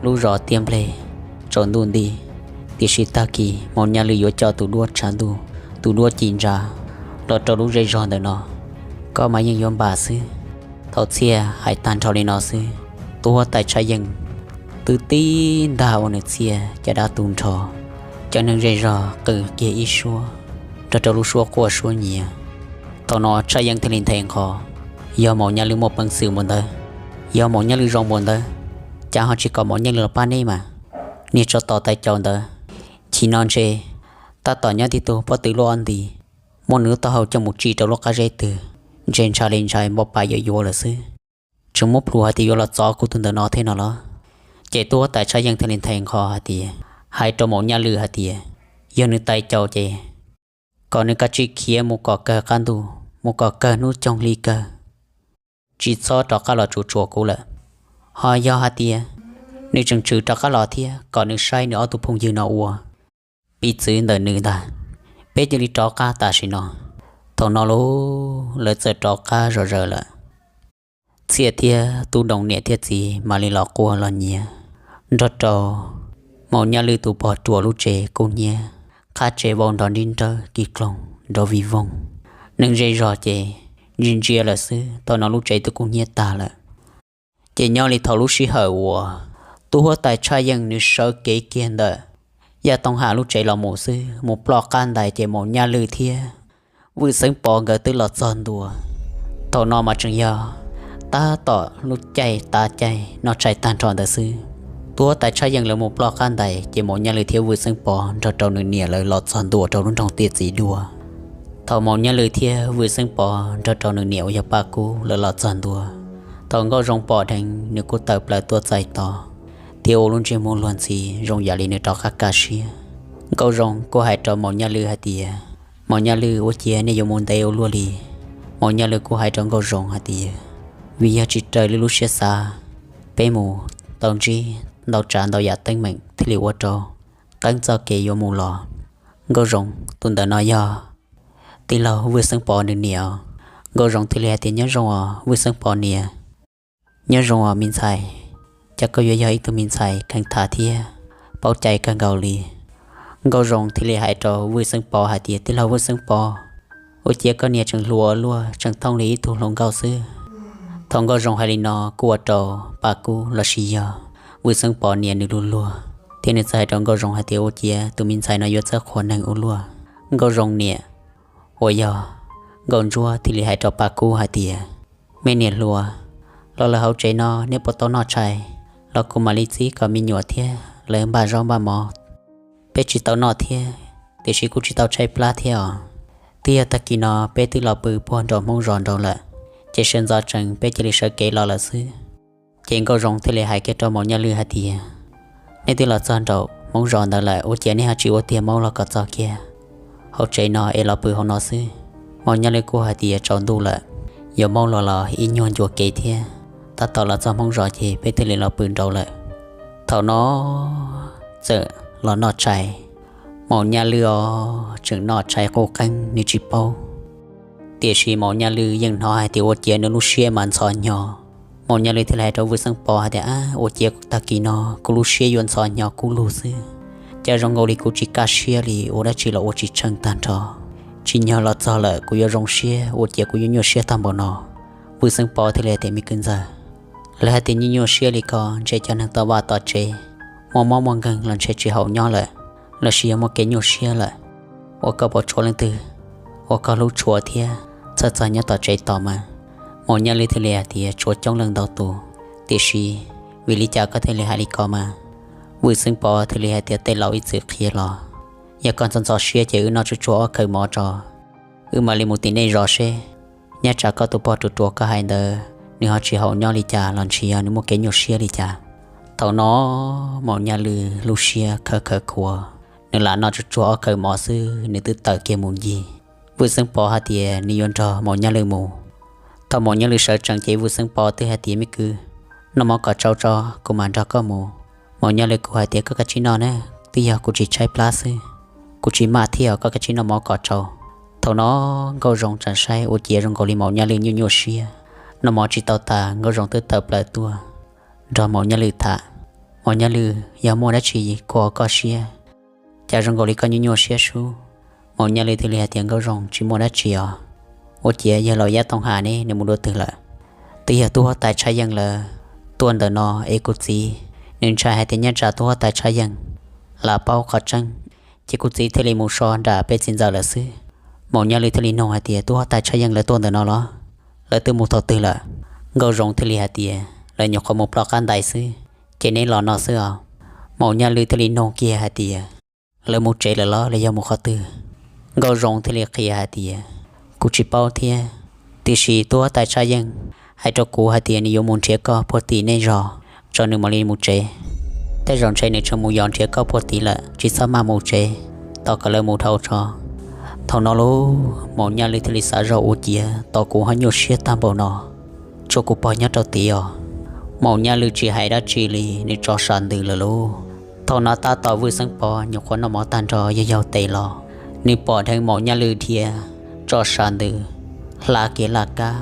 lub zos Tiaj Nplej tsaus ntuj nti, tiam sis tag kis Maum Nyaj Lwm yuav coj tus duab tshav ntuj, tus duab ci ntsa los rau lub zej zog ntawm no, koj mas yeej yuav npam xwb. Thaum Txhiaj hais tag nrho li no xwb, tub huab tais Tshaj Yeej twb tib ntag ua nws Txhiaj caj dab tu nrho, cov neeg zej zog qw kiag ib suab nrog rau lub suab quaj suab nyiav. Thaum no Tshaj Yeej thiaj li nthe nqho, yog Maum Nyaj Lwm muaj peev xwm npaum ntawd, yog Maum Nyaj Lwm zoo npaum ntawd, cas ho tsis kom Maum Nyaj Lwm los pab neb mas? Niag tsov tom tais caus ntawd, chim no ntshe tab tom nyob tib tug pob tw luaj ob nti, muab nws lub taub hau coj mus tsim rau lub qab zeb twg, ntshe ntshai li ntshai npau pa yuav yuav lawm xwb. Tseem muab plhus hais tias yuav los txov kuv tus ntawm no thiab no los? Ces tub huab tais Tshaj Yeej thiaj li nthe nqho hais tias, hais rau Maum Nyaj Lwm hais tias, yog nws tais caus ces kom nws kav tsij khiav mus kom kawg qab ntuj, mus kom kawg hnub coog hli kawg, tsis txhob rov qab los tsuas tsuas kuv lawm. Ho yog hais tias nws tseem tshwm rov qab los thiab, kom nws saib nws ob tug phooj ywg no ua piv txwv ntawm nws ntag. Peb cia li rov qab tam sim no. Thaum no lauj, lawv txawm rov qab zom zaws lawm. Txhiaj thiab Tub Doov niam thiab txiv mam li los quaj los nyiav nrog rau Maum Nyaj Lwm tus pog ruam lub tsev kub hnyiab, qab tsev vau nrov nrib nrawb kis kloog nrov vij voog. Neeg zej zog ces ntsia ntsia lawm xwb, thaum no lub tsev twb kub hnyiab tag lawm. Ces nyob li thaum lub sij hawm uas tub huab tais Tshaj Yeej nws sawv kev kiag ntawm Yaj Tooj Ham lub tsev los mus xwb, mus ploj qab ntais ces Maum Nyaj Lwm thiab Vwj Xeeb Pov nkawd twb los txog ntua. Thaum no mas tseem yog tab tom lub caij tav caij noj tshais tag nrho ntawd xwb. Tub huab tais Tshaj Yeej lawv mus ploj qab ntais ces Maum Nyaj Lwm thiab Vwj Xeeb Pov nrog rau nws niam lawv los txog ntua rau lub nroog Tiaj Txiv Duaj. Thaum Maum Nyaj Lwm thiab Vwj Xeeb Pov nrog rau nws niam uas yog Paj Kub lawv los txog ntua, thaum Nkauj Zoo pom dheev nws kuj tawm plaws tuaj txais tos thiab ua lub ntsej muag luag ntxhi zoo yam li nws rov qab kaj siab. Nkauj Zoo kuj hais rau Maum Nyaj Lwm hais tias, Maum Nyaj Lwm, ua ciav nej yuav mus ntev ua luaj li? Maum Nyaj Lwm kuj hais rau Nkauj Zoo hais tias, vim yog tsis raws li lub siab xav, peb mus tau ntsib ntau tsav ntau yam teeb meem thiaj li ua rau qeeb txoj kev yuav mus los. Nkauj Zoo, tus ntawm no yog tij laug Vwj Xeeb Pov nws niam. Nkauj Zoo thiaj li hais tias, nyob zoo os Vwj Xeeb Pov niam. Nyob zoo os me ntxhais, cas koj yuav yog ib tug me ntxhais kheev tham thiab paub cai kawg nkaus li. Nkauj Zoo thiaj li hais rau Vwj Xeeb Pov hais tias, tij laug Vwj Xeeb Pov, ua ciav koj niam tseem hluas ua luaj, tseem thooj li ib tug hluas nkauj xwb. Thaum Nkauj Zoo hais li no kuj ua rau Paj Kub los sis yog Vwj Xeeb Pov niam nws luag luag, thiab nws txawm hais rau Nkauj Zoo hais tias, ua ciav tus me ntxhais no yuav txawj qhuas neeg ua luaj. Nkauj Zoo niam uas yog Nkauj Ntsuab thiaj li hais rau Paj Kub hais tias, me niam hluas, los lawm hauv tsev no neb puas tau noj tshais? Los kuv mam li txib kom me nyuam thiab lawv npaj zaub npaj mov. Peb tsis tau noj thiab, tiam sis kuj tsis tau tshaib plab thiab os. Twb yog tag kis no peb twb los pw puag nraum Hmoob zos nraud lawm, ces sawv ntxov tsees peb cia li sawv kev los lawm xwb. Ces Nkauj Zoo thiaj li hais kiag rau Maum Nyaj Lwm hais tias, nej twb los txog nraum Hmoob zos ntawd lawm, ua ciav nej ho tsis ua tiag maub los kom txog kiag hauv tsev no es los pw hauv no xwb. Maum Nyaj Lwm kuj hais tias, tsaus ntuj lawm, yuav maub los los ib nyuag ncua kev thiab, tab tom los txog Hmoob zos ces peb thiaj li los pw nraud lawm. Thaum no txawm los noj tshais, Maum Nyaj Lwj os tseem noj tshais qub qeeb nws tsis paub, tiam sis Maum Nyaj Lwj yeej hnov hais tias ua ciav nws lub siab mas ntxhov hnyo. Maum Nyaj Lwj thiaj li hais rau Vwj Xeeb Pov hais tias, Ab, ua ciav tag kis no kuv lub siab yuav ntxhov hnyo kub lug xwb, cas zoo nkaus li kuv tsis kaj siab li, ua dab tsi los ua tsis tsheej tag nrho. Tsim nyog los txog lawm kuv yuav zoo siab, ua ciav kuv yuav nyuaj siab tag npaum no. Vwj Xeeb Pov thiaj li hais tias, Me kwv ntxawg, lawv hais tias nyuaj nyuaj siab li ko ntshe cov neeg tom vaj tom tsev muaj mob muaj nkeeg los ntshe tsis haum nyob lawm, los sis yog muaj kev nyuaj siab lawm. Ua koj puas tshuav leej twg uas koj hlub tshua thiab txhawj txog nyob tom tsev tos mas? Maum Nyaj Lwj thiaj li hais tias, Tshuav coob leej ntau tus, tiam sis vim li cas koj thiaj li hais li ko mas? Vwj Xeeb Pov thiaj li hais tias, Tej laus ib txwm qhia los, yog koj ntxhov ntxhov siab ces wb noj tsuag tsuag ob khawv mov tso, wb mam li mus tim nej zos seb. Nyob tsam koj tus pog ruam ruam koj hais ntawd nws ho tsis haum nyob li cas los ntshe yog nws muaj kev nyuaj siab li cas. Thaum no Maum Nyaj Lwj lub siab khawv khawv khuav, nws lam noj tsuag tsuag ob khawv mov xwb nws twb tawm kiag mus ncig. Vwj Xeeb Pov hais tias nws yuav nrog Maum Nyaj Lwj mus. Thaum Maum Nyaj Lwj sawv tsees ces Vwj Xeeb Pov twb hais tias, Me kwv, noj mov kom tsau tso kuv mam nrog koj mus. Maum Nyaj Lwj kuj hais tias, Koj kav tsij noj na, twb yog kuv tsis tshaib plab xwb, kuv tsis maj thiab os, koj kav tsij noj mov kom tsau. Thaum no Nkauj Zoo tseem saib ua ciav zoo nkaus li Maum Nyaj Lwj nyuaj nyuaj siab, noj mov tsis tau tas Nkauj Zoo twb tawm plaws tuaj nrog Maum Nyaj Lwj tham. Maum Nyaj Lwj, yog muaj dab tsi khuam koj siab, cas zoo nkaus li koj nyuaj nyuaj siab sub? Maum Nyaj Lwj thiaj li hais tias, Nkauj Zoo, tsis muaj dab tsi os, ua ciav yawg laus Yaj Tooj Has ne nws mus dua twg lawm? Twb yog tub huab tais Tshaj Yeej lawv tuaj ntawm no es kuv txiv nws ntshai hais tias nyob tsam tub huab tais Tshaj Yeej lam paub qhov tseeb, ces kuv txiv thiaj li mus so nram peb txiv ntxawm lawm xwb. Maum Nyaj Lwj thiaj li nug hais tias, Tub huab tais Tshaj Yeej lawv tuaj ntawm no los? Lawv twb mus thaum twg lawm? Nkauj Zoo thiaj li hais tias, Lawv nyuam qhuav mus ploj qab ntais xwb, ces neb los no xwb os. Maum Nyaj Lwj thiaj li nug kiag hais tias, Lawv mus tsev lawm los los yog mus qhov twg? Nkauj Zoo thiaj li qhia hais tias, Kuv tsis paub thiab, tiam sis tub huab tais Tshaj Yeej hais rau kuv hais tias nws yuav mus nrhiav koj puag tim nej zos, tso nws mam li mus tsev. Tej zaum ntshe nws tseem mus yos nrhiav koj puag tid lawm, tsis txhob maj mus tsev, tos kom lawv mus dhau tso. Thaum no lauj, Maum Nyaj Lwj thiaj li xav zoj ua ciav tos kuv ho nyuaj siab tag npaum no, tshuav kuv pog nyob rau tid os. Maum Nyaj Lwj tsis hais dab tsi li, nws tso sam ntws lawm lauj. Thaum no tab tom Vwj Xeeb Pov nyuam qhuav noj mov tag nrho yog yaug tes los, nws pom dheev Maum Nyaj Lwj dhia tso sam ntws, hla kiag laj kab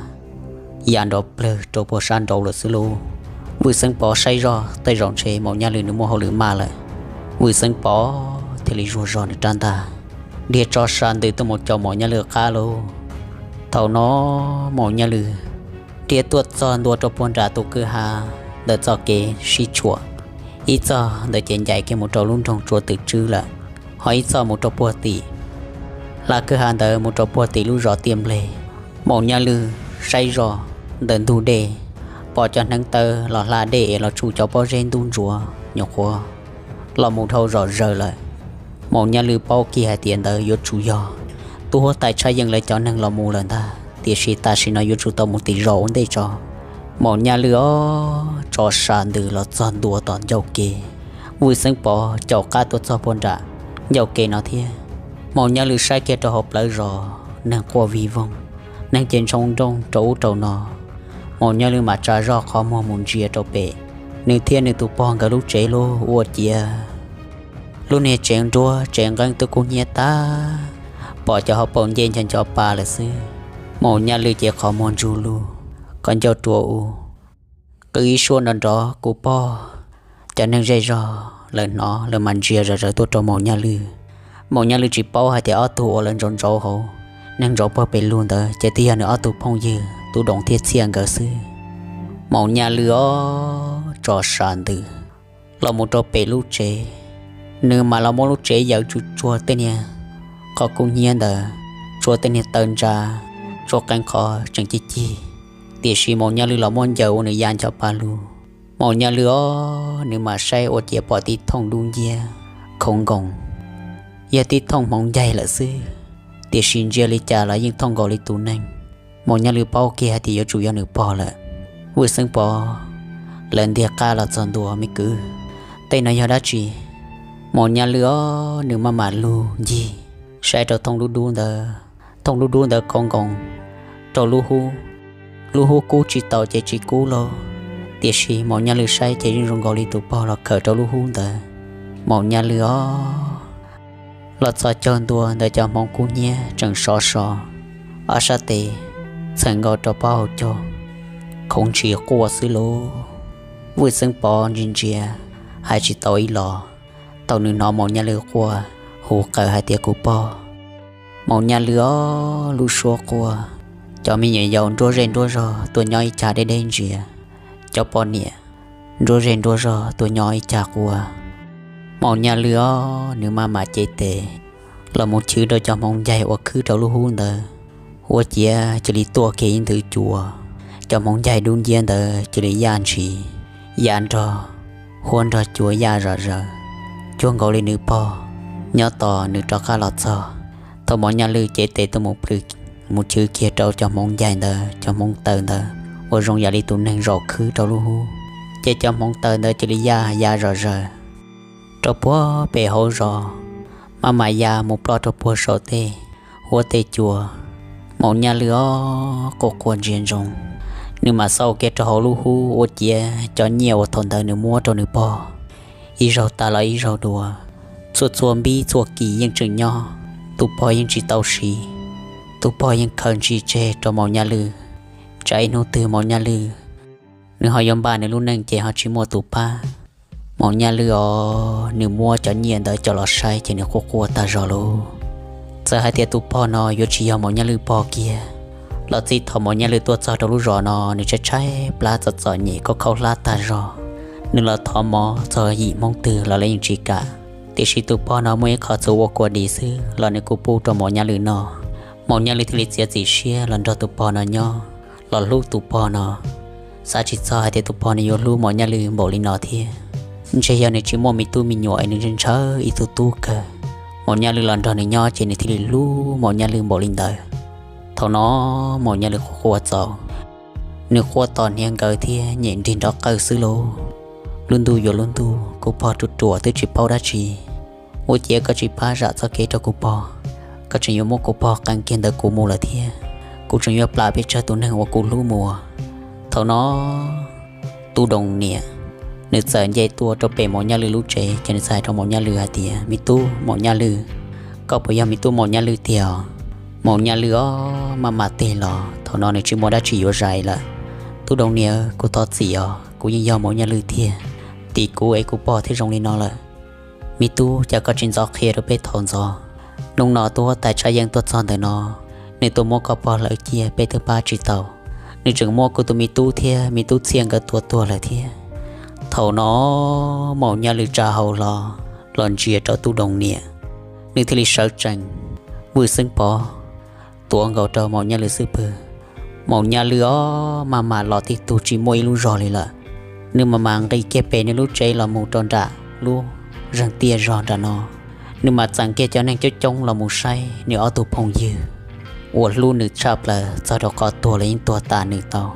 ya nrov plawg rau puag sab nraud lawm xwb lauj. Vwj Xeeb Pov saib zoj tej zaum ntshe Maum Nyaj Lwj nws muaj hauj lwm maj lawm. Vwj Xeeb Pov thiaj li zuag zog nws rab ntaj, dhia tso sam ntws tuaj mus caum Maum Nyaj Lwj qab lauj. Thaum no Maum Nyaj Lwj dhia tuaj txog ntua rau puag nram tus kwj ha ntawm txoj kev sib tshuam, ib txoj ntawd ces ncaim kiag mus rau lub nroog Tsua Twm Tswb lawm, ho ib txoj mus rau puag tim laj kwj ha ntawd mus rau puag tim lub zos Tiaj Npleg. Maum Nyaj Lwj saib zoj ntawm ntug dej, pom cov hneev taw los hla dej es los tsuj cov pob zeb ntub ntsuav nyuam qhuav los mus dhau zom zaws lawm. Maum Nyaj Lwj paub kiag hais tias ntawd yuav tsum yog tub huab tais Tshaj Yeej lawv cov neeg los mus lawm ntag, tiam sis tam sim no yuav tsum tau mus tim zos ua ntej tso. Maum Nyaj Lwj ob tso sam ntws los txog ntua tom ncauj kev, Vwj Xeeb Pov caum qab tuaj txog puag nram ncauj kev no thiab. Maum Nyaj Lwj saib kiag rau hauv plawv zos, neeg quaj vig voog, neeg ces ntshoo nrooj rau ub rau no. Maum Nyaj Lwj mam tsa zoj qhov muag mus ntsia rau pem, nws thiab nws tus pog nkawd lub tsev lauj, ua ciav lub niag tsev nruab tsev nqeeb twb kub hnyiab tag, pom cov hauv paus nce ncho ncho pa lawm xwb. Maum Nyaj Lwj ces qhov muag ntsug lug, qhov ncauj rua u, qw ib suab nrov nrov, Kuv pog! Cov neeg zej zog lawv hnov lawv mam ntsia zom zaws tuaj rau Maum Nyaj Lwj. Maum Nyaj Lwj tsis paub hais tias ob tug uas lawv ntsauv ntsauv hauv, neeg ntsauv puag pem lug ntawd ces twb yog nws ob tug phooj ywg Tub Doos thiab Txhiaj nkawd xwb. Maum Nyaj Lwj ob tso sam ntws los mus rau pem lub tsev, nws mam los muab lub tsev yaws tsuj tsuag tej niag qhov kub hnyiab ntawd, tsuag tej niag taw ntsa, tsuag qee qhov tseem cig cig, tiam sis Maum Nyaj Lwj los muab ncaws ua nws ya ncho pa lug. Maum Nyaj Lwj ob nws mam saib ua ciav pom tib thooj dub nciab khov nkoos, yog tib thooj hmoov ncaig lawm xwb, tiam sis ntsia li cas los yeej thooj nkaus li tus neeg. Maum Nyaj Lwj paub kiag hais tias yuav tsum yog nws pog lawm. Vwj Xeeb Pov lawv ntiag qab los txog ntua, Me kwv, tej no yog dab tsi? Maum Nyaj Lwj ob nws maj mam lug ncig saib rau thooj dub dub ntawd. Thooj dub dub ntawd khov nkoos rau lub hub, lub hub kub tsis taus ces tsis kub lauj, tiam sis Maum Nyaj Lwj saib ces yeej zoo nkaus li tus pog los khawm rau lub hub ntawd. Maum Nyaj Lwj ob Los txog caug ntua ntawd cov hmoov kub hnyiab tseem sov so, ob sab tes txheem nkaus rau pob hauv caug, khoov ntshis quaj xwb lauj. Vwj Xeeb Pov ntsia ntsia, hais tsis tau ib los. Thaum nws hnov Maum Nyaj Lwj quaj, hu qawm hais tias, Kuv pog! Maum Nyaj Lwj os, lub suab quaj. Cov me nyuam yaus nruab zej nruab zog tuaj nyob ib cag deb deb ntsia. Cov poj niam nruab zej nruab zog tuaj nyob ib cag quaj. Maum Nyaj Lwj os, nws maj mam cev tes los mus chwv rau cov hmoov ncaig uas khwb rau lub hub ntawd, ua ciav cia li tuaj kiag ib nthwv cua. Cov hmoov ncaig dub nciab ntawd cia li yaj ntshis, yaj nrog huab nrog cua yaj zom zaws, cuag nkaus li nws pog nyob tos nws rov qab los txog. Thaum Maum Nyaj Lwj cev tes tuaj mus plhws, mus chwv kiag rau cov hmoov ncaig ntawd, cov hmoov taws ntawd uas zoo yam li tus neeg zaum khwb rau lub hub, ces cov hmoov taws ntawd cia li yaj yaj zom zaws rau puag pem hauv zos, maj mam ya mus ploj rau puag saum tej huab tej cua. Maum Nyaj Lwj os, quaj quaj ntsia ntsoov, nws mam xauj kiag rau hauv lub hub ua ciav cov nyiaj uas thaum ntawd nws muab rau nws pog ib zaug tas los ib zaug dua, txhua txhua npib txhua kis yeej tseem nyob, tus pog yeej tsis tau siv. Tus pog yeej khaws ntshis tseg rau Maum Nyaj Lwj, tsam ib hnub twg Maum Nyaj Lwj nws ho yuav npaj nws lub neej ces ho tsis muaj tus pab. Maum Nyaj Lwj os, nws muab cov nyiaj ntawd coj los saib ces nws quaj quaj tag zog lauj. Txawm hais tias tus pog no yuav tsis yog Maum Nyaj Lwj pog kiag los txij thaum Maum Nyaj Lwj tuaj txog rau lub zos no nws tshaib tshaib plab txom txom nyem khaub khaub hlab tag zog, nws los thov mov txog yim Hmoob twg los lawv yeej tsis kam. Tiam sis tus pog no muaj ib qho txhuv ua kua dis xwb los nws kuj pub rau Maum Nyaj Lwj noj. Maum Nyaj Lwj thiaj li txiav txim siab los nrog tus pog no nyob, los hlub tus pog no. Xav tsis txog hais tias tus pog no yuav hlub Maum Nyaj Lwj npaum li no thiab. Ntshe yog nws tsis muaj me tub me nyuam es nws ntshaw ib tug tub kawg. Maum Nyaj Lwj los nrog nws nyob ces nws thiaj li hlub Maum Nyaj Lwj npaum li ntawd. Thaum no Maum Nyaj Lwj quaj quaj txaus, nws quaj tos hniav nkawd thiab nyem nrig nrov qawj xwb lauj. Lub ntuj yuav lub ntuj, kuv pog ruam ruam twb tsis paub dab tsi. Ua ciav koj tsis pab zam txoj kev rau kuv pog, koj tseem yuav muab kuv pog qee kiag ntawm kuv mus lawm thiab. Kuv tseem yuav plam peb tsawg tus neeg uas kuv hlub mus. Thaum no Tub Doos niam, nws txawm nce tuaj rau pem Maum Nyaj Lwj lub tsev ces nws txawm hais rau Maum Nyaj Lwj hais tias, Me tub Maum Nyaj Lwj, koj puas yog me tub Maum Nyaj Lwj tiag os? Maum Nyaj Lwj os, maj mam tig los thaum no nws tsis muaj dab tsi yuav zais lawm. Tub Doos niam, kuv thov txim os, kuv yeej yog Maum Nyaj Lwj tiag. Tim kuv es kuv pog thiaj zoo li no lawm. Me tub, cas koj tsis ntxov qhia rau peb thaum ntxov? Hnub no tub huab tais Tshaj Yeej tuaj txog ntawm no, nws tuaj muab koj pog hlawv cia peb twb pab tsis tau. Nws tseem muab kuv tus me tub thiab me tub Txhiaj nkawd tua tuag lawm thiab. Thaum no Maum Nyaj Lwj tsa hau hlo los ntsia rau Tub Doos niam, nws thiaj li sawv tsees, vwj xeeb pov tuav nkaus rau Maum Nyaj Lwj xub pwg. Maum Nyaj Lwj os, maj mam los tib tug tsis muaj ib lub zog li lawm. Nws maj mam nqis kiag pem nws lub tsev los mus rau nram lub zeeg tiaj zog nram no. Nws mam txeem kiag cov neeg coob coob los mus saib nws ob tug phooj ywg uas hlub nws tshaj plaws txog rau qhov tuag los yeej tuag tas nws tau.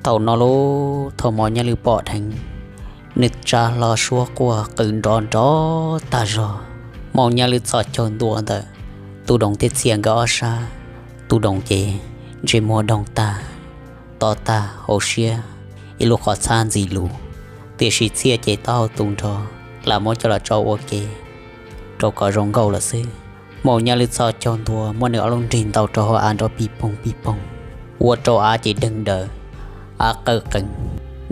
Thaum no lauj, thaum Maum Nyaj Lwj pom dheev, nws tsa hlo suab quaj qw nrov nrov tag zog. Maum Nyaj Lwj txhos caug ntua ntawm Tub Doos thiab Txhiaj nkawd ob sab. Tub Doos ces ntsej muag doog tag, to tag hauv siab, ib lub qhov txhab ntxi lus, tiam sis Txhiaj ces taub hau tu nrho, lam muab coj los tso ua ke rau kom zoo nkauj lawm xwb. Maum Nyaj Lwj txhos caug ntua muab nws ob lub nrig ntaus rau hauv av nrov pij poog pij poog, ua rau av ces deeg daws, av qawj qees.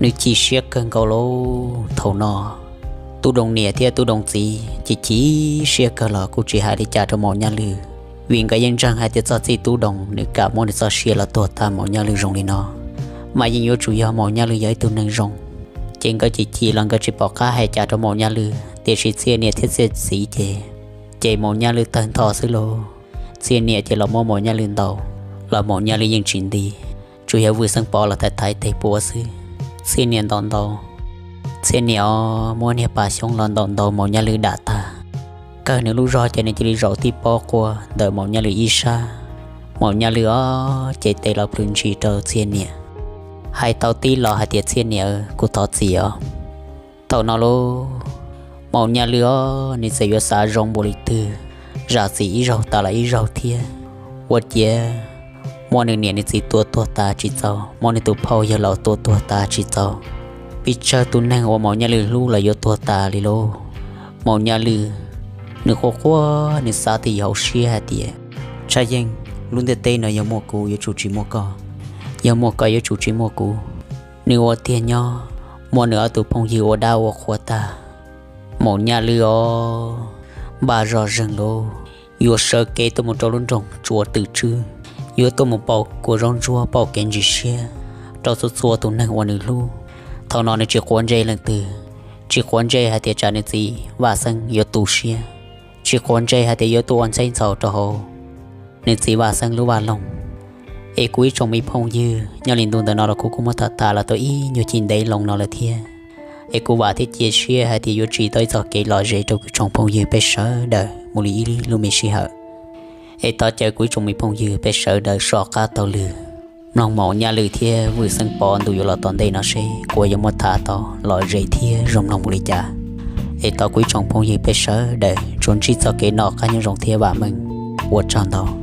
Nws chim siab kawg nkaus lauj. Thaum no Tub Doos niam thiab Tub Doos txiv ces chim siab kawg los kuj tsis hais li cas rau Maum Nyaj Lwj, vim nkawd yeej ntseeg hais tias txog txij Tub Doos nws kam muab nws txoj sia los tuag tag Maum Nyaj Lwj zoo li no, mas yeej yuav tsum yog Maum Nyaj Lwj yog ib tug neeg zoo. Ces nkawd chim chim los nkawd tsis pom qab hais cas rau Maum Nyaj Lwj, tiam sis Txhiaj niam thiab Txhiaj txiv ces, ces Maum Nyaj Lwj tawg ntho xwb lauj. Txhiaj niam ces los muab Maum Nyaj Lwj ntaus, los Maum Nyaj Lwj yeej tsis nti, tsuas yog vwj xeeb pov los thaiv thaiv tes puav xwb. Txhiaj niam ntaus ntaus, Txhiaj niam os, muab niag pas xyoob los ntaus ntaus Maum Nyaj Lwj dam tag, kawg nws lub zog ces nws cia li zaum tib pob quaj ntawm Maum Nyaj Lwj ib sab. Maum Nyaj Lwj os, ces tes los plhws ntshis rau Txhiaj niam, hais tau tib los hais tias, Txhiaj niam, kuv thov txim os. Thaum no lauj, Maum Nyaj Lwj os, nws txawm yuav xav zoo npaum li twg, zam txim ib zaug tas los ib zaug thiab. Ua ciav muab nws niam nws txiv tua tuag tas tsis txaus, muab nws tus phauj yawg laus tua tuag tas tsis txaus, pes tsawg tus neeg uas Maum Nyaj Lwj hlub los yuav tuag tas li lauj. Maum Nyaj Lwj Nws quaj quaj, nws xav tib hauv siab hais tias, tshaj yeej, lub ntiaj teb no yog muaj kuv yuav tsum tsis muaj koj, yog muaj koj yuav tsum tsis muaj kuv. Nws ua tiag nyob, muab nws ob tug phooj ywg ua dab ua qhua tag. Maum Nyaj Lwm os, npaj zog zeeg lauj, yuav sawv kev tuaj mus rau lub nroog Tsua Twm Tswb, yuav tuaj mus pauj kua zaub ntsuab pauj kev ntsis siab rau txhua txhua tus neeg uas nws hlub. Thaum no nws tsis quav ntsej leej twg, tsis quav ntsej hais tias tsam nws txiv Vaj Xeeb yuav tu siab, tsis quav ntsej hais tias yuav tuaj ua ntxheb ntxhau rau hauv nws txiv Vaj Xeeb lub vaj loog. Es kuv ib tsoom me phooj ywg, nyob li ntu ntawm no los kuv kuj muab tham tham los tau ib nyuag chim ntev loo no lawm thiab. Es kuv vam thiab cia siab hais tias yuav tsim tau ib txoj kev lom zem rau kuv tsoom phooj ywg peb sawv daws mus li ib lub me sij hawm. Es thov caw kuv ib tsoom me phooj ywg peb sawv daws soj qab taug lw mloog Maum Nyaj Lwm thiab Vwm Xeeb Pov ntu yuav los tom ntej no seb kuv yuav muab tham tau lom zem thiab zoo mloog mus li cas. Es thov kuv ib tsoom phooj ywg peb sawv daws tsuas ntsib txoj kev noj qab nyob zoo thiab vam meej. Ua tsaug ntau.